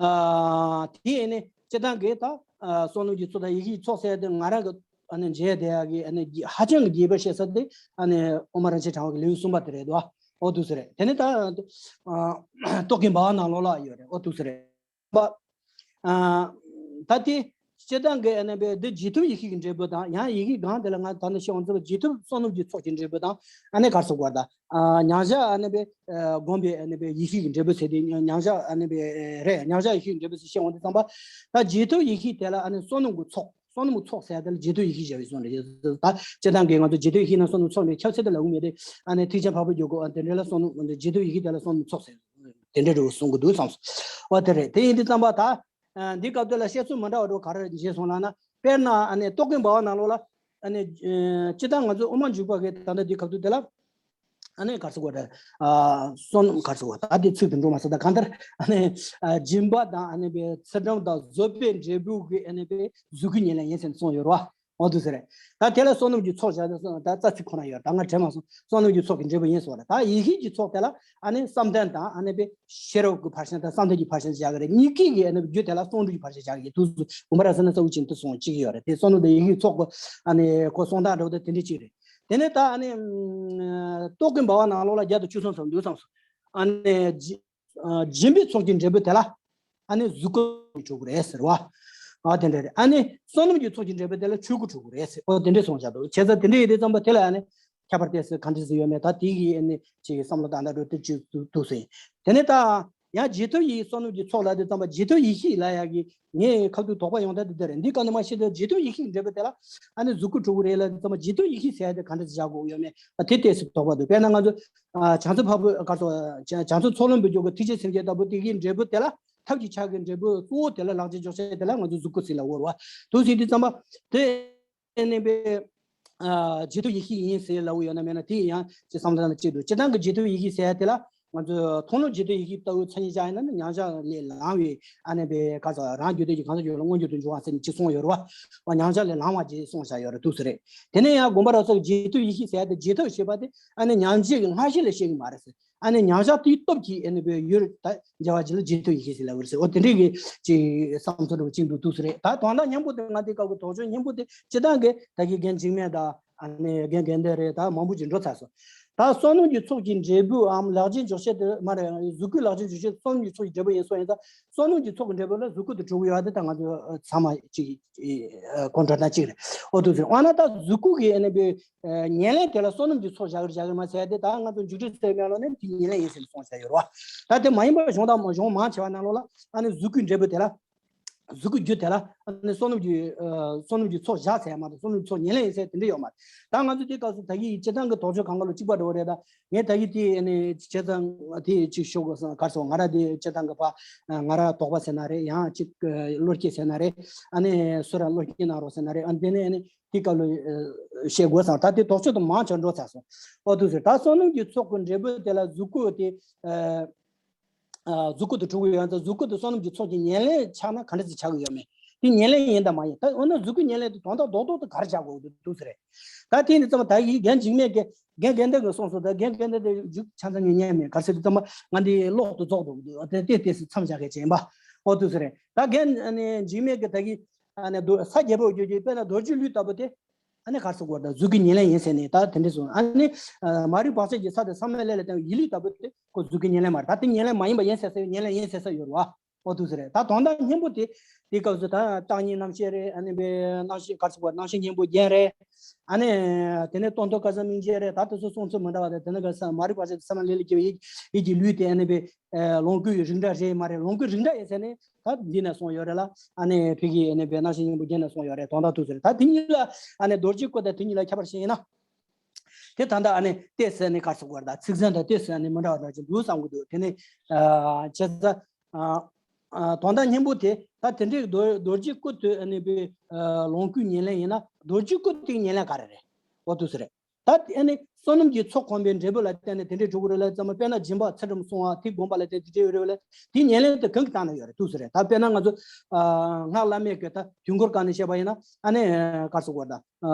ཨ་དེ་ཨ་ནི་སྤྱིར་བཏང་གི་ད་ཨ་བསོད་ནམས་ཀྱི་ཚོགས་དང་ཡེ་ཤེས་ཀྱི་ཚོགས་ཟེར་ཡ་དེ་ང་རང་གི་ཨ་ནི་མཇལ་བསྡད་ཡ་གི་ཨ་ནི་ཧ་ཅང་གི་རྒྱས་པ་བཤད་ས་དེ་ཨ་ནི་དབུ་མ་རིན་ཆེན་ཕྲེང་བ་གི་ལེའུ་གསུམ་པ་དེ་རེད་དོ། ཨོ་འདུག་སེ་རེད། དེ་ནས་ད་ཨ་རྟོག་གེ་འབར་བ་ནང་ལོགས་ལ་ཡོད་རེད། ཨོ་འདུག་སེ་རེད་པ། ཨ་ད་དེ་སྤྱིར་བཏང་གི་ཨ་ནི་པའི་འདི་རྗེས་ཐོབ་ཡེ་ཤེས་ཀྱི་འབྲས་བུ་དང་། ཡང་ཡི་གེ་སྒང་དེ་ལ་ང་ད་ནི་ཤེས་འོང་ཚུལ་རྗེས་ཐོབ་བསོད་ནམས་ཀྱི་ཚོགས་ཀྱི་འབྲས་བུ་དང་། ཨ་ནི་ག་རེ་ཟེར་དགོས་རེད། ད་ཨ་མཉམ་གཞག་ཨ་ནི་པའི་ཨ་བསྒོམས་པའི་ཨ་ནི་པའི་ཡེ་ཤེས་ཀྱི་འབྲས་བུ་ཟེར་དེ་མཉམ་གཞག་ཨ་ནི་པའི་རེད། མཉམ་གཞག་ཡེ་ཤེས་ཀྱི་འབྲས་བུ་ཟེར་ཤེས་འོང་དུས་ཙམ་པ། ད་རྗེས་ཐོབ་ཡེ་ཤེས་དེ་ལ་ཨ་ནི་བསོད་ནམས་ཀྱི་ཚོགས། བསོད་ནམས་ཀྱི་ཚོགས་ཟེར་ཡ་དེ་ལ་རྗེས་ཐོབ་ཡེ་ཤེས་བྱ་བའི་བཟོ་འདྲ་ཞིག་ད་སྤྱིར་བཏང་གི་ང་ཚོ་རྗེས་ཐོབ་ཡེ་ཤེས་ནང་བསོད་ནམས་ཚོགས་མེད་ཁྱབ་ཚད་དེ་ལ་འུ་མེད་དེ། ཨ་ནི་ཐེག་ཆེན་འཕགས་པའི་རྒྱུད་སྐུ་ཨ་དེ་འདྲ་ལ་བསོད་ནམས། རྗེས་ཐོབ་ཡེ་ཤེས་དེ་ལ་བསོད་ནམས་ཚོགས་ཟེར་དེ་འདྲ་འདྲ་བོ་གསུང་གི་འདུག་བསམ་སོང་། འོ་དེ་རེད། དེ་ཡིན་དུས་ཙམ་པ་ད། ཨ་འདི་སྐབས་དེ་ལ་བཤད་ཚུལ་མི་འདྲ་བ་འགྲོ་ག་རེ་བྱས་སོང་ལབ་ན། དཔེར་ན་ཨ་ནི་རྟོག་གེ་འབར་བ་ནང་ལོགས་ལ་ཨ་ནི་ཨ་སྤྱིར་བཏང་ང་ཚོ་དབུ་མ་འཇུག་པ་གི་ད་ལྟ་འདི་སྐབས་དུས་དེ་ལ་ཨ་ནི་ག་རེ་ཟེར་དགོས་རེད། ཨ་བསོད་ནམས་ག་རེ་ཟེར་དགོས། ད་འདི་ཚིག་དེ་འགྲོ་མ་སོང་། ད་གང་ལྟར་ཨ་ནི་ཨ་སྦྱིན་པ་དང་ཨ་ནི་པའི་ཚུལ་ཁྲིམས་དང་བཟོད་པའི་འབྲས་བུ་གི་ཨ་ནི་པའི་གཟུགས་སྐུའི་ཉེར་ལེན་ཡིན་ཟེར་ནས་གསུངས་ཡོད་རེད་བ། འོ་འདུག་སེ་རེད། ད་དེ་ལ་བསོད་ནམས་ཀྱི་ཚོགས་བཞག་ད་རྩ་ཚིག་ཁོ་ན་ཡོད། ད་ང་དྲན་མ་སོང་། བསོད་ནམས་ཀྱི་ཚོགས་ཀྱི་འབྲས་བུ་ཡིན་ཟེར་བ་རེད། ད་ཡེ་ཤེས་ཀྱི་ཚོགས་དེ་ལ་ཨ་ནི་བསམ་གཏན་དང་ཨ་ནི་པའི་ཤེས་རབ་ཀྱི་ཕར་ཕྱིན་དང་བསམ་གཏན་གྱི་ཕར་ཕྱིན་བཞག་གི་རེད། གཉིས་ཀའི་གི་ཨ་ནི་རྒྱུ་དེ་ལ་བསམ་གྲུབ་ཀྱི་ཕར་ཕྱིན་བཞག་གི་རེད། དུས་སུ་དགོངས་པ་རབ་གསལ་ན་གསལ་བོ་ཅན་དུ་སོང་གཅིག་ཡོད་རེད། དེ་བསོད་ནམས་དང་ཡེ་ཤེས་ཚོགས་ཀྱི་ཨ་ནི་ཁོ་གསུང་སྟངས་འདྲ་བོ་དེ་དེ་འདྲ་གཅིག་རེད། དེ་ནས་ད་ཨ་ནི་ཨ་རྟོག་གེ་འབར་བ་ནང་ལོགས་ལ་བརྒྱ་དང་བཅུ་གསུམ་ཙམ་འདུག་བསམ་སོང་། ཨ་ནི་སྦྱིན་པའི་ཚོགས་ཀྱི་འབྲས་བུ་དེ་ལ་ཨ་ནི་གཟུགས་སྐུ་གྲུབ་ཀྱི་རེད་ཟེར་བ། ཨ་དེ་འདྲ་རེད། ཨ་ནི་བསོད་ནམས་ཀྱི་ཚོགས་ཀྱི་འབྲས་བུ་དེ་ལ་ཆོས་སྐུ་གྲུབ་ཀྱི་རེད་ཟེར། ཨོ་དེ་འདྲ་གསུངས་བཞག་འདུག་བྱས་ཙང་དེ་འདྲ་ཡིན་དུས་ཙམ་པ་དེ་ལ་ཨ་ནི་ཁྱད་པར་དེ་ཚོ་ག་འདྲ་ཞིག་ཡོད་མེད། ད་དེ་གི་ཨ་ནི་ཅིག་བསམ་བློ་བཏང་ད་འགྲོ་དེ་ཅིག་འདུག་ཟེར། དེ་ནས་ད་ཡང་རྗེས་ཐོབ་ཡེ་བསོད་ནམས་ཀྱི་ཚོགས་ལབ་དུས་ཙམ་པ་རྗེས་ཐོབ་ཡེ་ཤེས་ལབ་ཡ་གི་ངས་ཁ་ཐུག་དོགས་པ་ཡོང་ད་དེ་འདྲ་རེད། འདི་ག་ནས་མ་ཤེས་ད་རྗེས་ཐོབ་ཡེ་ཤེས་ཀྱི་འབྲས་བུ་དེ་ལ་ཨ་ནི་གཟུགས་སྐུ་གྲུབ་ཀྱི་རེད་ལབ་དུས་ཙམ་པ་རྗེས་ཐོབ་ཡེ་ཤེས་ཟེར་ཡ་དེ་ག་འདྲ་ཞིག་བཞག་དགོས་ཡོད་མེད། ཨ་དེ་ཏོག་ཙམ་དོགས་པ་འདུག་དཔེར་ན་ང་ཚོ་ཨ་བྱང་ཆུབ་འཕགས་པའི་ག་རེ་ཟེར། བྱང་ཆུབ་ཚོགས་ལམ་པའི་རྒྱུད་ཀྱི་ཐེག་ཆེན་སེམས་བསྐྱེད་ལྟ་བུ་དེ་གི་འབྲས་བུ་དེ་ལ་ཐབས་ཀྱི་ཆ་གི་འབྲས་བུ་གཙོ་བོ་དེ་ལ་ལག་རྗེས་འཇོག་བྱེད་དེ་ལ་ང་ཚོ་གཟུགས་སྐུ་ཟེར་ལབ་ཀྱི་ཡོད་རེད་བ། འདུག་ཟེར་དུས་ཙམ་པ་དེ་ནས་པའི་ཨ་རྗེས་ཐོབ་ཡེ་ཤེས་ཡིན་ཟེར་ལབ་ཀྱི་ཡོད་ན་མེད་ན་དེ་ཡང་ཅིག་བསམ་བློ་བཏང་ན་གཅིག་འདུག་སྤྱིར་བཏང་གི་རྗེས་ཐོབ་ཡེ་ཤེས་ཟེར་ཡ་དེ་ལ་ང་ཚོ་མཐོང་ལམ་རྗེས་ཐོབ་ཡེ་ཤེས་ལྟ་བུ་མཚན་ཉིད་བཞག་ཡིན་ན་ནི་མཉམ་གཞག་ལས་ལངས་པའི་ཨ་ནི་པའི་ག་རེ་ཟེར་རང་རྒྱུད་དོན་གྱི་གང་ཟག་རྒྱུད་ལ་མངོན་གྱུར་དུ་འབྱུང་བ་ཟེར་ནས་ཅིག་གསུངས་ཡོད་རེད་བ། མཉམ་གཞག་ལས་ལངས་པ་ཅིག་གསུངས་བཞག་ཡོད་རེད། འདུག་ཟེར་རེད། དེ་ནས་ཡང་དགོངས་པ་རབ་གསལ་རྗེས་ཐོབ་ཡེ་ཤེས་ཟེར་ཡ་དེ་རྗེས་ཐོབ་ཞེས་པ་དེ་ཨ་ནི་མཉམ་གཞག་གི་སྔ་ཕྱི་ལ་བཤད་ཀྱི་མ་རེད་ཟེར། ཨ་ནི་མཉམ་གཞག་དེའི་སྟོབས་ཀྱིས་ཨ་ནི་པའི་ཡུལ་ད་མཇལ་བ་ཅིག་ལ་རྗེས་ཐོབ་ཡེ་ཤེས་ཟེར་ལབ་པ་རེད་ཟེར། འོ་དེ་འདྲའི་གི་ཅིག་བསམ་ཚུལ་འདྲ་བོ་ཅིག་འདུག་འདུག་ཟེར་རེད། ད་དོན་དག་སྙན་པོ་དེ་ང་དེ་སྐབས་ཀྱི་དོགས་གཅོད་སྙན་པོ་དེ་སྤྱིར་བཏང་གི་ད་གི་རྒན་འཇིགས་མེད་དང་ཨ་ནི་རྒན་དགེ་འདུན་རེད། ད་མང་པོ་ཅིག་འགྲོ་ཚར་སོང་། ད་བསོད་ནམས་ཀྱི་ཚོགས་ཀྱི་འབྲས་བུའམ་ལག་རྗེས་འཇོག་བྱེད་དེ་མ་རེད། གཟུགས་སྐུའི་ལག་རྗེས་འཇོག་བྱེད་བསོད་ནམས་ཀྱི་ཚོགས་ཀྱི་འབྲས་བུ་ཡིན་སོང་ཡིན་ཙང་བསོད་ནམས་ཀྱི་ཚོགས་ཀྱི་འབྲས་བུ་ལ་གཟུགས་སྐུ་དེ་གྲུབ་ཀྱི་ཡོད་དེ་ད་ང་ཚོ་ཚང་མ་ཅིག་གོ་འདྲ་ད་གཅིག་རེད། འོ་འདུག་ཟེར། འོ་ན་ད་གཟུགས་སྐུ་གི་ཨ་ནི་པའི་ཨ་ཉེར་ལེན་དེ་ལ་བསོད་ནམས་ཀྱི་ཚོགས་བཞག་གི་རེད་བཞག་གི་མ་ཟེར་ཏེ། ད་ང་ཚོ་འཇུག་སྒྲིལ་སེལ་མེད་ལོ་ནས་དེ་ཉེར་ལེན་ཡིན་ཟེར་ནས་གསུངས་བཞག་ཡོད་རེད་བ། ད་དེ་མ་ཡིན་པ་གཞུང་དང་གཞུང་མང་ཆེ་བ་ནང་ལོགས་ལ་ཨ་ནི་གཟུགས་སྐུའི་འབྲས་བུ་དེ་ལ། གཟུགས་སྐུའི་རྒྱུ་དེ་ལ་ཨ་ནི་བསོད་ནམས་ཀྱི་ཨ་བསོད་ནམས་ཀྱི་ཚོགས་བཞག་ཟེར་ཡ་མ་གཏོགས་བསོད་ནམས་ཀྱི་ཚོགས་ཉེར་ལེན་ཡིན་ཟེར་དེ་འདྲ་ཡོད་མ་རེད། ད་ང་ཚོ་དེ་སྐབས་སུ་ད་གི་སྤྱིར་བཏང་གི་དོགས་གཅོད་གང་ག་ལ་གཅིག་པ་འདྲ་བོ་རེད། ད་ངས་ད་གི་དེ་ཨ་ནི་བྱས་ཙང་དེ་གཅིག་ཤོད་དགོས་སམ་ག་རེ་ཟེར། ང་རང་དེ་སྤྱིར་བཏང་གི་ཕ་ང་རང་དོགས་པ་ཟེར་ན་རེད། ཡང་གཅིག་བློ་སྐྱེད་ཟེར་ན་རེད། ཨ་ནི་སུ་ར་བློ་སྐྱེད་གནང་རོགས་ཟེར་ན་རེད། ཨ་ནི་དེ་ནས་ཨ་ནི། དེ་སྐབས་ལ་ཨ་བཤད་དགོས་སམ། ད་དེ་དོགས་གཅོད་དུ་མང་ཆེ་འགྲོ་ཚར་སོང་། ཨོ་འདུག་ཟེར། ད་བསོད་ནམས་ཀྱི་ཚོགས་ཀྱི་འབྲས་བུ་དེ་ལ་གཟུགས་སྐུ་དེ་ཨ་ཨ་གཟུགས་སྐུ་དེ་གྲུབ་ཀྱི་ཡོད་ཙང་གཟུགས་སྐུ་དེ་བསོད་ནམས་ཀྱི་ཚོགས་ཀྱི་ཉེར་ལེན་ཆགས་ན་ག་འདྲ་ཞིག་ཆགས་ཀྱི་ཡོད་མེད། དེ་ཉེར་ལེན་ཡིན་དང་མ་ཡིན། ད་འོ་ན་གཟུགས་སྐུ་ཉེར་ལེན་དེ་དོན་དག་རྡོག་རྡོག་དེ་ག་རེ་ཆགས་དགོས་འདུག་ཟེར། ད་དེ་ནི་ཙམ་ད་ཡིན་རྒན་འཇིགས་མེད་ཀྱིས་རྒན་དགེ་འདུན་གྱིས་གསུངས་སོང་། ད་རྒན་དགེ་འདུན་དེ་མཇུག་ཆ་ཚང་ངས་ཉན་མེད། ག་རེ་ཟེར་དུས་ཙམ་པ་ང་འདི་ཀློག་ཏུ་རྫོགས་འདུག་དེ་དེ་དེ་མཚམས་བཞག་མཁན་ཅིག་ཡིན་པ། ཨོ་འདུག་ཟེར་རེད། ད་རྒན་ཨ་ནི་འཇིགས་མེད་ཀྱིས་ད་གི་ཨ་ནི་རྡོ་ས་རྒྱལ་པོ་རྒྱུད་ཀྱི་དཔེར་ན་རྡོ་རྗེ་གླུད་ལྟ་བུ་དེ་ཨ་ནི་ག་རེ་ཟེར་དགོས་རེད། ད་གཟུགས་ཀྱི་ཉེར་ལེན་ཡིན་ཟེར་ནས་ད་དེ་འདྲ་གསུངས། ཨ་ནི་ཨ་མ་རིག་བག་ཆགས་ཀྱི་ས་དེ་ས་མེད་ལས་ལ་བརྟེན་ཡིད་ལུས་ལྟ་བུ་དེ་ཁོ་གཟུགས་ཀྱི་ཉེར་ལེན་མ་རེད། ད་དེ་ཉེར་ལེན་མ་ཡིན་པ་ཡིན་ཟེར་ས་ཡོད། ཉེར་ལེན་ཡིན་ཟེར་ས་ཡོད་རེད་བ། ཨོ་འདུག་ཟེར་རེད། ད་དོན་དག་སྙིང་པོ་དེ་དེའི་སྐབས་སུ་ད་བརྟག་གཉིས་རྣམ་བཤད་རེད། ཨ་ནི་པའི་རྣམ་བཤད་ག་རེ་ཟེར་དགོས་རེད། རྣམ་བཤད་སྙིང་པོ་རྒྱན་རེད། ཨ་ནི་དེ་ནས་སྟོང་ཐོག་སྐལ་བཟང་སྨིན་བྱེད་རེད། ད་དེ་ཚོ་གསུང་ཚུལ་མི་འདྲ་བ་དང་། དེ་ནས་ག་ས་མ་རིག་པ་ཟེར་ས་མ་ལེ་ལེ་སྐྱེ་བའི་ཡིད་ཀྱི་ལུས་དེ་ཨ་ནི་བས་ལོངས་སྐུའི་རིགས་འདྲ་རེད་མ་རེད། ལོངས་སྐུའི་རིགས་འདྲ་ཡིན་ཟེར་ནས་ད་འདི་ནས་གསུངས་ཡོད་རེད་ལ། ཨ་ནི་ཕ་གི་ཨ་ནི་བས་སྣང་ཞེན་གཉེན་པོ་བརྒྱད་ནས་གསུངས་ཡོད་རེད། དོན་དག་ཐུག་ཟེར། ད་དེ་གཉིས་ལ་ཨ་ནི་རྡོ་རྗེའི་སྐུ་དང་དེ་གཉིས་ལ་ཁྱད་པར་ཤེས་ཡིན་ན། དེ་ད་ལྟ་ཨ་ནི་ཏོག་ཙམ་ཨ་ནི་ག་རེ་ཟེར་དགོས་རེད། ད་ཚིག་ཟིན་དང་ཏོག་ཙམ་ཨ་ནི་མི་འདྲ་བ་འདྲ་ཅིག་འདུག་བསམ་གྱི་འདུག་དེ་ནས་ཨ་བྱས་ཙང་ཨ་ཨ་དོན་དག་སྙིང་པོ་དེ་ད་དེ་འདྲའི་རྡོ་རྡོ་རྗེའི་སྐུ་དེ་ཨ་ནི་བས་ཨ་ལོངས་སྐུའི་ཉེར་ལེན་ཡིན་ན། རྡོ་རྗེའི་སྐུ་དེའི་ཉེར་ལེན་ག་རེ་རེད། འོ་འདུག་སེ་རེད། ད་དེ་ཨ་ནི་བསོད་ནམས་ཀྱི་ཚོགས་གོམས་པའི་འབྲས་བུ་ལ་བརྟེན་ནས་དེ་འདྲའི་གྲུབ་ཀྱི་རེད་ལབ་ཙམ་པ། དཔེར་ན་སྦྱིན་པ་ཚུལ་ཁྲིམས་སྲུང་བ་དེ་བསྒོམས་པ་ལ་བརྟེན་དེ་འདྲའི་ཡོད་རེད་པ་ལ། དེའི་ཉེར་ལེན་དེ་གང་གི་སྟེང་ན་ཡོད་རེད། འདུག་སེ་རེད། ད་དཔེར་ན་ང་ཚོ་ཨ་སྔགས་བླ་མེད་ཀྱི་ད་དུས་འཁོར་སྒང་ནས་བཤད་པ་ཡིན་ན། ཨ་ནི་ག་རེ་ཟེར་དགོས་རེད། ད་ཨ་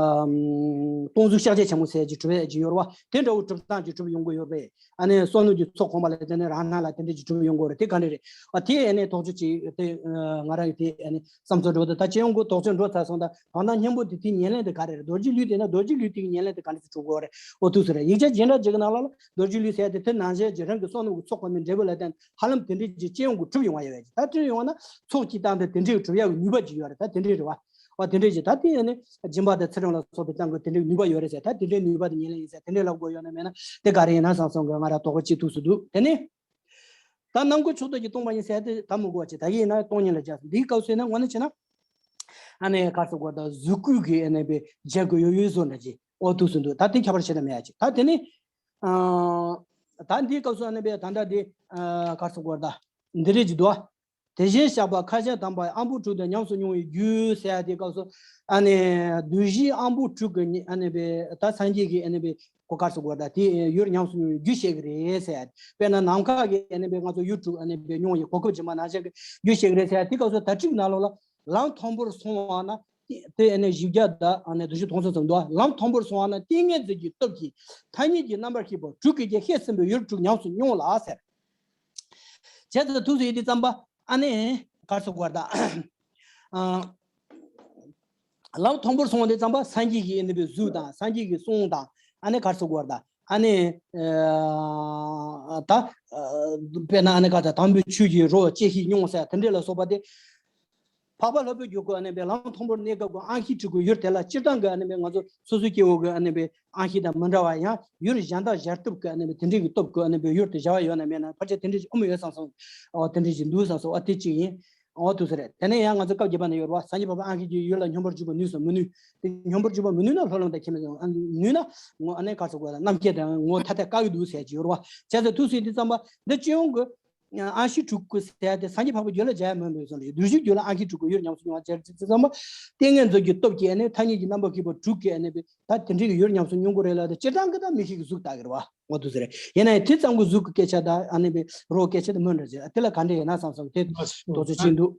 སྟོང་གཟུགས་ཤཱཀྱ་ཆེན་མོ་ཟེར་གྱི་གྲུབ་ཡས་ཀྱི་ཡོད་རེད་པ། དེ་འདྲ་བོ་གྲུབ་སྟངས་ཀྱི་གྲུབ་ཡོང་གི་ཡོད་རེད་པས། ཨ་ནི་བསོད་ནམས་ཀྱི་ཚོགས་གོམས་པ་ལ་བརྟེན་ནས་རང་སྣང་ལ་དེ་འདྲ་ཅིག་གྲུབ་ཡོང་གི་ཡོད་རེད། དེ་ག་འདྲ་རེད། ཨ་དེ་ཨ་ནི་དོགས་གཅོད་ཅིག་དེ་ང་རང་གི་དེ་ཨ་ནི་བསམ་ཚུལ་འགྲོ་དུས། ད་སྤྱི་ཡོངས་ཀྱི་དོགས་གཅོད་འགྲོ་ཚར་སོང་། ད་དོན་དག་སྙིང་པོ་དེ་དེའི་ཉེར་ལེན་དེ་ག་རེ་རེད། རྡོ་རྗེའི་ལུས་དེ་ན་རྡོ་རྗེའི་ལུས་དེའི་ཉེར་ལེན་དེ་ག་འདྲ་ཅིག་གྲུབ་ཀྱི་ཡོད་རེད། འོ་འདུག་སེ་རེད། ཡིག་ཆ་འཇིགས་སྐྲག་ཅིག་གི་ནང་ལོགས་ལ་རྡོ་རྗེའི་ལུས་ཟེར་དེ་དེ་ནང་བཞིན་གྱི་རང་གི་བསོད་ནམས་ཀྱི་ཚོགས་གོམས་པའི་འབྲས་བུ་ལ་བརྟེན་ཧ་ལམ་དེ་འདྲ་ཅིག་སྤྱི་ཡོངས་ཀྱི་གྲུབ་ཡོང་བ་ཡོད་པས། ད་གྲུབ་ཡོང་བ་ན་ཚོགས་ཀྱི་སྟངས་དེ་དེ་འདྲའི་གྲུབ་ཡག་གི་ནུས་པ་ཅིག་ཡོད་རེད། ད་དེ་འདྲའི་རེད་པ། འོ་དེ་འདྲའི་ཅིག་ད་དེ་ནི་སྦྱིན་པ་དང་ཚུལ་ཁྲིམས་ལ་སོགས་པའི་སྟེང་གི་དེ་འདྲའི་ནུས་པ་ཡོད་རེད་ཟེར། ད་དེ་འདྲའི་ནུས་པ་དེ་ཉེར་ལེན་ཡིན་ཟེར་དེ་འདྲའི་ལབ་དགོས་ཡོད་ན་མེད་ན། དེ་ག་རེ་ཡིན་ན་བསམ་སོང་གི། ང་རང་དོགས་པ་ཅིག་ཐུག་སུ་འདུག་དེ་ནི་ད་ནང་ཁུལ་ཕྱོགས་གཏོགས་ཀྱིས་སྟོང་པ་ཡིན་ཟེར་དེ་ད་མི་དགོས་པ་ཅིག་ད་གིན་ཡིན་ན་སྟོང་ཉིད་ལ་སྦྱར་སོང་། འདིའི་སྐབས་སུ་ཡིན་ན་དངོས་གནས་བྱས་ན་ཨ་ནི་ག་རེ་ཟེར་དགོས་རེད། ད་གཟུགས་སྐུའི་གི་ཨ་ནི་བས་སྦྱར་དགོས་ཡོད་ཡོད་བཟོ་འདྲ་ཅིག་འོ་འདུག་སེ་འདུག་ད་དེ་ཁྱད་པར་ཆེ་ན་མེད་ཡ་ཅིག་ད་དེ་ནི་ཨ་ད་འདིའི་སྐབས་སུ་ཨ་ནི་བས་ད་ལྟ་དེ་ཨ་ག་རེ་ཟེར་དགོས་རེད། ད་འདི་རེད་ཅིག་འདུག་དེ་བཞིན་གཤེགས་པ་ཁ་བྱང་དམ་པ་ཨ་འབུམ་དྲུག་དང་ཉམས་སུ་མྱོང་བའི་རྒྱུ་ཟེར་ཡ་དེའི་སྐབས་སུ་ཨ་ནི་བདུད་བཞིའི་ཨ་འབུམ་དྲུག་གི་ཨ་ནི་བས་ད་སངས་རྒྱས་ཀྱི་ཨ་ནི་བས་གོ་ག་རེ་ཟེར་དགོས་རེད། ད་དེ་ཡུལ་ཉམས་སུ་མྱོང་བའི་རྒྱུ་བཤད་ཀྱི་རེད་ཟེར་ཡ། དཔེར་ན་ནམ་མཁའ་གི་ཨ་ནི་བས་ང་ཚོ་ཡུལ་དྲུག་ཨ་ནི་བས་མྱོང་བའི་གོ་སྐབས་སྦྱིན་པ་ནང་བཞིན་གྱི་རྒྱུ་བཤད་ཀྱི་རེད་ཟེར་ཡ། དེའི་སྐབས་སུ་ད་ཁྲིད་ནང་ལོགས་ལ་ལམ་དང་པོར་སོང་བ་ན་དེ་ཨ་ནི་བཞི་བརྒྱ་དང་ཨ་ནི་བདུན་ཅུ་དོན་གསུམ་ཙམ་འདུག་ལམ་དང་པོར་སོང་བ་ན་ཏིང་ངེ་འཛིན་གྱི་སྟོབས་ཀྱིས་ཐ་སྙད་ཀྱི་རྣམ་པར་ཤེས་པ་དྲུག་གིས་ཀྱང་ཤེས་ཟིན་པའི་ཡུལ་དྲུག་ཉམས་སུ་མྱོང་ལ་ཟེར། བྱས་ཙང་ཐུགས་སུ་ཡོད་དུས་ཙམ་པ་ཨ་ནི་ག་རེ་ཟེར་དགོས་རེད། ད་ཨ་ལམ་དང་པོར་སོང་དུས་ཙམ་པ་སངས་རྒྱས་ཀྱི་ཨ་ནི་བས་གཟུགས་དང་སངས་རྒྱས་ཀྱི་གསུང་དང་ཨ་ནི་ག་རེ་ཟེར་དགོས་རེད། ད་ཨ་ནི་ཨ་ད་ཨ་དཔེར་ན་ཨ་ནི་ག་ད་དམ་པའི་ཆོས་ཀྱི་རོ་བཅས་ཤིང་མྱོང་ཟེར་དེ་འདྲ་ལ་སོགས་པ་དེ། འཕགས་པ་ལྷ་བུའི་རྒྱུད་ཀྱི་ཨ་ནི་བས་ལམ་དང་པོར་གནས་སྐབས་ཀྱི་ཨང་ཤིང་དྲུག་གི་ཡུལ་དེ་ལ་སྤྱིར་བཏང་གི་ཨ་ནི་བས་ང་ཚོ་སོ་སོའི་སྐྱེ་བོ་གི་ཨ་ནི་བས་ཨང་ཤིང་དང་མི་འདྲ་བ། ཡང་ཡུལ་གཞན་དག་སྦྱར་སྟོབས་ཀྱི་ཨ་ནི་བས་དེ་འདྲའི་གི་སྟོབས་ཀྱི་ཨ་ནི་བས་ཡུལ་དེ་སྦྱར་བ་ཡོད་ན་མེད་ན་ཕལ་ཆེར་དེ་འདྲའི་ཅིག་ཨོ་མ་ཡོད་བསམ་སོང་། ཨོ་དེ་འདྲའི་ཅིག་འདུག་བསམ་སོང་། ཨོ་དེ་ཅིག་ཡིན། ཨོ་དེ་ཚོ་རེད། དེ་ནས་ཡང་ང་ཚོ་སྐབས་བརྒྱད་པ་ན་ཡོད་རེད་པ། སངས་རྒྱས་འཕགས་པ་ཨང་ཤིང་གི་ཡུལ་ལ་སྙོམས་པར་འཇུག་པ་ནུས་སམ་མི་ནུས། དེ་སྙོམས་པར་འཇུག་པ་མི་ནུས་ན་ལྷོད་ལམ་དང་ཁྱིམ་ནུས་ན་ཨ་ནི་ཨ་ནི་ག་རེ་ཟེར་དགོས་རེད། རྣམ་མཁྱེན་དང་ངོ་ཐ་དད་དཀའ་གི་འདུག་ཟེར་གྱི་ཡོད་རེད་པ། བྱས་ཙང་ཐུགས་སུ་ཡོད་དུས་ཙམ་པ་འདི་སྤྱི་ཡོངས་ཀྱི་ཨང་ཤིང་དྲུག་གི་ཟེར་ཡ་དེ་སངས་རྒྱས་འཕགས་པའི་རྒྱུད་ལ་སྦྱར་ཡ་མིན་པའི་བཟོ་འདྲ་ཞིག་བདུད་བཞིའི་རྒྱུད་ལ་ཨང་ཤིང་དྲུག་གི་ཡུལ་ཉམས་སུ་མྱོང་བ་སྦྱར་ཙམ་པ། ཏིང་ངེ་འཛིན་གྱི་སྟོབས་ཀྱིས་ཨ་ནི་ཐ་སྙད་ཀྱི་རྣམ་པར་ཤེས་པ་དྲུག་གིས་ཨ་ནི་བས་ད་དེ་འདྲའི་གི་ཡུལ་ཉམས་སུ་མྱོང་གི་རེད་ལབ་དེ་སྤྱིར་བཏང་གི་ད་མི་ཤེས་ཀྱི་གཟུགས་ལྟ་གི་རེད་པ། འོ་འདུག་ཟེར་རེད། ཡིན་ན་ཡང་དེ་ཙམ་གྱི་གཟུགས་ཀྱི་སྐད་ཆ་དང་ཨ་ནི་བས་རོ་སྐད་ཆ་དེ་མི་འདྲ་ཟེར། དེ་ལ་ག་འདྲ་ཡིན་ན་བསམ་སོང་། དེ་ལགས་སོ། རྡོག་རྩ་ཆེན་འདུག་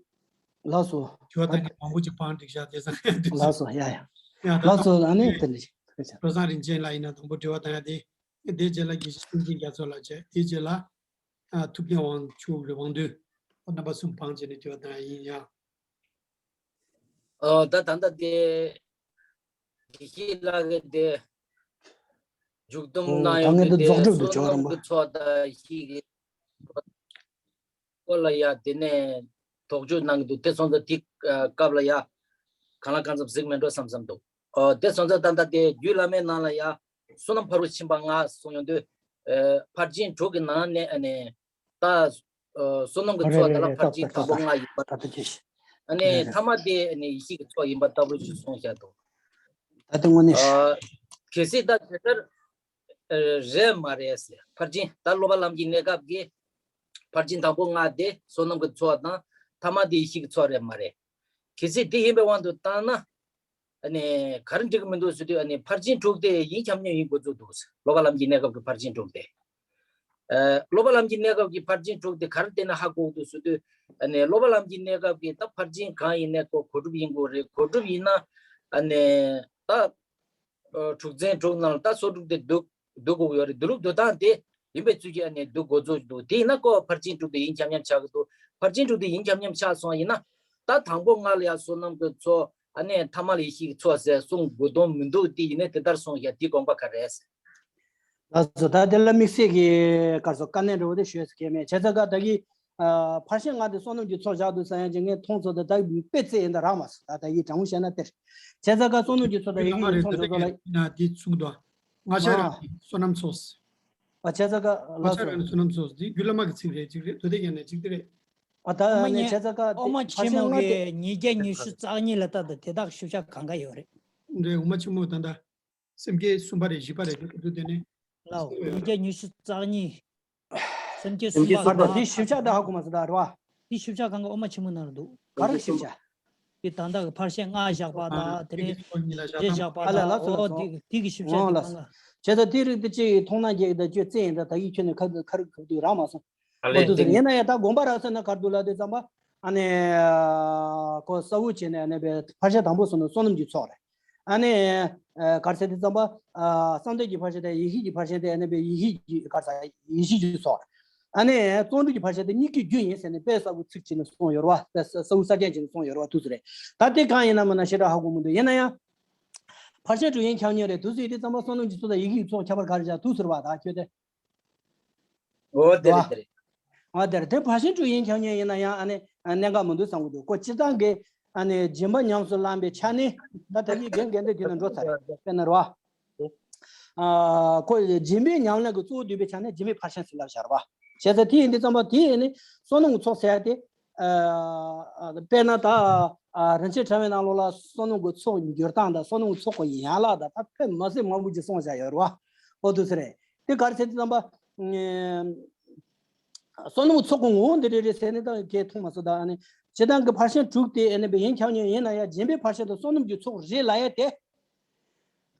ལགས་སོ། དྲི་བ་ད་གིན་མང་པོ་ཅིག་སྤང་འགྲིག་ཤག་དེ་ཙམ་འདུག་ལགས་སོ། ཡ་ཡ། ཡ་ད་ལགས་སོ། ཨ་ནི་དེ་འདྲ་ཞིག་ཁྲོ་བཟང་རིན་ཆེན་ལགས་ཡིན་ན་དང་པོ་དྲི་བ་བཏང་ཡ་དེ། དེའི་རྗེས་ལ་དགེ་བཤེས་བསྟན་འཛིན་རྒྱ་མཚོ་ལགས་བྱས། དེའི་རྗེས་ལ་ཨ་ཐུབ་བསྟན་དབང་ཕྱུག་གི་དབང་འདུས། ཨོ་རྣམ་པ་གསུམ་སྤང་བྱས་ནས་དྲི་བ་བཏང་ཡ་ཡིན་ཡ། ཨོ་ད་ད་ལྟ་དེ་དགེ་བཤེས་ལགས་ཀྱིས་དེ་མཇུག་སྡོམ་ཨོ་གནང་ད་ཡོང་ངས་དུས་དེ་དེ་རྫོགས་གྲུབ་ཏུ་བསོད་འཇོག་ནམས་རང་ཀྱི་པ། ཚོགས་དང་ཡེ་ཤེས་ཀྱི་སྐོར་ལ་ཡ་དེ་ནས་དོགས་གཅོད་གནང་གི་འདུག་དེ་སོང་ཙང་དེ་སྐབས་ལ་ཡ་གང་ལ་གང་འཚམ་གཟིགས་མེད་འགྲོ་བསམ་བསམ་འདུག་ཨོ་དེ་སོང་ཙང་ད་ལྟ་དེ་རྒྱུད་བླ་མའི་ནང་ལ་ཡ་བསོད་ནམས་ཕ་རོལ་ཕྱིན་པ་ལྔ་གསུངས་ཡོང་དུས། ཨ་ཕར་ཕྱིན་དྲུག་གི་ནང་ནས་ཨ་ནི་ད་ཨ་བསོད་ནམས་ཀྱི་ཨ་ཚོགས་རེད་དེ་རེད་ལ་རེད། ཕར་ཏག་ཏག་ཕྱིན་དང་པོ་ཏག་ལྔ་ཡིན་པ། ཏག་ཏག་ཅིག་ཨ་ནི་རེད་རེད། ཐ་མ་དེ་ཨ་ནི་ཡེ་ཤེས་ཀྱི་ཚོགས་ཡིན་པ་ལྟ་བུ་ཞིག་གསུངས་བཞག་འདུག་ད་དེ་དངོས་གནས། ཨ་གལ་སྲིད་ད་དེ་ལྟར་ཨ་རེད་མ་རེད་ཟེར། ཕར་ཕྱིན་ད་སློབ་པ་ལམ་གྱི་གནས་སྐབས་ཀྱི་ཕར་ཕྱིན་དང་པོ་ལྔ་དེ་བསོད་ནམས་ཀྱི་ཚོགས་དང་ཐ་མ་དེ་ཡེ་ཤེས་ཀྱི་ཚོགས་རེད་མ་རེད། གལ་སྲིད་དེ་ཡིན་པའི་དབང་དུ་བཏང་ན། ཨ་ནི་ག་རེ་འགྲིག་གི་མི་འདུག་ཟེར་དུས། ཨ་ནི་ཕར་ཕྱིན་དྲུག་དེ་ཡིན་ཁྱབ་མཉམ་ཡིན་དགོས་ཚུལ་འདུག་སློབ་པ་ལམ་གྱི་གནས་སྐབས་ཀྱི་ཕར་ཕྱིན་དྲུག་དེ། ཨ་སློབ་པ་ལམ་གྱི་གནས་སྐབས་ཀྱི་ཕར་ཕྱིན་དྲུག་དེ་ག་རེ་བལྟས་ན་ཧ་གོ་གི་འདུག་ཟེར་དུས། ཨ་ནི་སློབ་པ་ལམ་གྱི་གནས་སྐབས་ཀྱི་ད་ཕར་ཕྱིན་གང་ཡིན་ནའི་ཁོ་གོ་སྒྲུབ་ཡིན་དགོས་རེད། གོ་སྒྲུབ་ཡིན་ན་ཨ་ནི་ད་ཨ་དྲུག་ཚན་དྲུག་ནང་ལ་ད་སོ་དྲུག་དེ་འདུ་འདུ་དགོས་ཀྱི་ཡོད་རེད། འདུ་རུབ་འདུ་སྟངས་དེ་ཡིན་པའི་ཚུལ་གྱིས་ཨ་ནི་འདུ་དགོས་ཚུལ་འདུག་དེ་ཡིན་ན་ཁོ་ཕར་ཕྱིན་དྲུག་དེ་ཡིན་ཁྱབ་མཉམ་ཆགས་ཀྱི་འདུག་ཕར་ཕྱིན་དྲུག་དེ་ཡིན་ཁྱབ་མཉམ་ཆགས་སོང་ཡིན་ན། ད་དང་པོ་ལྔ་ལ་ཡ་བསོད་ནམས་ཀྱི་ཚོགས། ཨ་ནི་ཐ་མ་ལ་ཡེ་ཤེས་ཀྱི་ཚོགས་ཟེར་གསུང་དགོས་དོན་མི་འདུག་དེ་ཡིན་ནའི་དེ་ལྟར་གསུངས་ཡ་དེའི་དགོངས་པ་ག་རེ་རེད། ལགས་སོ། ད་དེ་ལ་དམིགས་བསལ་གྱི་ག་རེ་ཟེར་དགོས་རེད། བཀའ་གནད་འདྲ་བོ་དེ་ཞུ་ཡ་ཟེར་གྱི་མེད། བྱས་ཙང་ད་གི་ ཕར་ཕྱིན་ལྔ་དེ་བསོད་ནམས་ཀྱི་ཚོགས་བཞག་འདུག་ཟེར་ཡང་ཅིག་ངས་མཐོང་ཚོད་དེ་ད་དཔེ་རྩིས་ཡིན་ད་རག་མ་སོང་ད། ད་ཡིག་དྲང་མོ་བཤད་ན་དེར་བྱས་ཙང་ཀ་བསོད་ནམས་ཀྱི་ཚོགས་དང་ཡི་གེ་ཡིག་མཐོང་ཚོད་ཚོད་ལ། ན་དེ་ཚུགས་འདུག་ང་ཤ་ར་བསོད་ནམས་ཚོགས། ཨ་བྱས་ཙང་ཀ་ང་ལགས་ཤ་ར་སོ། བསོད་ནམས་ཚོགས་འདི་རྒྱུད་བླ་མ་གི་ཚིག་རེད་ཅིག་རེད་དུ་དེ་ཡང་ནས་ཅིག་དེ་རེད། ཨ་ད་ཨ་ནི་བྱས་ཙང་ཀ་ཨོ་མ་ཆེན་མོ་གི་ཉིས་བརྒྱ་ཉི་ཤུ་རྩ་གཉིས་ལ་ལྟ་དང་དེ་དག་ཞིབ་ཆ་གང་ག་ཡོད་རེད། འདྲེ་འོ་མ་ཆེན་མོ་ད་ད། སེམས་བསྐྱེད་གསུམ་པ་རེད་བཞི་པ་རེད་དེ་དེ་ནས། ལའོ་ཉིས་བརྒྱ་ཉི་ཤུ་རྩ་གཉིས། སེམས་བསྐྱེད་གསུམ་པ་ཨ་ད་དེ་ཞིབ་ཆ་ད་ཧ་གོ་མ་སོང་ད་རེད་བ། དེ་ཞིབ་ཆ་གང་ག་ཨོ་མ་ཆེན་མོ་ནང་ལ་འདུག་ག་རེ་ཞིབ་ཆ། དེ་ད་ལྟ་གི་ཕར་ཕྱིན་ལྔ་བཞག་པ་དང་དེ་ནས་རྗེས་བཞག་པ་ཨ་ལ་ལ་དང་སོ་ཨོ་སོ། དེ་དེ་གི་ཞིབ་ཆ་ཨོ་དེ་ལ་གང་ག་བྱས་ཙང་དེ་རིགས་དེ་ཅིག་མཐོང་སྣང་རྒྱས་ད་ཁྱོད་རྩིས་ཡིན་ད་ད་ཡིག་ཁྱོད་ནས་ཁ་ཁ་རུ་ཁུག་དུས་རག་མ་སོང་། ཨ་ལས་འོ་དུ་ཟེར་ཡིན་ན་ཡང་ད་དགོངས་པ་རག་ཟེར་ན་གར་འདུག་ལ་དེ་ཙམ་པ། ཨ་ནི་ཁོ་གསལ་བོ་བྱས་ནས་ཨ་ནི་ཕར་ཕྱིན་དང་པོ་སོང་ན་བསོད་ནམས་ཀྱི་ཚོགས་རེད། ཨ་ནི་གར་ཟེར་དེ་ཙམ་པ། བསམ་གཏན་གྱི་ཕར་ཕྱིན་དང་ཡེ་ཤེས་ཀྱི་ཕར་ཕྱིན་དེ་ཨ་ནི་ཡེ་ཤེས་ཀྱི་གར་ཟེར་ཡེ་ཤེས་ཀྱི་ཚོགས་རེད། ཨ་ནི་བརྩོན་འགྲུས་ཀྱི་ཕར་ཕྱིན་དེ་གཉིས་ཀྱི་རྒྱུ་ཡིན་ཟེར་ནས་དཔེ་གསལ་བོ་ཚིག་བྱས་ནས་གསུངས་ཡོད་རེད་བ། དཔེ་གསལ་བོ་གསལ་རྐྱང་བྱས་ནས་གསུངས་ཡོད་རེད་བ་དུ་ཟེར་རེད། ད་དེ་གང་ཡིན་ན་མིན་ན་ཞེ་དྲག་ཧ་གོ་མི་འདུག་ཡིན་ན་ཡང་། ཕར་ཕྱིན་དྲུག་ཡན་ཆད་མཉམ་རེད་དུ་ཟེར་དེ་ཙམ་པ་བསོད་ནམས་ཀྱི་ཚོགས་དང་ཡེ་ཤེས་ཀྱི་ཚོགས་ཁྱད་པར་ག་རེ་བྱ་དུ་ཟེར་བ་ད་ཁྱོད་དེ། འོ་དེ་རེད་དེ་རེད། འོ་དེ་རེད་དེ་ཕར་ཕྱིན་དྲུག་ཡན་ཆད་མཉམ་ཡིན་ན་ཡང་ཨ་ནི་གནད་འགག་མི་འདུག་བསམ་གི་འདུག་ཁོ་སྤྱིར་བཏང་གི་ཨ་ནི་སྦྱིན་པ་ཉམས་སུ་བླངས་པའི་ཆ་ནས་ད་ད་གིན་རྒན་རྒན་འདི་དེ་ན་འགྲོ་ཚར་རེད་དཔེར་ན་རོ། ཨ་ཁོ་སྦྱིན་པའི་ཉམས་ལེན་གྱི་གཙོ་བོ་བསྡུས་པའི་ཆ་ནས་སྦྱིན་པའི་ཕར་ཕྱིན་ཟེར་ལབ་བཞག་རེད་བ། བྱས་ཙང་དེ་ཡིན་དུས་ཙམ་པ་དེ་ཡིན་ནི་བསོད་ནམས་ཀྱི་ཚོགས་ཟེར་ཡ་དེ། དཔེར་ན་ད་རིན་ཆེན་ཕྲེང་བའི་ནང་ལོགས་ལ་བསོད་ནམས་ཀྱི་ཚོགས་འགྱུར་སྟངས་དང་བསོད་ནམས་ཀྱི་ཚོགས་ཀྱི་ཡན་ལག་དང་ད་དཔེ་མ་སྲིད་མང་པོ་ཅིག་གསུངས་བཞག་ཡོད་རེད་བ། འོ་དུ་ཟེར་རེད། དེ་ག་རེ་ཟེར་དུས་ཙམ་པ། བསོད་ནམས་ཚོགས་ཀྱི་ངོ་བོ་འདི་རེ་རེ་ཟེར་ནས་ད་གས་མཐོང་མ་སོང་ད་ཨ་ནི། སྤྱིར་བཏང་གི་ཕར་ཕྱིན་དྲུག་དེ་ཨ་ནི་བས་ཡིན་ཁྱབ་མཉམ་ཡིན་ན་ཡང་སྦྱིན་པའི་ཕར་ཕྱིན་དང་བསོད་ནམས་ཀྱི་ཚོགས་རེད་ལབ་ཡ་དེ།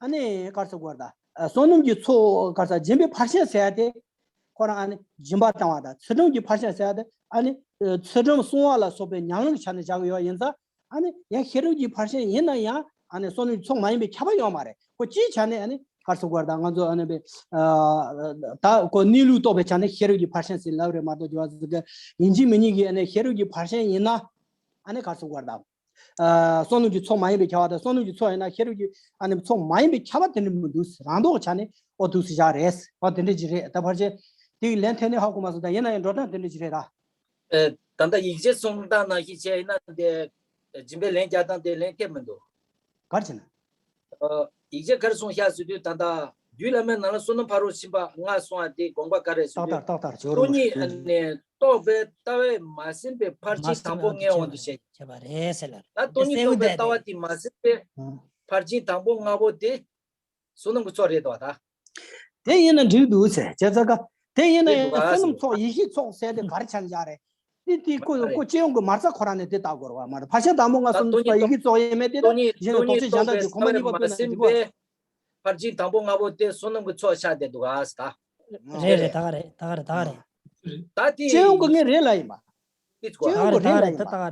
ཨ་ནི་ག་རེ་ཟེར་དགོས་རེད་ད། བསོད་ནམས་ཀྱི་ཚོགས་ག་རེ་ཟེར་སྦྱིན་པའི་ཕར་ཕྱིན་ཟེར་ཡ་དེ། ཁོ་རང་ཨ་ནི་སྦྱིན་པ་བཏང་བ་དང་ཚུལ་ཁྲིམས་ཀྱི་ཕར་ཕྱིན་ཟེར་ཡ་དེ་ཨ་ནི། ཚུལ་ཁྲིམས་བསྲུང་བ་ལ་སོགས་པའི་ཉམས་ལེན་གྱི་ཆ་ནས་བཞག་གི་ཡོད་ཡིན་ཙང་། ཨ་ནི་ཡང་ཤེས་རབ་ཀྱི་ཕར་ཕྱིན་ཡིན་ན་ཡང་ཨ་ནི་བསོད་ནམས་ཀྱི་ཚོགས་མ་ཡིན་པའི་ཁྱབ་པ་ཡོད་མ་རེད། ཁོ་སྤྱིའི་ཆ་ནས་ཨ་ནི་ག་རེ་ཟེར་དགོས་རེད་ད་ང་ཚོ་ཨ་ནི་བས། ད་ཁོ་གནས་ལུགས་རྟོགས་པའི་ཆ་ནས་ཤེས་རབ་ཀྱི་ཕར་ཕྱིན་ཟེར་ལབ་རེད་མ་གཏོགས་ཀྱི་བ་ཟེར་གི་ཡིན་གཅིག་མིན་གཉིས་ཀྱི་ཨ་ནི་ཤེས་རབ་ཀྱི་ཕར་ཕྱིན་ཡིན་ན་ཨ་ནི་ག་རེ་ཟེར་དགོས་རེད་ད། བསོད་ནམས་ཀྱི་ཚོགས་མ་ཡིན་པའི་ཁྱབ་པ་དང་བསོད་ནམས་ཀྱི་ཚོགས་ཡིན་ན་ཤེས་རབ་ཀྱི་ཨ་ནི་ཚོགས་མ་ཡིན་པའི་ཁྱབ་པ་དེ་འདྲ་མི་འདུག་རང་ལྡོག་ཆ་ནས་ཨོ་འདུག་སེ་བཞག་རེད། ཨོ་དེ་འདྲ་ཅིག་རེད་ད་ཕལ་ཆེར། དེ་ཡི་ལན་ཐད་ནས་ཧ་གོ་མ་སོང་ད་ཡིན་ན་ཡང་འགྲོ་སྟངས་དེ་འདྲ་ཅིག་རེད་ད། ཨེ། ད་ལྟ་ཡིག་ཆ་གསུང་སྟངས་ནང་བཞིན་བྱས་ཡིན་ན་དེ། སྦྱིན་པའི་ལན་རྒྱག་སྟངས་དེ་ལན་ཐད་མི་འདུག་ག་རེ་བྱས་ན། ཨ། ཡིག་ཆ་ག་རེ་གསུངས་བཞག་ཟེར་དུས་ད་ལྟ་རྒྱུད་བླ་མའི་ནང་ལ་བསོད་ནམས་ཕ་རོལ་ཕྱིན་པ་ལྔ་གསུངས་པ་དེ་དགོངས་པ་ག་རེ་ཟེར་ཏག་དུས། ཏག་ཏག་ཏག་ཇོ་རུ་སྟོང་ཉིད་ནས་རྟོགས་པའི་ལྟ་བས་མ་ཟིན་པའི་ཕར་ཕྱིན་དང་པོ་མངོན་དབང་དུ་བྱས། བྱས་པ་རེད་ཟེར་ལ། ད་སྟོང་ཉིད་རྟོགས་པའི་ལྟ་བ་དེ་མ་ཟིན་པའི་ཕར་ཕྱིན་དང་པོ་ལྔ་པོ་དེ། བསོད་ནམས་ཀྱི་ཚོགས་རེད་དོ་ད། དེ་ཡིན་ན་འགྲིག་འདུག་ཟེར་བྱས་ཙང་ཀ། དེ་ཡིན་ན་ཡང་བསོད་ནམས་ཚོགས་ཡེ་ཤེས་ཚོགས་ཟེར་དེ་ག་རེ་ཆ་ནས་བཞག་རེད། དེ་དེ་ཀོ་ཀོ་སྤྱི་ཡོངས་ཀྱི་མ་རྩ་ཁོ་རང་ནས་དེ་ལྟ་དགོས་རེད་བ་མ་རེད། ཕར་ཕྱིན་དང་པོ་ལྔ་བསོད་ནམས་ཚོགས་ཡེ་ཤེས་ཚོགས་ཡིན་མེད་དེ་ད་གཞི་ནས་རྟོགས་ཆོས་གཞན་དག་གི་གོ་མ་གཉིས་པ་སྤེལ་ན་འགྲིག་གོ། ཕར་ཕྱིན་དང་པོ་ལྔ་པོ་དེ་བསོད་ནམས་ཀྱི་ཚོགས་ཆགས་བསྡད་འདུག་ག་ཟེར་ད། རེད་རེད་ད་ག་རེད་ད་ག་རེད་ད་ག་རེད། ད་དེ་སྤྱི་ཡོངས་ཀྱི་ངས་རེད་ལ་ཡིན་པ། དེ་ཚོ་སྤྱི་ཡོངས་ཀྱི་རེད་ལ་ཡིན་པ།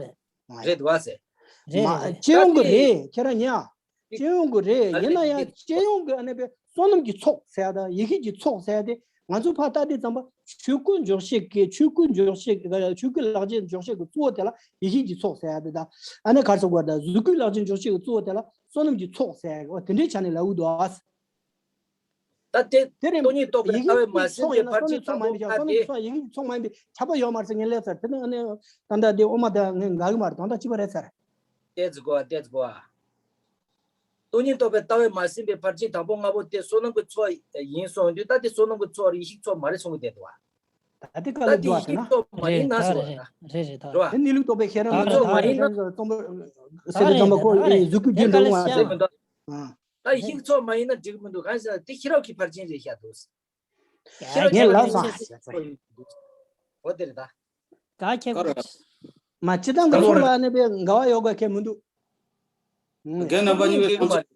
རེད་འདུག་ག་ཟེར། རེད་རེད་རེད། སྤྱི་ཡོངས་ཀྱི་རེད་ཁྱེད་རང་ཉན་ཨ། སྤྱི་ཡོངས་ཀྱི་རེད་ཡིན་ན་ཡང་སྤྱི་ཡོངས་ཀྱི་ཨ་ནི་པའི་བསོད་ནམས་ཀྱི་ཚོགས་ཟེར་ཡ་དང་ཡེ་ཤེས་ཀྱི་ཚོགས་ཟེར་ཡ་དེ་ང་ཚོ་ཕར་ལྟ་དུས་ཙམ་པ་ཆོས་སྐུ་འཇོག་བྱེད་ཀྱི་ཆོས་སྐུ་འཇོག་བྱེད་ཀྱི་ཆོས་སྐུ་ལག་ལེན་འཇོག་བྱེད་ཀྱི་གཙོ་བོ་དེ་ལ་ཡེ་ཤེས་ཀྱི་ཚོགས་ཟེར་ཡ་དེ་དང་ཨ་ནི་ག་རེ་ཟེར་དགོས་དང་གཟུགས་སྐུ་ལག་ལེན་འཇོག་བྱེད་ཀྱི་གཙོ་བོ་དེ་ལ་བསོད་ནམས་ཀྱི་ཚོགས་ཟེར་ཡ་དེ་འདྲའི་ཆ་ནས་ལབ་ཀྱི་འདུག་ཨ། ད་དེ་དེ་རིང་སྟོང་ཉིད་རྟོགས་པའི་ལྟ་བས་མ་ཟིན་པའི་ཕར་ཕྱིན་དང་པོ་ལྔ་སྟེ། ཡེ་ཤེས་ཀྱི་ཚོགས་མ་ཡིན་པའི་ཁྱབ་པ་ཡོད་མ་རེད་ཟེར་ངས་ལབ་ཚར། དེ་ནི་ཨ་ནི་ད་ལྟ་དེ་ཨོ་མ་ད་ངས་འགག་གི་མ་རེད། ད་ལྟ་གཅིག་པ་རེད་ཚར། ཏེ་ཙི་གོ་ཏེ་ཙི་གོ། སྟོང་ཉིད་རྟོགས་པའི་ལྟ་བས་མ་ཟིན་པའི་ཕར་ཕྱིན་དང་པོ་ལྔ་པོ་དེ་བསོད་ནམས་ཀྱི་ཚོགས་ཡིན་གསུངས་དུས་ད་དེ་བསོད་ནམས་ཀྱི་ཚོགས་རེད་ཡེ་ཤེས་ཚོགས་མ་རེད་གསུང་གི་བསྡད་འདུག་བ། ད་དེ་ག་ལ་འདུག་བ་ཟེར་ན། ད་དེ་ཡེ་ཤེས་ཚོགས་མ་ཡིན་ན་གསུང་བ་ད། རེད་རེད་ད། རེད་བ། དེ་གནས་ལུགས་རྟོགས་པའི་ཤེས་རབ་ཡེ་ཤེས་ཚོགས་མ་ཡིན་ན། རྩོམ་པ་ཟེར་དུས་ཙམ་པ་ཁོ་གཟུགས་སྐུའི་རྒྱུད་འགྲོ་འོང་བ་ཟེར་མི་འདུག་ད་ཡེ་ཤེས་ཚོགས་མ་ཡིན་ན་འགྲིག་མི་འདུག་གང་ཟེར་ན་དེ་ཤེས་རབ་ཀྱི་ཕར་ཕྱིན་རེད་ཤག་འདུག་ངས་ལབ་སོང་། འོ་དེ་རེད་ད། ག་ཁྱེད་ཀོ། མ་སྤྱི་བཏང་གི་ཚོགས་ལ་ཨ་ནི་པའི་འགལ་བ་ཡོད་དགོས་ཁྱད་མི་འདུག་རྒན་རྣམ་པ་གཉིས་ཀྱི་བསམ་ཚུལ་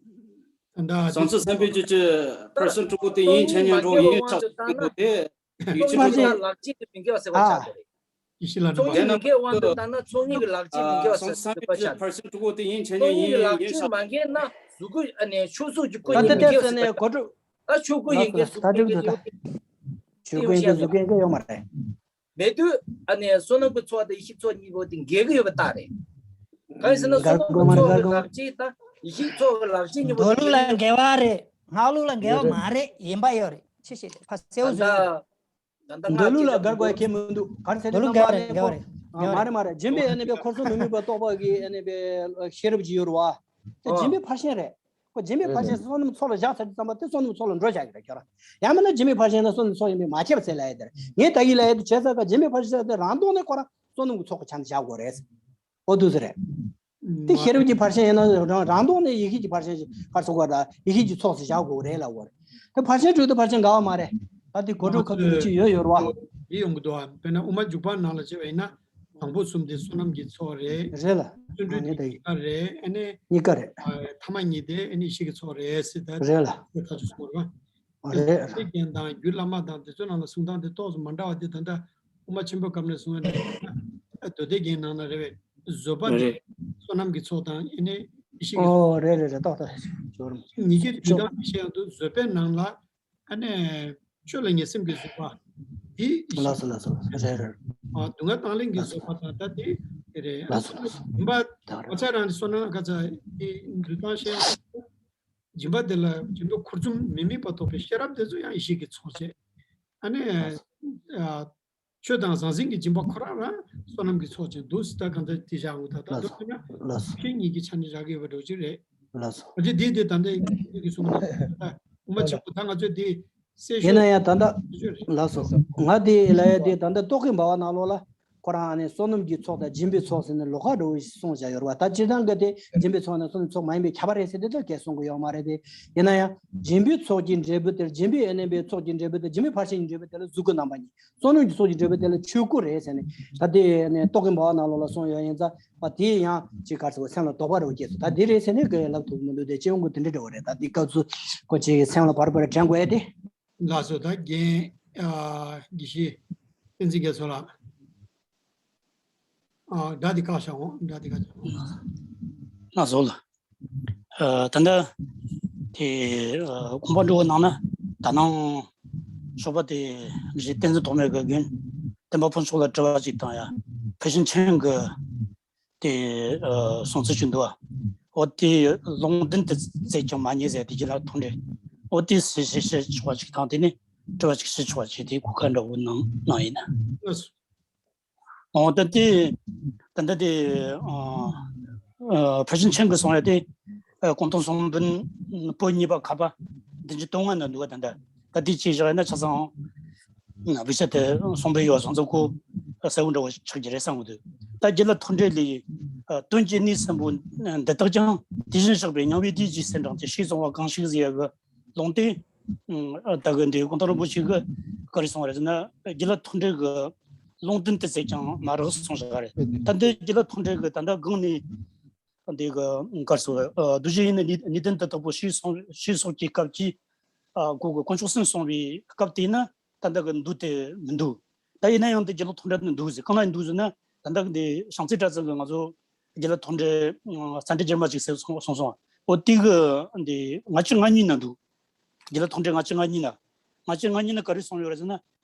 བསམ་ཚུལ་གསན་པའི་ཅིག་ཅིག་ཕར་ཕྱིན་དྲུག་པོ་དེ་ཡིན་ཆ་མཉམ་འགྲོ་ཡིན་ཆགས་སུ་འདུག་དེ། ཡིག་ཆ་དྲུག་པོ་ལག་ལེན་དུ་མི་འགལ་བ་ཟེར་བ་ཆགས་འདུག་རེད། ཡེ་ཤེས་ལ་ཚོགས་གཉིས་མི་འགལ་དབང་དུ་བཏང་ན་ཚོགས་གཉིས་ཀྱི་ལག་ལེན་མི་འགལ་བ་ཟེར་ཟེར་བ་ཆགས་འདུག་ཕར་ཕྱིན་དྲུག་པོ་དེ་ཡིན་ཆ་མཉམ་ཡིན་ཡིན་ཆགས། ཚོགས་གཉིས་ཀྱི་ལག་ལེན་མ་འགལ་ན་གཟུགས་སྐུ་ཨ་ནི་ཆོས་གཟུགས་ཀྱི་སྐུ་གཉིས་མི་འགལ་ཟེར་བ་ཆགས་འདུག་རེད། ད་ཆོས་སྐུ་ཡིན་གྱི་གཟུགས་སྐུ་ཡིན་གྱི་ཡོད། ཆོས་སྐུ་ཡིན་གྱི་གཟུགས་སྐུ་ཡིན་གྱི་ཡོད་མ་རེད། མེད་དུས་ཨ་ནི་བསོད་ནམས་ཀྱི་ཚོགས་དང་ཡེ་ཤེས་ཚོགས་གཉིས་པོ་དེ་འགལ་གྱི་ཡོད་པ་རྟགས་རེད། གང་ཡིན་ཟེར་ན་བསོད་ནམས་ཀྱི་ཚོགས་ཀྱི་ལག་ལེན་དང་ཡེ་ཤེས་ཚོགས་ཀྱི་ལག་ལེན་གཉིས་པོ་དེ་མདོ་ལུགས་ལ་འགལ་བ་རེད། སྔགས་ལུགས་ལ་འགལ་བ་མ་རེད། ཡིན་པ་ཡོད་རེད། ཆེ་ཤེས་རེད། ཕ་གསལ་བོ་ད་བཟོས། འདོད་ལུགས་ལ་དགར་དགོས་ཡ་ཁྱད་མི་འདུག་ག་རེ་ཟེར་ན། འདོད་ལུགས་དགར་རེད། དགར་རེད། ཨ། མ་རེད་མ་རེད། སྦྱིན་པའི་ཨ་ནི་པའི་འཁོར་གསུམ་མི་དམིགས་པ་རྟོགས་པ་གི་ཨ་ནི་པའི་ཤེས་རབ་ཅིག་ཡོད་རེད་བ། དེ་སྦྱིན་པའི་ཕར་ཕྱིན་རེད། ཁོ་སྦྱིན་པའི་ཕར་ཕྱིན་བསོད་ནམས་ཚོགས་ལ་བཞག་ཚར་དུས་ཙམ་པ་དེ་བསོད་ནམས་ཚོགས་ལ་འགྲོ་བཞག་གི་རེད་ཁྱོད་རང་། ཡང་མིན་ན་སྦྱིན་པའི་ཕར་ཕྱིན་ལ་བསོད་ནམས་ཚོགས་ཡིན་པས་མ་ཁྱབ་ཟེར་ལབ་ཡ་དེ་རེད། ངས་ད་གིན་ལབ་ཡ་དེ་བྱས་ཙང་ཀ་སྦྱིན་པའི་ཕར་ཕྱིན་ཟེར་དེ་རང་སྟོང་ནས་ཁོ་རང་བསོད་ནམས་ཀྱི་ཚོགས་ཀྱི་ཆ་ནས་བཞག་དགོས་རེད། ཨོ་དུ་ཟེར་རེད། དེ་ཤེས་རབ་ཀྱི་ཕར་ཕྱིན་ཡིན་ན་རང་རང་སྟོང་ནས་ཡེ་ཤེས་ཀྱི་ཕར་ཕྱིན་ཞིག་ཕར་ཚུགས་པ་དང་ཡེ་ཤེས་ཀྱི་ཚོགས་སུ་བཞག་དགོས་རེད་ལབ་དགོས་རེད། དེ་ཕར་ཕྱིན་དྲུག་དེ་ཕར་ཕྱིན་འགལ་བ་མ་རེད། ད་དེ་གོ་ཁྲབ་ཁ་ཐུག་ལ་ཅིག་ཡོད་ཡོད་རེད་བ། ཡིད་ཡོང་གི་འདུག་བ། དཔེར་ན་དབུ་མ་འཇུག་པ་ནང་ལ་བྱས་པ་ཡིན་ན། དང་པོ་གསུམ་དེ་བསོད་ནམས་ཀྱི་ཚོགས་རེད། རེད་ལ། བརྩོན་འགྲུས་དེ་གཉིས་ཀ་རེད། ཨ་ནི། གཉིས་ཀ་རེད། ཐ་མ་གཉིས་དེ་ཨ་ནི་ཡེ་ཤེས་ཀྱི་ཚོགས་རེད་ཟེར་ད། རེད་ལ། དེ་ཁ་ཆུ་སོང་རེད་བ། རེད། མདོ་སྡེ་རྒྱན་དང་རྒྱུད་བླ་མ་དང་དེ་ཚོའི་ནང་ལ་གསུང་སྟངས་དེ་ཏོག་ཙམ་མ་འདྲ་བ་དེ་ད་ལྟ་དབུ་མ་ཆེན་པོའི་སྐབས་ནས་གསུང་བའི་ནང་ལ་མདོ་སྡེ་རྒྱན་ནང་ན་རེད་བས། བཟོད་པ་དེ་རེད། བསོད་ནམས་ཀྱི་ཚོགས་དང་ཨ་ནི་ཡེ་ཤེས་ཀྱི་ཚོགས། ཨོ་རེད་རེད་རེད། ཏོག་ཏོག་ཅོར་ཉིད་ཀྱི་དུས་དང་མི་ཤེས་ཡང་དུ་བཟོད་པའི་ནང་ལ་ཨ་ནི་ཆོས་ལ་ངེས་སེམས་ཀྱི་བཟོད་པ་དེ། ལགས་སོ་ལགས་སོ། རེད་རེད། ཨ། སྡུག་བསྔལ་དང་ལེན་གྱི་བཟོད་པ་དང་ད་དེ་རེད། ལགས་སོ་ལགས་སོ། སྦྱིན་པ་ད་ག་རེད། ང་ཚ་རང་གི་བསོད་ནམས་ག་ཚ་དེ་འདུལ་སྟངས་ཤེས་ཡང་། སྦྱིན་པ་དེ་ལ་སྦྱིན་པའི་འཁོར་གསུམ་མི་དམིགས་པ་རྟོགས་པའི་ཤེས་རབ་དེ་ཚོ་ཡང་ཡེ་ཤེས་ཀྱི་ཚོགས་བྱས། ཨ་ནི། ཨ། ཆོས་དང་ཟང་ཟིང་གི་སྦྱིན་པ་ཁོ་རང་རང་བསོད་ནམས་ཀྱི་ཚོགས་ཅན་འདུག་ཟེར་ད་གང་ལྟར་དེ་བཞག་འོ་ད་ལྟ་ལགས་སོ། འདུག་ན། ལགས་སོ། ཕྱིན་ཉིད་ཀྱི་ཆ་ནས་རག་གི་ཡོད་པ་འགྲོ་གི་རེད། ལགས་སོ། ཨ་ཅེ་དེ་དེ་ད་ལྟ་ཡིན་གྱི་གསུང་གི་ད་དབུ་མ་ཆེན་པོ་ད་ང་ཚོས་དེ་གསལ་ཡིན་ན་ཡང་ད་ལྟ། ཤོད་རེད། ལགས་སོ། ང་དེ་ལ་ཡ་དེ་ད་ལྟ་རྟོག་གེ་འབར་བ་ནང་ལོགས་ལ། ཁོ་རང་ཨ་ནི་བསོད་ནམས་ཀྱི་ཚོགས་དང་སྦྱིན་པའི་ཚོགས་ཟེར་ནས་ལོགས་ཀ་འདྲ་བོ་ཞིག་གསུངས་བཞག་ཡོད་རེད་བ། ད་སྤྱིར་བཏང་གི་དེ་སྦྱིན་པའི་ཚོགས་ནི་བསོད་ནམས་ཚོགས་མ་ཡིན་པས་ཁྱབ་པ་རེད་ཟེར་དེ་ལ་གས་གསུང་གི་ཡོད་མ་རེད་དེ། ཡིན་ན་ཡང་སྦྱིན་པའི་ཚོགས་ཀྱི་འབྲས་བུ་དེར་སྦྱིན་པའི་ཨ་ནི་པའི་ཚོགས་ཀྱི་འབྲས་བུ་དེ་སྦྱིན་པའི་ཕར་ཕྱིན་གྱི་འབྲས་བུ་དེ་ལ་གཟུགས་སྐུ་རྣམ་པ་གཉིས། བསོད་ནམས་ཀྱི་ཚོགས་ཀྱི་འབྲས་བུ་དེ་ལ་ཆོས་སྐུ་རེད་ཟེར་ནས་ད་དེ་ཨ་ནི་རྟོག་གེ་འབར་བ་ནང་ལོགས་ལ་གསུངས་ཡོད་ཡིན་ཙང་བ། དེ་ཡང་ཅིག་ག་རེ་ཟེར་བ། སེམས་ལ་དོགས་པ་རེ་བ་སྐྱེས་སོང་། ད་དེ་རེད་ཟེར་ནས་གས་ལབ་ཐུབ་མི་འདུག་དེ་སྤྱི་ཡོངས་ཀྱི་དེ་འདྲ་འདྲ་བོ་རེད། ད་དེ་སྐབས་སུ་ཁོ་ཅིག་སེམས་ལ་བར་བར་དྲན་དགོས་ཡ་དེ། ལགས་སོ། ད་རྒན། ཨ། དགེ་བཤེས་བསྟན་འཛིན་རྒྱ་མཚོ་ལགས། ཨ། སྒྲ་འདི་བཀག་བཞག་འོང་། སྒྲ་འདི་བཀག་བཞག་འོང་། ལགས་སོ་ལགས། ཨ། ད་ལྟ་དེ། ཨ། དགོངས་པ་འགྲོ་བའི་ནང་ན་ད་ནང་ཞོགས་པ་དེ་དགེ་བཤེས་བསྟན་འཛིན་ཐོགས་མེད་ཀྱི་རྒན་བསྟན་པ་ཕུན་ཚོགས་ལ་དྲི་བ་ཅིག་བཏང་ཡ། ཕར་ཕྱིན་ཆེན་གྱི་དེ། ཨ། གསུང་ཚུལ་ཞིག་འདུག་བ། འོ་དེ་ལུང་བདུན་དུ་བཙལ་ཀྱང་མ་རྙེད་ཟེར་དེ་རྒྱུད་ལ་མཐོང་འདྲེ། འོ་དེ་ཞིབ་ཞིབ་ཞིབ་ཆོག་པ་ཞིག་དང་དེ་ནས་དྲི་བ་ཞིག་ཞིབ་ཆོག་པ་ཞིག་དེ་གོ་སྐབས་འདྲ་བོ་གནང་གནང་ཡིན། འོ་ད་དེ་ད་ལྟ་དེ། ཨ། ཨ། ཕར་ཕྱིན་ཆེན་གྱི་གསུང་ཡ་དེ། ཨ། གུང་སྟོང་གསུམ་འབུམ་པོད་གཉིས་པ་ཁ་པ་བདུན་ཅུ་དོན་ལྔ་ན་འདུག་བ། ད་ལྟ་ད་དེ་ཅིག་བཞག་ན་ཆ་ཚང་བོད་ཆ་དེ་གསུང་པའི་ཡོ་བཟང་ཚོ་ཁོ་གསལ་བོ་འདྲ་བོ་ཆགས་ཀྱི་རེད་བསམ་གི་འདུག་ད་རྒྱུད་བླ་ཐོད་ཕྲེང་ལས། ཨ། དོན་གྱི་གནས་གསུམ་པོ་འདི་དག་ཀྱང་། དེ་བཞིན་གཤེགས་པའི་སྙིང་པོའི་བདེ་སྐྱིད་ཟེར་འབྲངས་ཏེ་ཞེས་གསུངས་པ་གང་ཞིག་ཟེར་ཡ་གི་ལུང་དེ། ཨ། ད་གི་འདི་གུང་ཐང་རིན་པོ་ཆེ་གི་ག་རེ་གསུངས་རེད་ཟེར་ན། རྒྱུད་བླ་ཐོད་ཕྲེང་གི་ལུང་བདུན་དུ་བཙལ་ཀྱང་མ་རག་གསུངས་བཞག་རེད། ད་འདི་རྒྱུད་བླ་ཐོད་ཕྲེང་གི་ད་ལྟ་གོང་ནས་འདི་གི་ག་རེ་ཟེར། ཨ། རྡོ་རྗེ་ཡི་ནི་ནུས་ལྡན་དུ་དག་པོ་ཞེས་གསུངས་ཞེས་སོགས་ཀྱི་སྐབས་ཀྱི། ཨ། གོ་གི་དཀོན་མཆོག་གསུམ་གསུངས་པའི་སྐབས་དེ་ན་ད་ལྟ་གི་འདུག་དེ་མི་འདུག་ད་ཡིན་ན་ཡང་འདི་རྒྱུད་བླ་ཐོད་ཕྲེང་དུ་འདུག་ཟེར། གང་ལ་འདུག་ཟེར་ན། ད་ལྟ་གི་འདི་བྱང་རྩེ་གྲྭ་ཚང་གི་ང་ཚོ་རྒྱུད་བླ་ཐོད་ཕྲེང་རྩ་འགྲེལ་རྒྱས་མ་ཅིག་ཟེར་གསུངས་གསུངས་སོང་། འོ་དེ་གི་འདི་ལྔ་བཅུ་ང་གཉིས་ན་འདུག་རྒྱུད་བླ་ཐོད་ཕྲེང་ལྔ་བཅུ་ང་གཉིས་ན། ལྔ་བཅུ་ང་གཉིས་ན་ག་རེ་གསུངས་ཡོད་རེད་ཟེར་ན།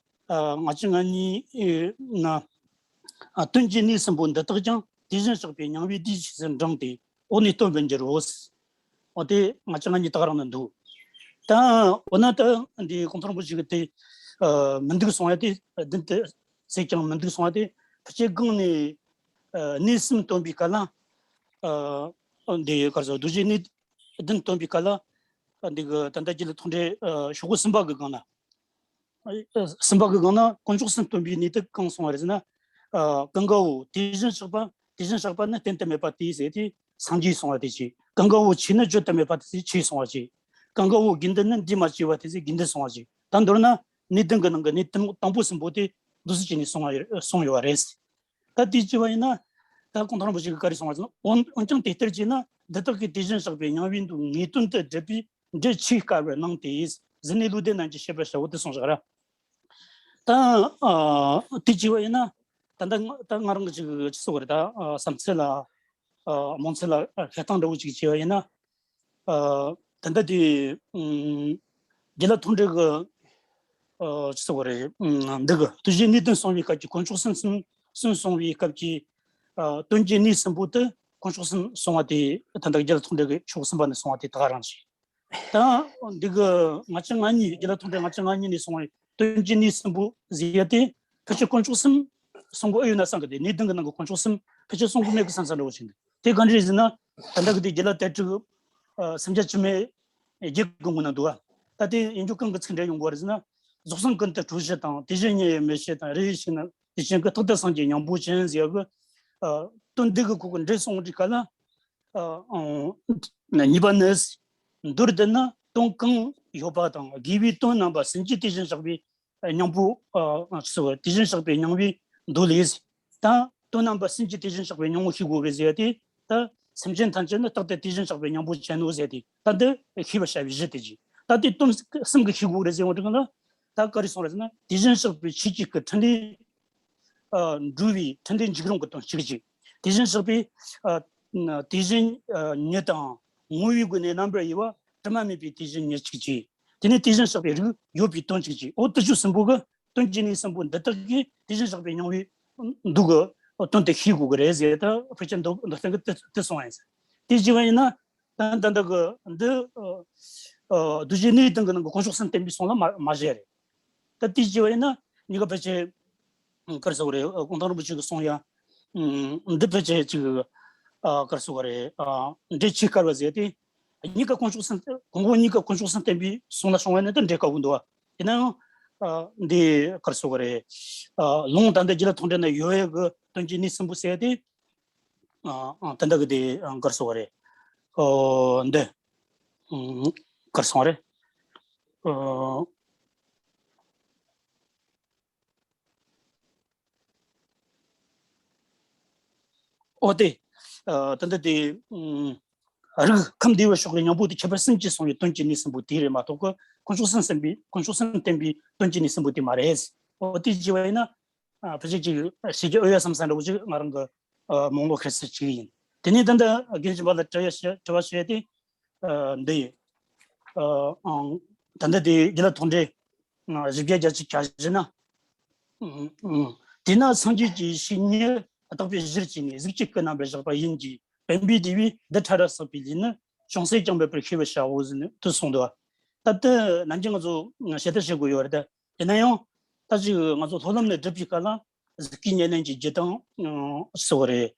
ཨ། ལྔ་བཅུ་ང་གཉིས་ན། ཨ། དོན་གྱི་གནས་གསུམ་པོ་འདི་དག་ཀྱང་། དེ་བཞིན་གཤེགས་པའི་སྙིང་པོའི་བདེ་སྐྱིད་ཟེར་འབྲངས་ཏེ། འོ་ནི་སྟོན་པར་འགྱུར་རོ། འོ་དེ་ལྔ་བཅུ་ང་གཉིས་དག་རང་ན་འདུག་ད་འོ་ན་ད་འདི་གུང་ཐང་རིན་པོ་ཆེ་གི་དེ། ཨ། མི་འདུག་གསུང་ཡ་དེ་བདུན་དུ་བཙལ་ཀྱང་མི་འདུག་གསུང་ཡ་དེ། ཕལ་ཆེར་གོང་ནས། ཨ། གནས་གསུམ་སྟོན་པའི་སྐབས་ལ། ཨ། འདི་ག་རེ་ཟེར། རྡོ་རྗེ་གནས་བདུན་སྟོན་པའི་སྐབས་ལ། འདི་གི་ད་ལྟ་རྒྱུད་བླ་ཐོད་ཕྲེང་ཤོག་གུ་གསུམ་པ་གི་སྒང་ན། གསུམ་པ་གི་སྒང་ན་དཀོན་མཆོག་གསུམ་སྟོན་པའི་གནས་དེ་གང་གསུངས་པ་རེད་ཟེར་ན། ཨ། གང་ག་བོ་དེ་བཞིན་གཤེགས་པ། དེ་བཞིན་གཤེགས་པ་ནི་བསྟན་དུ་མེད་པ་སྟེ་ཟེར་དེ་སངས་རྒྱས་གསུངས་པ་དེ་ཅིག་གང་ག་བོ་ཆོས་ནི་བརྗོད་དུ་མེད་པ་སྟེ་ཆོས་གསུངས་པ་ཅིག་གང་ག་བོ་དགེ་འདུན་ནི་འདུས་མ་བྱས་པ་སྟེ་ཟེར་དགེ་འདུན་གསུངས་པ་ཅིག་ད་མདོར་ན་གནས་བདུན་གི་ནང་གི་གནས་དང་པོ་གསུམ་པོ་དེ་འདུག་སེ་བྱས་ནས་གསུངས་པ་གསུངས་ཡོད་པ་རེད། ད་དེ་བྱས་པ་ཡིན་ན། ད་གུང་ཐང་རིན་པོ་ཆེ་གིས་ག་རེ་གསུངས་པ་ཟེར་ན། འོན་འོན་ཀྱང་དེ་ལྟར་བྱས་ན། འདི་དག་གིས་དེ་བཞིན་གཤེགས་པའི་སྙིང་པོའི་མདོའི་ངེས་དོན་དུ་སྒྲུབ་པའི་འགྲེལ་ཆེས་དཀའ་བར་སྣང་སྟེ། གཟུར་གནས་ལེའུ་བདུན་ནང་གི་བཤད་པར་བྱའོ་དེ་གསུངས་བཞག་ར། ད་ཨ་དེ་བྱས་པ་ཡིན་ན། ད་ད་ད་ང་རང་གི་ཅིག་ཅི་ཟེར་དགོས་རེད། ད་ཨ་བསམ་ཚུལ་ལ་ཨ་སྨོན་ཚུལ་ལ་ཨ་བཤད་སྟངས་འདྲ་བོ་ཅིག་བྱས་པ་ཡིན་ན། ཨ་ད་ལྟ་དེ་ཨུམ་རྒྱུད་བླ་ཐོད་ཕྲེང་གི་ཨ་ཅི་ཟེར་དགོས་རེད། ཨུམ་འདི་གི་དུས་གཞི་གནས་བདུན་གསུངས་པའི་སྐབས་ཀྱི་དཀོན་མཆོག་གསུམ་གསུམ་གསུམ་གསུངས་པའི་སྐབས་ཀྱི་ཨ་དོན་གྱི་གནས་གསུམ་པོ་དེ་དཀོན་མཆོག་གསུམ་གསུངས་པ་དེ། ད་ལྟ་རྒྱུད་བླ་ཐོད་ཕྲེང་གི་ཤོག་གསུམ་པ་ནས་གསུངས་པ་དེ་དག་རང་ཞིག་ད་འདི་གི་ལྔ་བཅུ་ང་གཉིས། རྒྱུད་བླ་ཐོད་ཕྲེང་ལྔ་བཅུ་ང་གཉིས་ནས་གསུངས་པའི་ དོན་གྱི་གནས་གསུམ་པོ་ཟེར་ཡ་དེ་ཕལ་ཆེར་དཀོན་མཆོག་གསུམ་གསུང་གི་ཨེ་ཡོད་ན་བསམ་གི། དེ་གནས་བདུན་གི་ནང་གི་དཀོན་མཆོག་གསུམ་ཕལ་ཆེར་གསུང་གི་མེད་གི་བསམ་བསམ་འདྲ་བོ་ཞིག་འདུག་དེ་གང་རེད་ཟེར་ན། ད་ལྟ་གི་དེ་རྒྱུད་བླ་དལ་བྲིས་ཀྱི་སེམས་རྒྱ་ཆེན་མོའི་རྒྱུད་ཀྱི་ངོ་ན་འདུག་བ། ད་དེ་ཡིན་རྒྱུ་གང་གི་ཚིག་འགྲེལ་ཡོང་གི་རེད་ཟེར་ན། རྫོགས་སངས་ཀུན་ཏུ་གྲོལ་ཕྱིར་དང་། དེ་བཞིན་ཉིད་ཡོད་མེད་ཕྱིར་དང་། རེ་ཞིག་ན་དེ་བཞིན་གྱི་རྟག་ཏུ་སངས་རྒྱས་སྙིང་པོ་ཅན་ཟེར་གི། ཨ། དོན་འདི་གི་ཁོ་གི་འགྲེལ་སོང་འདི་ག་ལ། ཨ། ཨང་། གཉིས་པ་ནི། མདོར་བསྡུ་ན་དོན་གང་ཡོད་པ་དང་དགོས་པའི་དོན་རྣམ་པ་གསུམ་གྱིས་དེ་བཞིན་གཤེགས་པའི་སྙིང་པོ། ཨ། སོ། དེ་བཞིན་གཤེགས་པའི་སྙིང་པོའི་མདོ་ལས། ད་དོན་རྣམ་པ་གསུམ་གྱིས་དེ་བཞིན་གཤེགས་པའི་སྙིང་པོ་ཤེས་དགོས་རེད་ཟེར་ཏེ། ད་སེམས་ཅན་ཐམས་ཅད་ནི་རྟག་ཏུ་དེ་བཞིན་གཤེགས་པའི་སྙིང་པོ་ཅན་ནོ་ཟེར་ཏེ། ད་འདི་ཤེས་པར་བྱ་བའི་གཞི་དེ་གཅིག་ད་དེ་དོན་གསུམ་གྱིས་ཤེས་དགོས་རེད་ཟེར་བ་དེ་ག་ལ། ད་ག་རེ་གསུངས་རེད་ཟེར་ན། དེ་བཞིན་གཤེགས་པའི་ཆོས་ཀྱི་སྐུ་འཕྲིན་ལས། ཨ། འགྲོ་བའི་འཕྲིན་ལས་འཇིགས་རུང་གི་དོན་གཅིག་གཅིག་དེ་བཞིན་གཤེགས་པའི། ཨ། དེ་བཞིན་ཉིད་དང་ངོ་བོའི་སྒོ་ནས་རྣམ་པར་དབྱེ་བ་དྲི་མ་མེད་པའི་དེ་བཞིན་ཉིད་གཅིག་གཅིག་དེ་ནས་དེ་བཞིན་གཤེགས་པའི་རིགས་ཡོད་པའི་དོན་གཅིག་གཅིག་འོ་དེ་ཆོས་གསུམ་པོ་གི་དོན་གྱི་གནས་གསུམ་པོ་འདི་དག་གིས་དེ་བཞིན་གཤེགས་པའི་སྙིང་པོའི་མདོ་གི་དོན་དེ་ཤེས་དགོས་ཀྱི་རེད་ཟེར། ད་ཕལ་ཆེར་མདོ་མདོ་བསྟན་གྱི་དེ་དེ་གསུངས་ཡིན་ཟེར། དེ་བྱས་པ་ཡིན་ན། ད་ད་ལྟ་གི་འདི། ཨ། ཨ། རྡོ་རྗེ་གནས་བདུན་གྱི་ནང་གི་དཀོན་མཆོག་གསུམ་བསྟན་པའི་གསུང་ལ་མ་མ་བཞེད་རེད། ད་དེ་བྱས་པ་ཡིན་ན་གཉིས་ཀ་ཕལ་ཆེར། ཨ། ག་རེ་ཟེར་དགོས་རེད། ཨ། གུང་ཐང་རིན་པོ་ཆེ་གི་གསུང་ཡ། ཨ། འདི་ཕལ་ཆེར་ཅིག་ཨ། ག་རེ་ཟེར་དགོས་རེད། ཨ། འགྲེལ་ཆེས་དཀའ་བ་ཟེར་ཏེ། གཉིས་ཀ་དཀོན་མཆོག་གསུམ། གོང་འོག་གཉིས་ཀ་དཀོན་མཆོག་གསུམ་བསྟན་པའི་གསུང་ལ་བྱུང་བ་ནི་ད་འགྲེལ་དཀའ་བོ་འདུག་བ། ཡིན་ན་ཡང་། ཨ། འདི་ག་རེ་ཟེར་དགོས་རེད། ཨ། ལུང་ད་ལྟ་རྒྱུད་བླ་མཐོང་གྲོལ་ན་ཡོད་ཡ་གི་དོན་གྱི་གནས་གསུམ་པོ་ཟེར་ཏེ། ཨ། ཨ། ད་ལྟ་གི་དེ། ཨ། ག་རེ་ཟེར་དགོས་རེད། ཨོ། འདི། ཨ། ག་རེ་ཟེར་དགོས་རེད། ཨོ། ཨོ་དེ། ཨ། ད་ལྟ་དེ། ཨ། རིགས་ཁམས་བདེ་བའི་མཆོག་གི་སྙིང་པོ་དེ་ཁྱད་པར་གསུམ་གྱིས་གསུངས་པའི་དོན་གྱི་གནས་གསུམ་པོ་དེ་རེད་མ་གཏོགས་ཀྱི། དཀོན་མཆོག་གསུམ་གསུངས་པའི། དཀོན་མཆོག་གསུམ་བསྟན་པའི་དོན་གྱི་གནས་གསུམ་པོ་དེ་མ་རེད། ཨོ་དེ་བྱས་པ་ཡིན་ན། ཨ། ཕལ་ཆེར་ཅིག་ཞིབ་རྒྱས་ཨོ་ཡ་བསམ་བསམ་འདྲ་བོ་ཅིག་ང་རང་གི། ཨ། རྨོངས་ལོ་ཁེལ་ས་ཅིག་ཡིན། དེ་ནས་ད་ལྟ་རྒན་གཞོན་པ་ལ་དྲི་བ་ཞུ། དྲི་བ་ཞུ་ཡ་དེ། ཨ། འདི་ཡིན། ཨ། ཨང་། ད་ལྟ་དེ་རྒྱུད་བླ་མཐོང་གྲོལ། ཨ། བཞི་བརྒྱ་བརྒྱད་ཅུ་གྱ་བཞི་ན། ཨང་། ཨང་། དེས་ན་སངས་རྒྱས་ཀྱི་ཡེ་ཤེས་ཉིད་དག་པའི་གཞིར་བྱས་ནས་གཟུགས་ཀྱི་སྐུ་རྣམ་པར་བཞག་པ་ཡིན་གྱི། བེམ་པོའི་བདེ་བས་འདི་ཕྲ་རབ་བསགས་པའི་ལས་ནི་ཅུང་ཟད་ཀྱང་མེད་པར་ཤེས་པར་བྱའོ་ཟེར་ནས་དེ་གསུངས་འདུག་ད་ལྟ་ནམ་རྒྱུན་ང་ཚོ་ཞལ་ཏ་བྱེད་དགོས་ཡོད་རེད། ད་ཡིན་ན་ཡང་ད་ཅིག་ང་ཚོ་སློབ་ལམ་ནས་སྒྲུབ་པའི་སྐབས་ལ། གཟུགས་ཀྱི་ཉེར་ལེན་གྱི་རྒྱུ་དང་། ཨ། ཟེར་བ་རེད།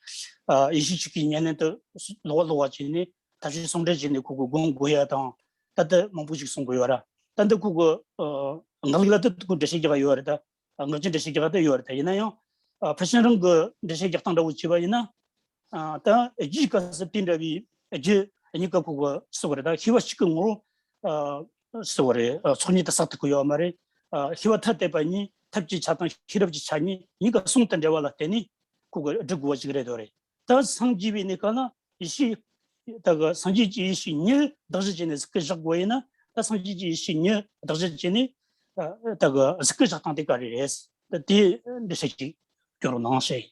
ཨ། ཡེ་ཤེས་ཆོས་ཀྱི་ཉེར་ལེན་དུ་ལོག་ལོག་པ་བྱས་ནས་ཐབས་ཤེས་ཟུང་འབྲེལ་བྱས་ནས་ཁོ་གི་སྒོམ་དགོས་ཡ་དང་། ད་ལྟ་མང་པོ་ཞིག་གསུང་གི་ཡོད་ར། ད་འདི་ཁོ་གི། ཨ། ངག་ལུགས་ལ་ད་ཁོ་འགྲེལ་བཤད་རྒྱག་ཡ་ཡོད་རེད། ད་ངག་གི་འགྲེལ་བཤད་རྒྱག་ཡ་ད་ཡོད་རེད། ད་ཡིན་ན་ཡང་། ཨ། ཕར་ཕྱིན་རང་གི་འགྲེལ་བཤད་རྒྱག་སྟངས་འདྲ་བོ་བྱས་པ་ཡིན་ན། ཨ། ད་རྒྱུའི་སྐབས་སུ་དེ་འདྲ་བའི་རྒྱུ་གཉིས་ཀ་ཁོ་གི་ཟེར་བ་རེད། ད་ཤེས་པ་གཅིག་གི་ངོ་བོ། ཨ། ཟེར་བ་རེད། ཨ། ཚོགས་གཉིས་དེ་བསགས་ཐུབ་ཀྱི་ཡོད་མ་རེད། ཨ། ཤེས་པ་ཐ་དད་པ་གཉིས། ཐབས་ཀྱི་ཆ་དང་ཤེས་རབ་ཀྱི་ཆ་གཉིས་གཉིས་ཀ་ཟུང་དུ་འབྲེལ་བ་ལ་བརྟེན་ནས་ཁོ་གི་སྒྲུབ་དགོས་པ་ཞིག་རེད་དོ་རེད། ད་སངས་རྒྱས་པའི་གནས་སྐབས་ལ་ཡེ་ཤེས། ད་གི་སངས་རྒྱས་ཀྱི་ཡེ་ཤེས་ཉིད་གདགས་གཞི་བྱས་ནས་གཟུགས་སྐུ་བཞག་དགོས་ཡིན་ན། ད་སངས་རྒྱས་ཀྱི་ཡེ་ཤེས་ཉིད་གདགས་གཞི་བྱས་ནས། ཨ། ད་གི་གཟུགས་སྐུ་བཞག་སྟངས་དེ་ག་རེ་རེད། ད་དེ་འགྲེལ་བཤད་ཅིག་སྐྱོན་རོགས་གནང་ཞེས།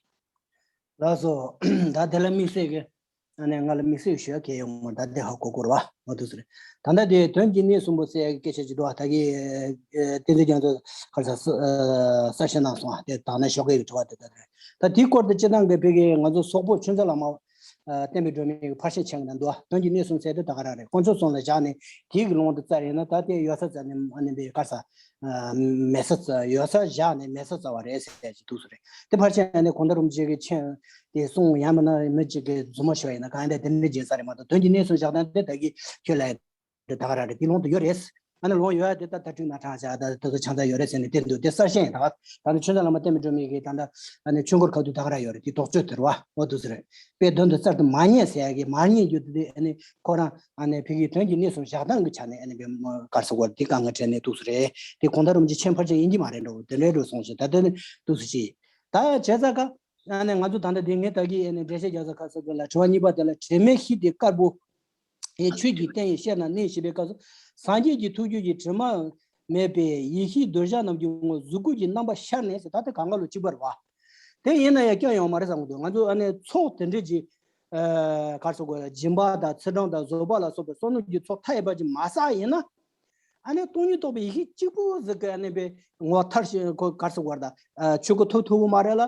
ལགས་སོ། ད་དེ་ལ་དམིགས་བསལ་གྱི། ཨ་ནི་ང་ལ་དམིགས་བསལ་ཞུ་ཡ་གལ་ཡོད་མ་རེད། ད་དེ་ཧ་གོ་གོ་ར་བ་མ་ཐུག་ཟེར། ད་ལྟ་དེ་དོན་གྱི་གནས་གསུམ་པོ་ཟེར་ཡ་གི་སྐད་ཆ་ཅིག་འདུག་བ། ད་གི་བསྟན་འཛིན་རྒྱ་མཚོ་ག་ས་ས་ས་བཤད་གནང་སོང་བ། དེ་དག་ན་ཞོགས་ཀས་ཀྱི་དྲི་བ་དེ་ད་དེ་རེད། ད་དེའི་སྐོར་དུ་སྤྱིར་བཏང་གི་བོད་ཀྱི་ང་ཚོ་སོག་པོ་ཆོས་མཛད་བླ་མ། ཨ། བསྟན་པའི་སྒྲོན་མེ་གི་ཕར་ཕྱིན་ཕྱིན་གི་ན་འདུག་བ། དོན་གྱི་གནས་གསུམ་ཟེར་དེ་ད་ག་རང་རེད། དཀོན་མཆོག་གསུམ་ལ་བཞག་ནས་དེའི་གི་ལུང་དུ་བཙལ་ཡིན་ན། ད་དེ་ཡོད་ས་བཙལ་ནས་ཨ་ནི་བའི་ག་ས། ཨ། མེད་ས་བཙལ། ཡོད་ས་བཞག་ནས་མེད་ས་བཙལ་བ་རེད་ཟེར་གྱི་འདུག་ཟེར་རེད། དེ་ཕར་ཕྱིན་ཨ་ནི་གུང་ཐང་རིན་པོ་ཆེ་གི་མཆན་དེ་གསུང་ཡང་མིན་ན་མི་གཅིག་གིས་རྫུན་མ་ཤོད་ཡིན་ན་གང་ཡིན་ད་དེ་འདྲ་བྱེད་ས་རེད་མ་གཏོགས། དོན་གྱི་གནས་གསུམ་བཞག་སྟངས་དེ་ད་གི་ཁྱོད་ལ་དེ་ད་ག་རང་རེད། དེ་ལུང་དུ་ཡོད་རེད། ཨ་ནི་ལུང་ཡོད་ཡ་དེ་ད་ད་ཕྲུག་ན་ཕྲང་བྱ། ད་ད་ད་ཆང་ཚ་ཡོད་རེད་ཟེར་ནས་དེ་འདུག་དེ་གསར་བཤད་ཡིན། ད་ད་ནི་ཆོས་མཛད་བླ་མ་བསྟན་པའི་སྒྲོན་མེ་གིས་ད་ད་ཨ་ནི་ཆོས་འཁོར་ཁ་ཐུག་ད་ག་རང་ཡོད་རེད། དེ་དོགས་གཅོད་དེ་རེད་བ། འོ་འདུག་ཟེར་རེད། དཔེ་དོན་དུ་བཙལ་དུ་མ་རྙེད་ཟེར་ཡ་གི་མ་རྙེད་རྒྱུ་དེ་ཨ་ནི་ཁོ་རང་ཨ་ནི་བོད་ཀྱི་དོན་གྱི་གནས་གསུམ་བཞག་སྟངས་ཀྱི་ཆ་ནས་ཨ་ནི་བེ་མོ་གར་སོ་གོ་དེ་དཀའ་ངལ་འཕྲད་ནས་འདུག་སེ་རེད། དེ་གུང་ཐང་རིན་པོ་ཆེ་མཆན་ཕལ་ཆེར་ཡིན་གྱི་མ་རེད་འགྲོ། དེ་འདྲའི་འགྲོ་སོང་ཞེས་ད་དེ་ནི་འདུག་སེ་བྱས། ད་བྱས་ཙང་ཀ་ཨ་ནི་ང་ཚོ་ད་ལྟ་དེ་ངས་ད་གིན་ཨ་ནི་འགྲེལ་བཤད་རྒྱག་ས་ག་ས་དེ་ལ་དྲི་བ་གཉིས་པ་དེ་ལ། དྲི་མེད་ཤེས་དེ་དཀར་པོ། ཨེ་ཆོས་ཀྱི་རྟེན་ཡིན་ཤེས་ན་གནས་ཞེས་པའི་སྐབས་སུ། སངས་རྒྱས་ཀྱི་ཐུགས་རྒྱུད་ཀྱི་དྲི་མ་མེད་པའི་ཡེ་ཤེས་གདུལ་བྱ་རྣམས་ཀྱི་ངོར་གཟུགས་སྐུ་གི་རྣམ་པ་ཤར་ནས་ཟེར། ད་དེ་གང་ག་ལོ་གཅིག་པ་རེད་བ། དེ་ཡིན་ན་ཡང་སྐྱོན་ཡོང་མ་རེད་བསམ་གི་འདུག་ང་ཚོ་ཨ་ནི་ཚོགས་དེ་འདྲས་ཀྱི། ཨ། གར་སོགས་སྒོ་ལ་སྦྱིན་པ་དང་ཚེས་གྲངས་དང་བཟོད་པ་ལ་སོགས་པའི་བསོད་ནམས་ཀྱི་ཚོགས་མཐའ་ཡས་པ་ཅིག་མ་བསགས་ཡིན་ན། ཨ་ནི་སྟོང་ཉིད་རྟོགས་པའི་ཡེ་ཤེས་གཅིག་པུ་ཟིག་གི་ཨ་ནི་པའི་ངོ་མཐར་ཕྱིན་ཁོ་གར་སོགས་སྒོ་ལ་ད་ཆོས་སྐུ་ཐོབ་ཐུབ་པོ་མ་རེད་ལ།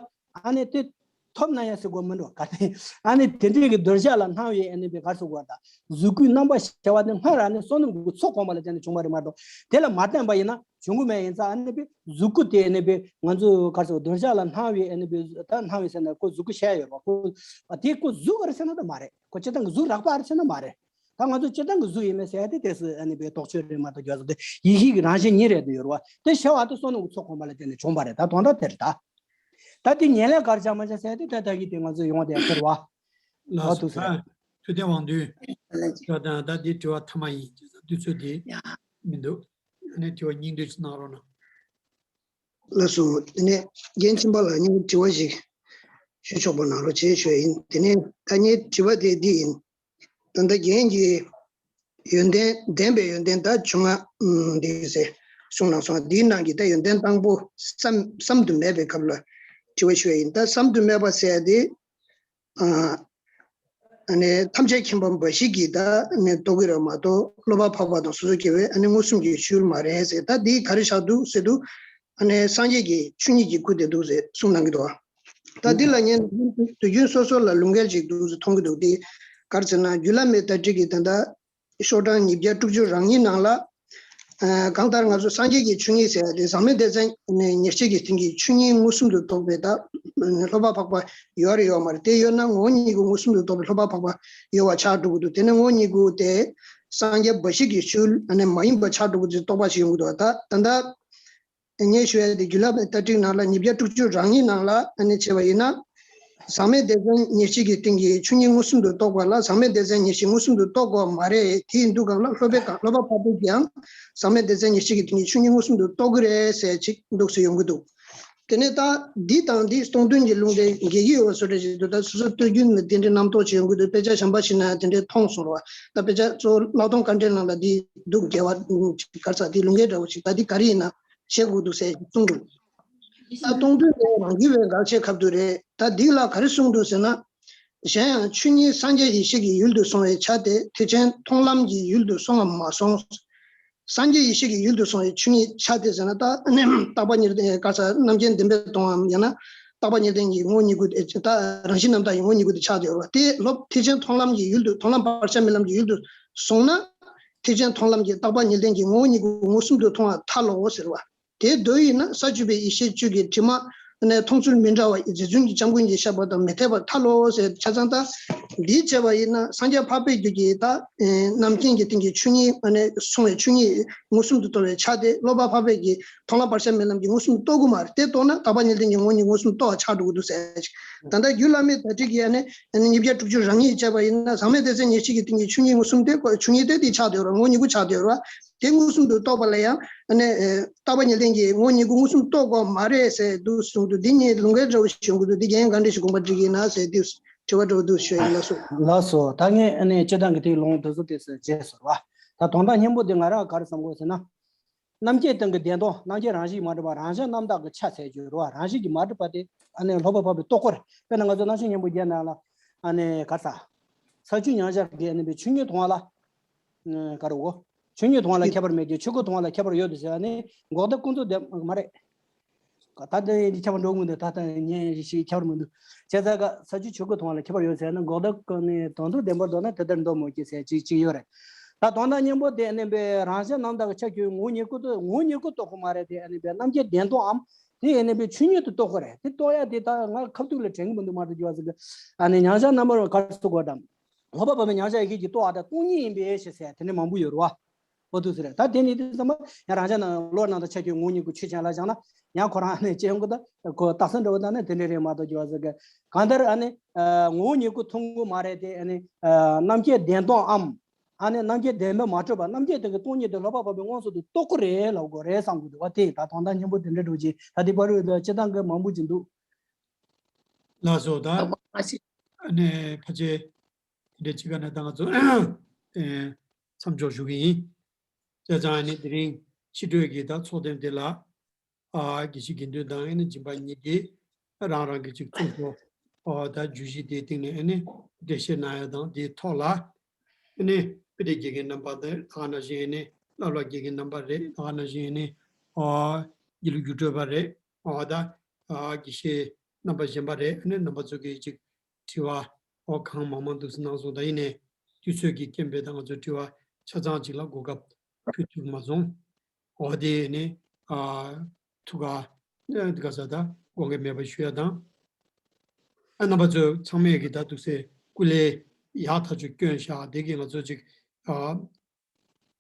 ཨ་ནི་དེ་ ཐོབ་ན་ཡང་ཟེར་དགོས་མི་འགྲོ་ག་དེ། ཨ་ནི་དེ་འདྲའི་གི་འདོད་ཆགས་ལ་སྣང་བའི་ཨ་ནི་བའི་ག་རེ་ཟེར་དགོས་ད། གཟུགས་སྐུའི་རྣམ་པ་ཤར་བ་དེ་སྔར་ཨ་ནི་བསོད་ནམས་ཀྱི་ཚོགས་གོམས་པ་ལ་བརྟེན་ནས་བྱུང་བ་རེད་མ་གཏོགས། དེ་ལ་མ་བརྟེན་པ་ཡིན་ན་བྱུང་གི་མེད། ཡིན་ཙང་ཨ་ནི་བའི་གཟུགས་སྐུ་དེ་ཨ་ནི་བའི་ང་ཚོ་ག་རེ་ཟེར་དགོས། འདོད་ཆགས་ལ་སྣང་བའི་ཨ་ནི་བའི་ད་སྣང་བའི་ཟེར་ན་ཁོ་གཟུགས་སྐུ་ཤར་ཡོད་པ། ཁོ་ཨ་དེ་ཁོ་གཟུགས་ག་རེ་ཟེར་ན་ད་མ་རེད། ཁོ་སྤྱིར་བཏང་གི་གཟུགས་རགས་པ་རེད་ཟེར་ན་མ་རེད། ད་ང་ཚོ་སྤྱིར་བཏང་གི་གཟུགས་ཡིན་མིན་ཟེར་ཡ་དེ་དེ་སུ་ཨ་ནི་བའི་དོགས་གཅོད་རེད་མ་གཏོགས། རྒྱུ་མཚན་དེ་ཡེ་ཤེས་ཀྱི་རང་བཞིན་ཉིད་རེད་དུ་ཡོད་རེད་བ། དེ་ཤར་བ་དེ་བསོད་ནམས་ཀྱི་ཚོགས་གོམས་པ་ལ་བརྟེན་ནས་བྱུང་བ་རེད། ད་དོན་དག་དེ་རེད་ད། ད་དེ་ཉེར་ལེན་ག་རེ་བྱ་མ་བྱ་ཟེར་ཡ་དེ་ད་ལྟ་གི་དེ་ང་ཚོ་ཡོང་བ་དེ་ཡ་དེ་རེད་བ། ལགས་སོ། ཐུགས་རྗེ་ཆེ། ད་ཐུབ་བསྟན་དབང་འདུས། ད་ད་ད་འདི་དྲི་བ་མཐའ་མ་ཡིན། དུས་ཚོད་འདི་མི་འདུག་ཨ་ནི་དྲི་བ་སྙིང་བསྡུས་ཅིག་གནང་རོགས་གནང་། ལགས་སོ། དེ་ནས་རྒན་ཁྱིམ་པ་ལགས་ངས་དྲི་བ་ཞིག་ཞུ་ཆོག་པ་གནང་རོགས་བྱེད་ཞུ་ཡ་ཡིན། དེ་ནས་ད་ངའི་དྲི་བ་དེ་འདི་ཡིན། ད་ལྟ་རྒན་གྱིས་ཡོན་ཏན་ལྡན་པའི་ཡོན་ཏན་ད་བཅོ་ལྔ་འདི་ཟེར་གསུངས་གནང་སོང་། འདིའི་ནང་གི་ད་ཡོན་ཏན་དང་པོ་བསམ་བསམ་དུ་མེད་པའི་སྐབས་ལ་དྲི་བ་ཞུ་ཡ་ཡིན། ད་བསམ་དུ་མེད་པ་ཟེར་ཡ་དེ། ཨ་ནི་ཐམས་ཅད་མཁྱེན་པ་འབའ་ཞིག་གིས་ད་ནི་རྟོགས་ཀྱི་རེད་མ་གཏོགས། སློབ་པ་འཕགས་པ་དང་སོ་སོ་སྐྱེ་བོའི་ཨ་ནི་མངོན་སུམ་གྱི་ཆོས་མ་རེད་ཟེར། ད་འདི་ག་རེ་བཞག་འདུག་ཟེར་དུས། ཨ་ནི་སངས་རྒྱས་ཀྱི་ཆོས་ཉིད་ཀྱི་སྐུ་དེ་འདུག་ཟེར་གསུངས་གནང་གི་འདུག་ད་འདི་ལ་ངས་དུས་རྒྱུན་སོ་སོ་ལ་ལུང་འགལ་ཅིག་འདུག་ཟེར་མཐོང་གི་འདུག་འདི་ག་རེ་ཟེར་ན། རྒྱུད་བླ་མའི་དར་ཊིཀ་གི་ད་ལྟ་ཤོག་གྲངས་ཉིས་བརྒྱ་དྲུག་ཅུ་རེ་གཉིས་ནང་ལ། ཨ་གང་ལྟར་ང་ཚོ་སངས་རྒྱས་ཀྱི་ཆོས་ཉིད་ཟེར་ཡ་དེ་ཟག་མེད་སྡེ་ཚན་ཉེར་གཅིག་གི་སྟེང་གི་ཆོས་ཉིད་མངོན་སུམ་དུ་རྟོགས་པའི་ད་སློབ་པ་འཕགས་པ་ཡོད་རེད་ཡོད་མ་རེད། དེ་ཡོད་ན་ངོ་བོ་ཉིད་ཀྱི་མངོན་སུམ་དུ་རྟོགས་པའི་སློབ་པ་འཕགས་པ་ཡོད་པ་ཆགས་འགྲོ་གི་འདུག་དེ་ནས་ངོ་བོ་ཉིད་ཀྱི་དེ་སངས་རྒྱས་འབའ་ཞིག་གི་ཆོས་ཨ་ནི་མ་ཡིན་པ་ཆགས་འགྲོ་གི་འདུག་རྟོག་པ་ཞིག་ཡོང་གི་འདུག་ད་ད་ལྟ། ངས་ཞུ་ཡ་དེ་རྒྱུད་བླ་མའི་དར་ཊིཀ་ནང་ལ་ཉིས་བརྒྱ་དྲུག་ཅུ་རེ་གཉིས་ནང་ལ་ཨ་ནི་བྱས་པ་ཡིན་ན། ཟག་མེད་སྡེ་ཚན་ཉེར་གཅིག་གི་སྟེང་གི་ཆོས་ཉིད་མངོན་སུམ་དུ་རྟོགས་པ་ལ་ཟག་མེད་སྡེ་ཚན་ཉེར་གཅིག་མངོན་སུམ་དུ་རྟོགས་དགོས་མ་རེད། དེ་ཡིན་དུས་སྒང་ལ་སློབ་པའི་སྒང་སློབ་པ་འཕགས་པས་ཀྱང་ཟག་མེད་སྡེ་ཚན་ཉེར་གཅིག་གི་སྟེང་གི་ཆོས་ཉིད་མངོན་སུམ་དུ་རྟོགས་ཀྱི་རེད་ཟེར་ཅིག་འདུག་སེ་ཡོང་གི་འདུག་དེ་ནས་ད་འདི་དང་འདི་སྟོང་ཐུན་གྱི་ལུང་དེ་འགལ་གྱི་ཡོད་པ་བཟོ་འདྲ་ཞིག་འདུག་ད་སོ་སོ་སྟོད་རྒྱུན་ལ་དེ་འདྲའི་རྣམ་རྟོག་ཅིག་ཡོང་གི་འདུག་དཔེ་ཆ་གཞན་པ་ཞིག་ན་དེ་འདྲའི་མཐོང་སོང་ར་བ། ད་དཔེ་ཆ་གཙོ་བོ་ཀླག་སྟོང་དཀའ་འགྲེལ་ནང་ལ་འདི་འདུག་འགལ་བ་ག་རེ་ཟེར་འདི་ལུང་འགལ་འདྲ་བོ་ཞིག་ད་འདི་ག་རེ་ཡིན་ན། བྱེད་དགོས་འདུག་ཟེར་གསུངས་འདུག་ད་སྟོང་ཐུན་དེ་རང་རྒྱུད་པའི་འགལ་ཆེ་ཁབ་ཏུ་རེད། ད་འདི་ལ་ག་རེ་གསུངས་འདུག་ཟེར་ན། གཞན་ཡང་ཆོས་ཉིད་སངས་རྒྱས་ཡེ་ཤེས་ཀྱི་ཡུལ་དུ་སོང་བའི་ཆ་སྟེ་ཐེག་ཆེན་མཐོང་ལམ་གྱི་ཡུལ་དུ་སོང་བ་མ་སོང་། སངས་རྒྱས་ཡེ་ཤེས་ཀྱི་ཡུལ་དུ་སོང་བའི་ཆོས་ཉིད་ཆ་སྟེ་ཟེར་ན་ད་རྟག་པ་ཉིད་ལྡན་ག་ས་རྣམ་མཁྱེན་བདེན་པས་སྟོང་བའམ་ཡང་ན་རྟག་པ་ཉིད་ལྡན་གྱི་ངོ་བོ་ཉིད་སྐུ་ད་རང་བཞིན་རྣམ་དག་གི་ངོ་བོ་ཉིད་སྐུ་དེ་ཆགས་ཡོད་རེད་བ། དེ་སློབ་ཐེག་ཆེན་མཐོང་ལམ་གྱི་ཡུལ་དུ་མཐོང་ལམ་བར་ཆད་མེད་ལམ་གྱི་ཡུལ་དུ་སོང་ན། ཐེག་ཆེན་མཐོང་ལམ་གྱི་རྟག་པ་ཉིད་ལྡན་གྱི་ངོ་བོ་ཉིད་ཀྱི་མངོན་སུམ་དུ་མཐོང་བ་ཐལ་ལོ་ཟེར་བ། དེའི་མདོ་ཡིན་ན་ས་བཅུ་པའི་ཡེ་ཤེས་བཅུད་ཀྱི་དྲི་མ་ནས་མཐོང་ཚུལ་མི་འདྲ་བ་རྗེ་བཙུན་གྱི་སྐྱབས་མགོན་གྱིས་བཤད་པ་དང་མི་འཐད་པར་ཐལ་ལོ་ཟེར་ཆ་ཚང་ད། འདིའི་བྱས་པ་ཡིན་ན་སངས་རྒྱས་འཕགས་པའི་རྒྱུད་ཀྱི་ད་རྣམ་མཁྱེན་གྱི་སྟེང་གི་ཆོས་ཉིད་སོང་བའི་ཆོས་ཉིད་མངོན་སུམ་དུ་རྟོགས་པའི་ཆ་དེ་སློབ་པ་འཕགས་པའི་གི་མཐོང་ལམ་བར་ཆད་མེད་ལམ་གྱི་མངོན་སུམ་དུ་རྟོགས་ཀྱི་མ་རེད། དེ་རྟོགས་ན་རྟག་པ་ཉིད་ལྡན་གྱི་ངོ་བོ་ཉིད་མངོན་སུམ་དུ་རྟོགས་པ་ཆགས་འགྲོ་གི་འདུག་ཟེར་ཅིག་ད་ལྟ་རྒྱུད་བླ་མའི་དར་ཊིཀ་གི་ཨ་ནི་ཉིས་བརྒྱ་དྲུག་ཅུ་རེ་གཉིས་བྱས་པ་ཡིན་ན་ཟག་མེད་སྡེ་ཚན་ཉེར་གཅིག་གི་སྟེང་གི་ཆོས་ཉིད་མངོན་སུམ་དེ་ཆོས་ཉིད་དེ་དེ་ཆགས་བསྡད་ཡོད་རེད། ངོ་བོ་ཉིད་སྐུ་ཆགས་བསྡད་ཡོད་རེད། དེ་མངོན་སུམ་དུ་རྟོགས་པ་ལ་ཡང་ཨ་ནི་རྟག་པ་ཉིད་ལྡན་གྱི་ངོ་བོ་ཉིད་སྐུ་མངོན་སུམ་རྟོགས་དགོས་མ་རེད་ཟེར་འདུག་གསུངས་འདུག་འདི་གཉིས་ལུང་འགལ་འདྲ་བོ་ཞིག་ཡོང་གི་འདུག་འདི་རྒན་ག་འདྲ་ཞིག་དགོངས་པ་འགྲིག་གི་ཡིན་ན་ཟེར་འདུག་དྲི་བ་འདྲ་བོ་འདུག་ཞུ་ཡིན། ལགས་སོ། ལགས་སོ། ད་ངས་ཨ་ནི་སྤྱིར་བཏང་གི་དེའི་ལུང་དེ་ཚོ་དེ་ཚོ་བརྗེད་སོང་བ། ད་དོན་དག་སྙིང་པོ་དེ་ང་རང་ག་རེ་བསམ་དགོས་ཟེར་ན། རྣམ་མཁྱེན་སྟེང་གི་བདེན་སྟོང་རྣམ་མཁྱེན་རང་བཞིན་མ་གྲུབ་པ་རང་བཞིན་རྣམ་དག་གི་ཆ་ཟེར་རྒྱུ་རེད་བ། རང་བཞིན་གྱིས་མ་གྲུབ་པ་དེ་ཨ་ནི་སློབ་པ་འཕགས་པའི་རྟོགས་སྐུ་རེད། དཔེར་ན་ང་ཚོ་རྣམ་བཤད་སྙིང་པོ་བརྒྱད་ནང་ལ་ཨ་ནི་ག་རེ་ཟ། ས་བཅུ་མཉམ་གཞག་གི་ཨ་ནི་བའི་ཆོས་ཉིད་མཐོང་བ་ལ། ག་རེ་འོ། ཆོས་ཉིད་མཐོང་བ་ལ་ཁྱད་པར་མེད་ཀྱི་ཆོས་སྐུ་མཐོང་བ་ལ་ཁྱད་པར་ཡོད་དོ་ཟེར་བ་ནི་འགོག་བདག་ཀུན་རྫོབ་བདེན་ཨ་མ་རེད། ད་ལྟ་ཁྱད་པར་འགྲོ་གི་མི་འདུག་ད་ལྟ་ཉན་ཞིག་ཁྱད་པར་མི་འདུག་བྱས་ཙང་ག་ས་བཅུ་ཆོས་སྐུ་མཐོང་བ་ལ་ཁྱད་པར་ཡོད་ཟེར་ན་འགོག་བདག་ཀུན་ནི་དོན་དུ་བདེན་པར་འདོད་ན་དེ་ལྟར་འདོད་མོད་ཀྱི་ཟེར་ཅིག་ཅིག་ཡོད་རེད། ད་དོན་དག་སྙིང་པོ་དེ་ཨ་ནི་བའི་རང་བཞིན་རྣམ་དག་གི་ཆ་ཁྱོད་ངོ་བོ་ཉིད་སྐུ་དུ་ངོ་བོ་ཉིད་སྐུ་རྟོགས་ཁོ་མ་རེད། དེ་ཨ་ནི་བའི་རྣམ་མཁྱེན་བདེན་སྟོང་ངམ། དེ་ཨ་ནི་བའི་ཆོས་ཉིད་དུ་རྟོགས་ཁོ་རེད། དེ་རྟོགས་ཡ་དེ་ད་ང་ཁ་ཐུག་ལ་དྲན་གི་མི་འདུག་མ་གཏོགས་རྒྱུ་བ་ཟེར་གི་ཨ་ནི་མཉམ་གཞག་རྣམ་པར་ག་རེ་ཟེར་དགོས་དམ། སློབ་པ་འཕགས་པའི་མཉམ་གཞག་ཡེ་ཤེས་ཀྱིས་རྟོགས་པ་དང་སྟོང་ཉིད་ཡིན་པའི་ཞེས་ཟེར་དེ་འདྲ་མང་པོ་ཡོད་རེད་བ། འོ་དུ་ཟེར་རེད། ད་དེ་ནི་དེ་ཚང་མ་ཡང་རང་བཞག་ན་བློ་རྣམ་དག་ཆ་ཁྱོད་ངོ་བོ་ཉིད་སྐུ་ཆོས་ཅན་ལ་སྦྱངས་ན་ཡང་ཁོ་རང་ཨ་ནི་སྐྱེ་ཡོང་གི་ད་ཁོ་རྟགས་གསལ་འདྲ་བོ་ད་ནི་དེ་འདྲ་རེད་མ་གཏོགས་རྒྱུ་བ་ཟེར་གི་གང་ལྟར་ཨ་ནི་ངོ་བོ་ཉིད་སྐུ་མཐོང་གི་མ་རེད། དེ་ཨ་ནི་རྣམ་མཁྱེན་བདེན་སྟོང་ངམ། ཨ་ནི་རྣམ་མཁྱེན་བདེན་པས་མ་གྲུབ་པ་རྣམ་མཁྱེན་སྟེང་གི་སྟོང་ཉིད་དེ་སློབ་པ་འཕགས་པས་མངོན་སུམ་དུ་རྟོགས་ཀྱི་རེད་ལབ་དགོས་རེད་བསམ་གྱི་འདུག་བ། དེ་ད་དོན་དག་སྙིང་པོ་དེ་འདྲ་འགྲོ་གི་ད་དེ་བར་དུ་ལ་སྤྱིར་བཏང་གི་མང་པོ་ཅིག་འདུག་ལགས་སོ། ད་ཨ་ནི་ཕལ་ཆེར་དེ་འདྲ་ཅིག་ག་ནས་ད་ང་ཚོ་མཚམས་འཇོག་ཞུ་གི་ཡིན། བྱས་ཙང་ཨ་ནི་དེ་རིང་ཕྱི་དྲོས་ཀྱི་ད་ཚོགས་ཐེངས་འདི་ལ། ཨ་དགེ་བཤེས་དགེ་འདུན་དང་ཨ་ནི་སྦྱིན་པ་གཉིས་ཀྱིས་རང་རང་གི་ཅིག་གཙོ་བོ་ཨ་ད་བརྗོད་གཞི་དེའི་སྟེང་ནས་ཨ་ནི་འགྲེལ་བཤད་གནང་ཡ་དང་དེའི་ཐོག་ལ་ཨ་ནི་དཔེ་ཁྲིད་དགེ་རྒན་རྣམ་པ་དང་ད་ག་ནང་བཞིན་ཨ་ནི་བསླབ་གྲྭ་དགེ་རྒན་རྣམ་པ་རེད། ད་ག་ནང་བཞིན་ཨ་ནི་ཨ་དགེ་ལུགས་རྒྱུགས་སྤྲོད་པ་རེད། ཨ་ད་ཨ་དགེ་བཤེས་ རྣམ་པ་གཞན་པ་རེད། ཨ་ནི་རྣམ་པ་ཚོ་གིས་ཅིག་དྲི་བ་འོ་གང་མང་མང་འདུག་སེ་གནང་སོང་། ད་ཡིན་ནའི་དུས་ཚོད་ཀྱི་རྐྱེན་པས་ད་ང་ཚོ་དྲི་བ་ཆ་ཚང་ཅིག་ལ་གོ་སྐབས་ཕུལ་ཐུབ་མ་སོང་། འོ་དེ་ནི་ཨ་ཐུགས་ཁག་ཨ་དེ་ག་ས་ད་དགོངས་འགལ་མེད་པ་ཞུ་ཡ་དང་། ཨ་རྣམ་པ་ཚོ་ཚང་མས་ཀྱི་ད་འདུག་སེ་སྐུ་ལས་ཡག་ཐག་ཆོད་བསྐྱོན་བཞག་དེ་གིས་ང་ཚོ་ཅིག་ཨ་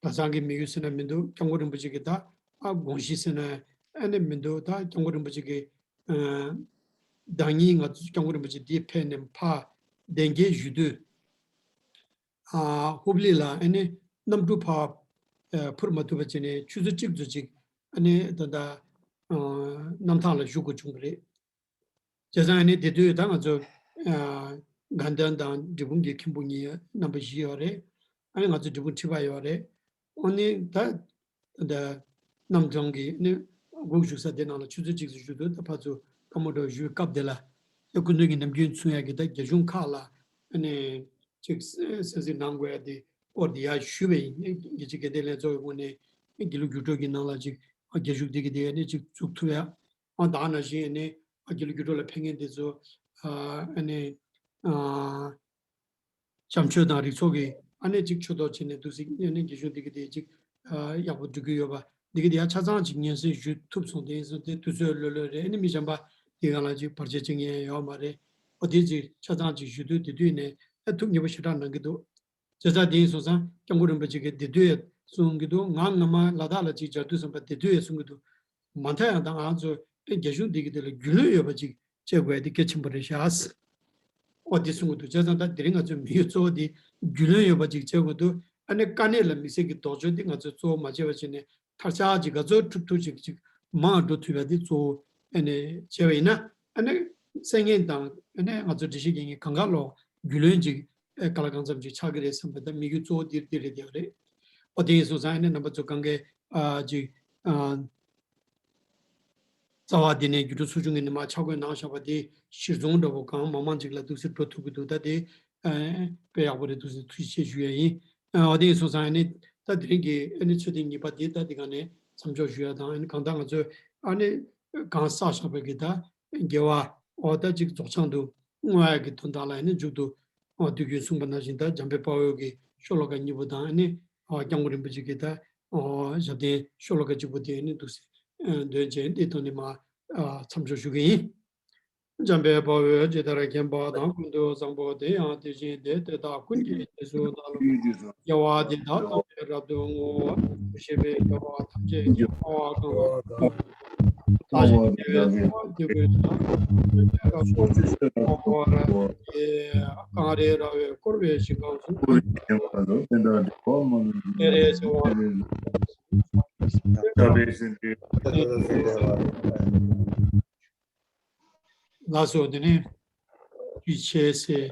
གྲྭ་ཚང་གི་དམིགས་ཡུལ་ཟེར་ན་མི་འདུག་སྐྱབས་མགོན་རིན་པོ་ཆེ་གི་ད་ཨ་དགོངས་གཞི་ཟེར་ན་ཨ་ནི་མི་འདུག་ད་སྐྱབས་མགོན་རིན་པོ་ཆེ་གི་ཨ་བདག་ཉིད་ང་ཚོ་སྐྱབས་མགོན་རིན་པོ་ཆེ་འདི་ཕེབས་ནས་ཕར་གདན་འཁེལ་ཞུ་དུས། ཨ་ཧུབ་ལི་ལ་ཨ་ནི་གནམ་གྲུ་ཕར་ཨ་འཕུར་མ་ཐུབ་པ་བྱས་ནས་ཆུ་ཚོད་གཅིག་ཙམ་ཅིག་ཨ་ནི་ད་ལྟ་ཨ་གནམ་ཐང་ལ་བཞུགས་དགོས་བྱུང་བ་རེད། བྱས་ཙང་ཨ་ནི་དེ་དུས་ད་ང་ཚོ་ཨ་དགའ་ལྡན་དང་འབྲས་སྤུངས་ཀྱི་མཁན་པོ་གཉིས་རྣམ་པ་བཞི་ཡོད་རེད། ཨ་ནི་ང་ཚོ་འབྲས་སྤུངས་ཁྲི་པ་ཡོད་རེད། ཨ་ནི་ད་ད་གནམ་ཐང་གི་ནི་སྒུག་བཞུགས་ས་དེ་ནང་ལ་ཆུ་ཚོད་གཅིག་ཙམ་བཞུགས་དུས་ད་ཕར་ཚུར་བཀའ་མོལ་འདྲ་བོ་ཞུ་བའི་སྐབས་དེ་ལ་ད་སྐུ་མདུན་གྱིས་ནམ་རྒྱུན་མཚོན་ཡག་གི་ད་རྒྱ་གཞུང་ཁག་ལ་ཨ་ནི་ཅིག་གསན་གཟིགས་གནང་དགོས་ཡ་དེ་སྐོར་དེ་ཡར་ཞུས་པ་ཡིན། རྒྱལ་སྤྱིའི་དགེ་ལྡན་ལྷན་ཚོགས་ཀྱི་ངོས་ནས་དགེ་ལུགས་རྒྱུགས་སྤྲོད་ཀྱི་ནང་ལ་ཅིག་རྒྱ་གཞུང་དེ་གི་དེ་ཨ་ནི་ཅིག་འཛུགས་ཐུབ་ཡ། ཨ་ད་ནང་བཞིན་ཨ་ནི་དགེ་ལུགས་རྒྱུགས་སྤྲོད་ལ་ཕེབས་མཁན་དེ་ཚོ་ཨ་ནི་ཨ་བྱམས་ཆོས་དང་རིགས་ཚོགས་ཀྱི་ཨ་ནི་ཅིག་ཆོས་ཐོག་བྱས་ནས་འདུག་སེ་ཨ་ནི་རྒྱ་གཞུང་འདི་གི་དེ་ཅིག་ཨ་ཡག་པོ་སྒྲུབ་ཀྱི་ཡོད་པ་འདི་གི་དེ་ཡང་ཆ་ཚང་ཅིག་སྙན་སེང་ཞུ་ཐུབ་སོང་། དེ་ཡིན་སོང་དེ་དུས་ཚོད་ལྷོད་ལྷོད་རེད། ཨ་ནི་མི་གཞན་པ་དེ་ག་ལ་ཅིག་བར་ཆད་བྱེད་མཁན་ཡོད་མ་རེད། ཨོ་དེ་ཅིག་ཆ་ཚང་ཅིག་ཞུ་དུས་དེ་དུས་ནས་ཨ་ཐུགས་མཉེས་པོ་ཞེ་དྲག་གནང་གི་འདུག་བྱས་ཙང་དེ་ཡིན་སོང་ཙང་སྐྱབས་མགོན་རིན་པོ་ཆེ་གིས་དེ་དུས་གསུང་གི་འདུག་ང་སྔ་མ་ལ་དྭགས་ལ་ཅིག་མཇལ་དུས་ཙམ་པ་དེ་དུས་གསུང་གི་འདུག་མ་མཐའ་ཡང་ད་ང་ཚོ་རྒྱ་གཞུང་འདི་གི་དེ་ལ་རྒྱུས་ལོན་ཡོད་པ་ཅིག་བྱེད་དགོས་ཡ་དེ་གལ་ཆེན་པོ་རེད་ཤག་ཨོ་དེ་གསུང་གི་འདུག་བྱས་ཙང་ད་དེ་རིང་ང་ཚོའི་དམིགས་ཡུལ་གཙོ་བོ་དེ་རྒྱུས་ལོན་ཡོད་པ་ཅིག་བྱེད་དགོས་འདུག་ཨ་ནི་དཀའ་གནད་ལ་དམིགས་བསལ་གྱི་ལྡོག་ཕྱོགས་དེ་ང་ཚོས་གཙོ་བོ་མ་བྱས་པ་བྱས་ནས་ཐར་ཆག་ཅིག་ག་ཚོད་ཐུབ་ཐུབ་ཅིག་ཅིག་མང་འགྲོ་ཐུབ་ཡ་དེ་གཙོ་བོ་ཨ་ནི་བྱས་པ་ཡིན་ན་ཨ་ནི་གསན་མཁན་དང་ཨ་ནི་ང་ཚོ་འགྲེལ་བཤད་རྒྱག་མཁན་གང་ག་ལོག་རྒྱུས་ལོན་ཅིག་ཨེ་ག་ལ་གང་འཚམ་ཅིག་ཆགས་ཀྱི་རེད་བསམ་པ་དང་དམིགས་ཡུལ་གཙོ་བོ་འདིར་འདི་རེད་བསྡད་པ་རེད། ཨོ་དེ་ཡིན་སོང་ཙང་ཨ་ནི་རྣམ་པ་ཚོ་གང་གས་ཨ་ཅིག་ཨ་རྩ་བ་འདི་ནས་རྒྱུད་སྟོད་ཚོགས་ཆུང་གི་ནས་མར་ཕྱག་དཔེ་གནང་བཞག་པ་དེ་གཞིར་བཟུང་འདྲ་པོ་གང་མང་མང་ཅིག་ལ་འདུག་སེ་འགྲོ་ཐུབ་ཀྱི་འདུག་ད་དེ་ཨ་དཔེ་ཡག་པོ་རེད་འདུག་སེ་ཐུགས་རྗེ་ཆེ་ཞུ་ཡ་ཡིན། ཨ་ཨོ་དེ་ཡིན་སོང་ཙང་ཨ་ནི་ད་དེ་རིང་གི་ཨ་ནི་ཚོད་ལྟ་གཉིས་པ་དེ་ད་དེ་ག་ནས་མཚམས་འཇོག་ཞུ་ཡ་དང་ཨ་ནི་གང་ལྟར་ང་ཚོས་ཨ་ནི་གང་བསགས་བཞག་པ་གི་ད་དགེ་བ་ཨོ་ད་ཅིག་རྫོགས་བྱང་དུ་བསྔོ་ཡ་གི་དོན་དག་ལ་ཨ་ནི་མཇུག་ཏུ་ཨོ་དུས་རྒྱུན་གསུངས་པ་ནང་བཞིན་ད་འཇམ་དཔལ་དཔའ་བོས་ཀྱི་ཤོ་ལོ་ཀ་གཉིས་པོ་དང་ཨ་ནི་ཨོ་སྐྱབས་མགོན་རིན་པོ་ཆེ་གི་ད་ཨོ་ཞབས་བརྟན་ཤོ་ལོ་ཀ་གཅིག་པོ་དེ་ཨ་ནི་འདུག་སེ་ཨ་འདོན་བྱས་འདི་དོན་ནི་མ་ཨ་མཚམས་འཇོག་ཞུ་གི་ཡིན། འཇམ་དཔལ་དཔའ་བོས་ཇི་ལྟར་མཁྱེན་པ་དང་། ཀུན་ཏུ་བཟང་པོ་དེ་ཡང་དེ་བཞིན་ཏེ། དེ་དག་ཀུན་གྱི་རྗེས་སུ་བདག་སློབ། དགེ་བ་འདི་དག་ཐམས་ཅད་རབ་ཏུ་བསྔོ། ཞེས་པའི་དགེ་བ་ཐམས་ཅད་ཀྱི་སྤོང་བ་གང་ལ་བདག་གཞན་བདེ་བའི་འཚོ་བ་འདོད་ཀུན་ཀྱང་། ཐམས་ཅད་རབ་ཏུ་བསྔོ་བར་བགྱི། གངས་རི་ར་བས་བསྐོར་བའི་ཞིང་ཁམས་སུ། ཏེ་རེ་ཚེ་དབང་ལགས་སོ། དེ་ནས་ཡིད་ཆེས་སེ།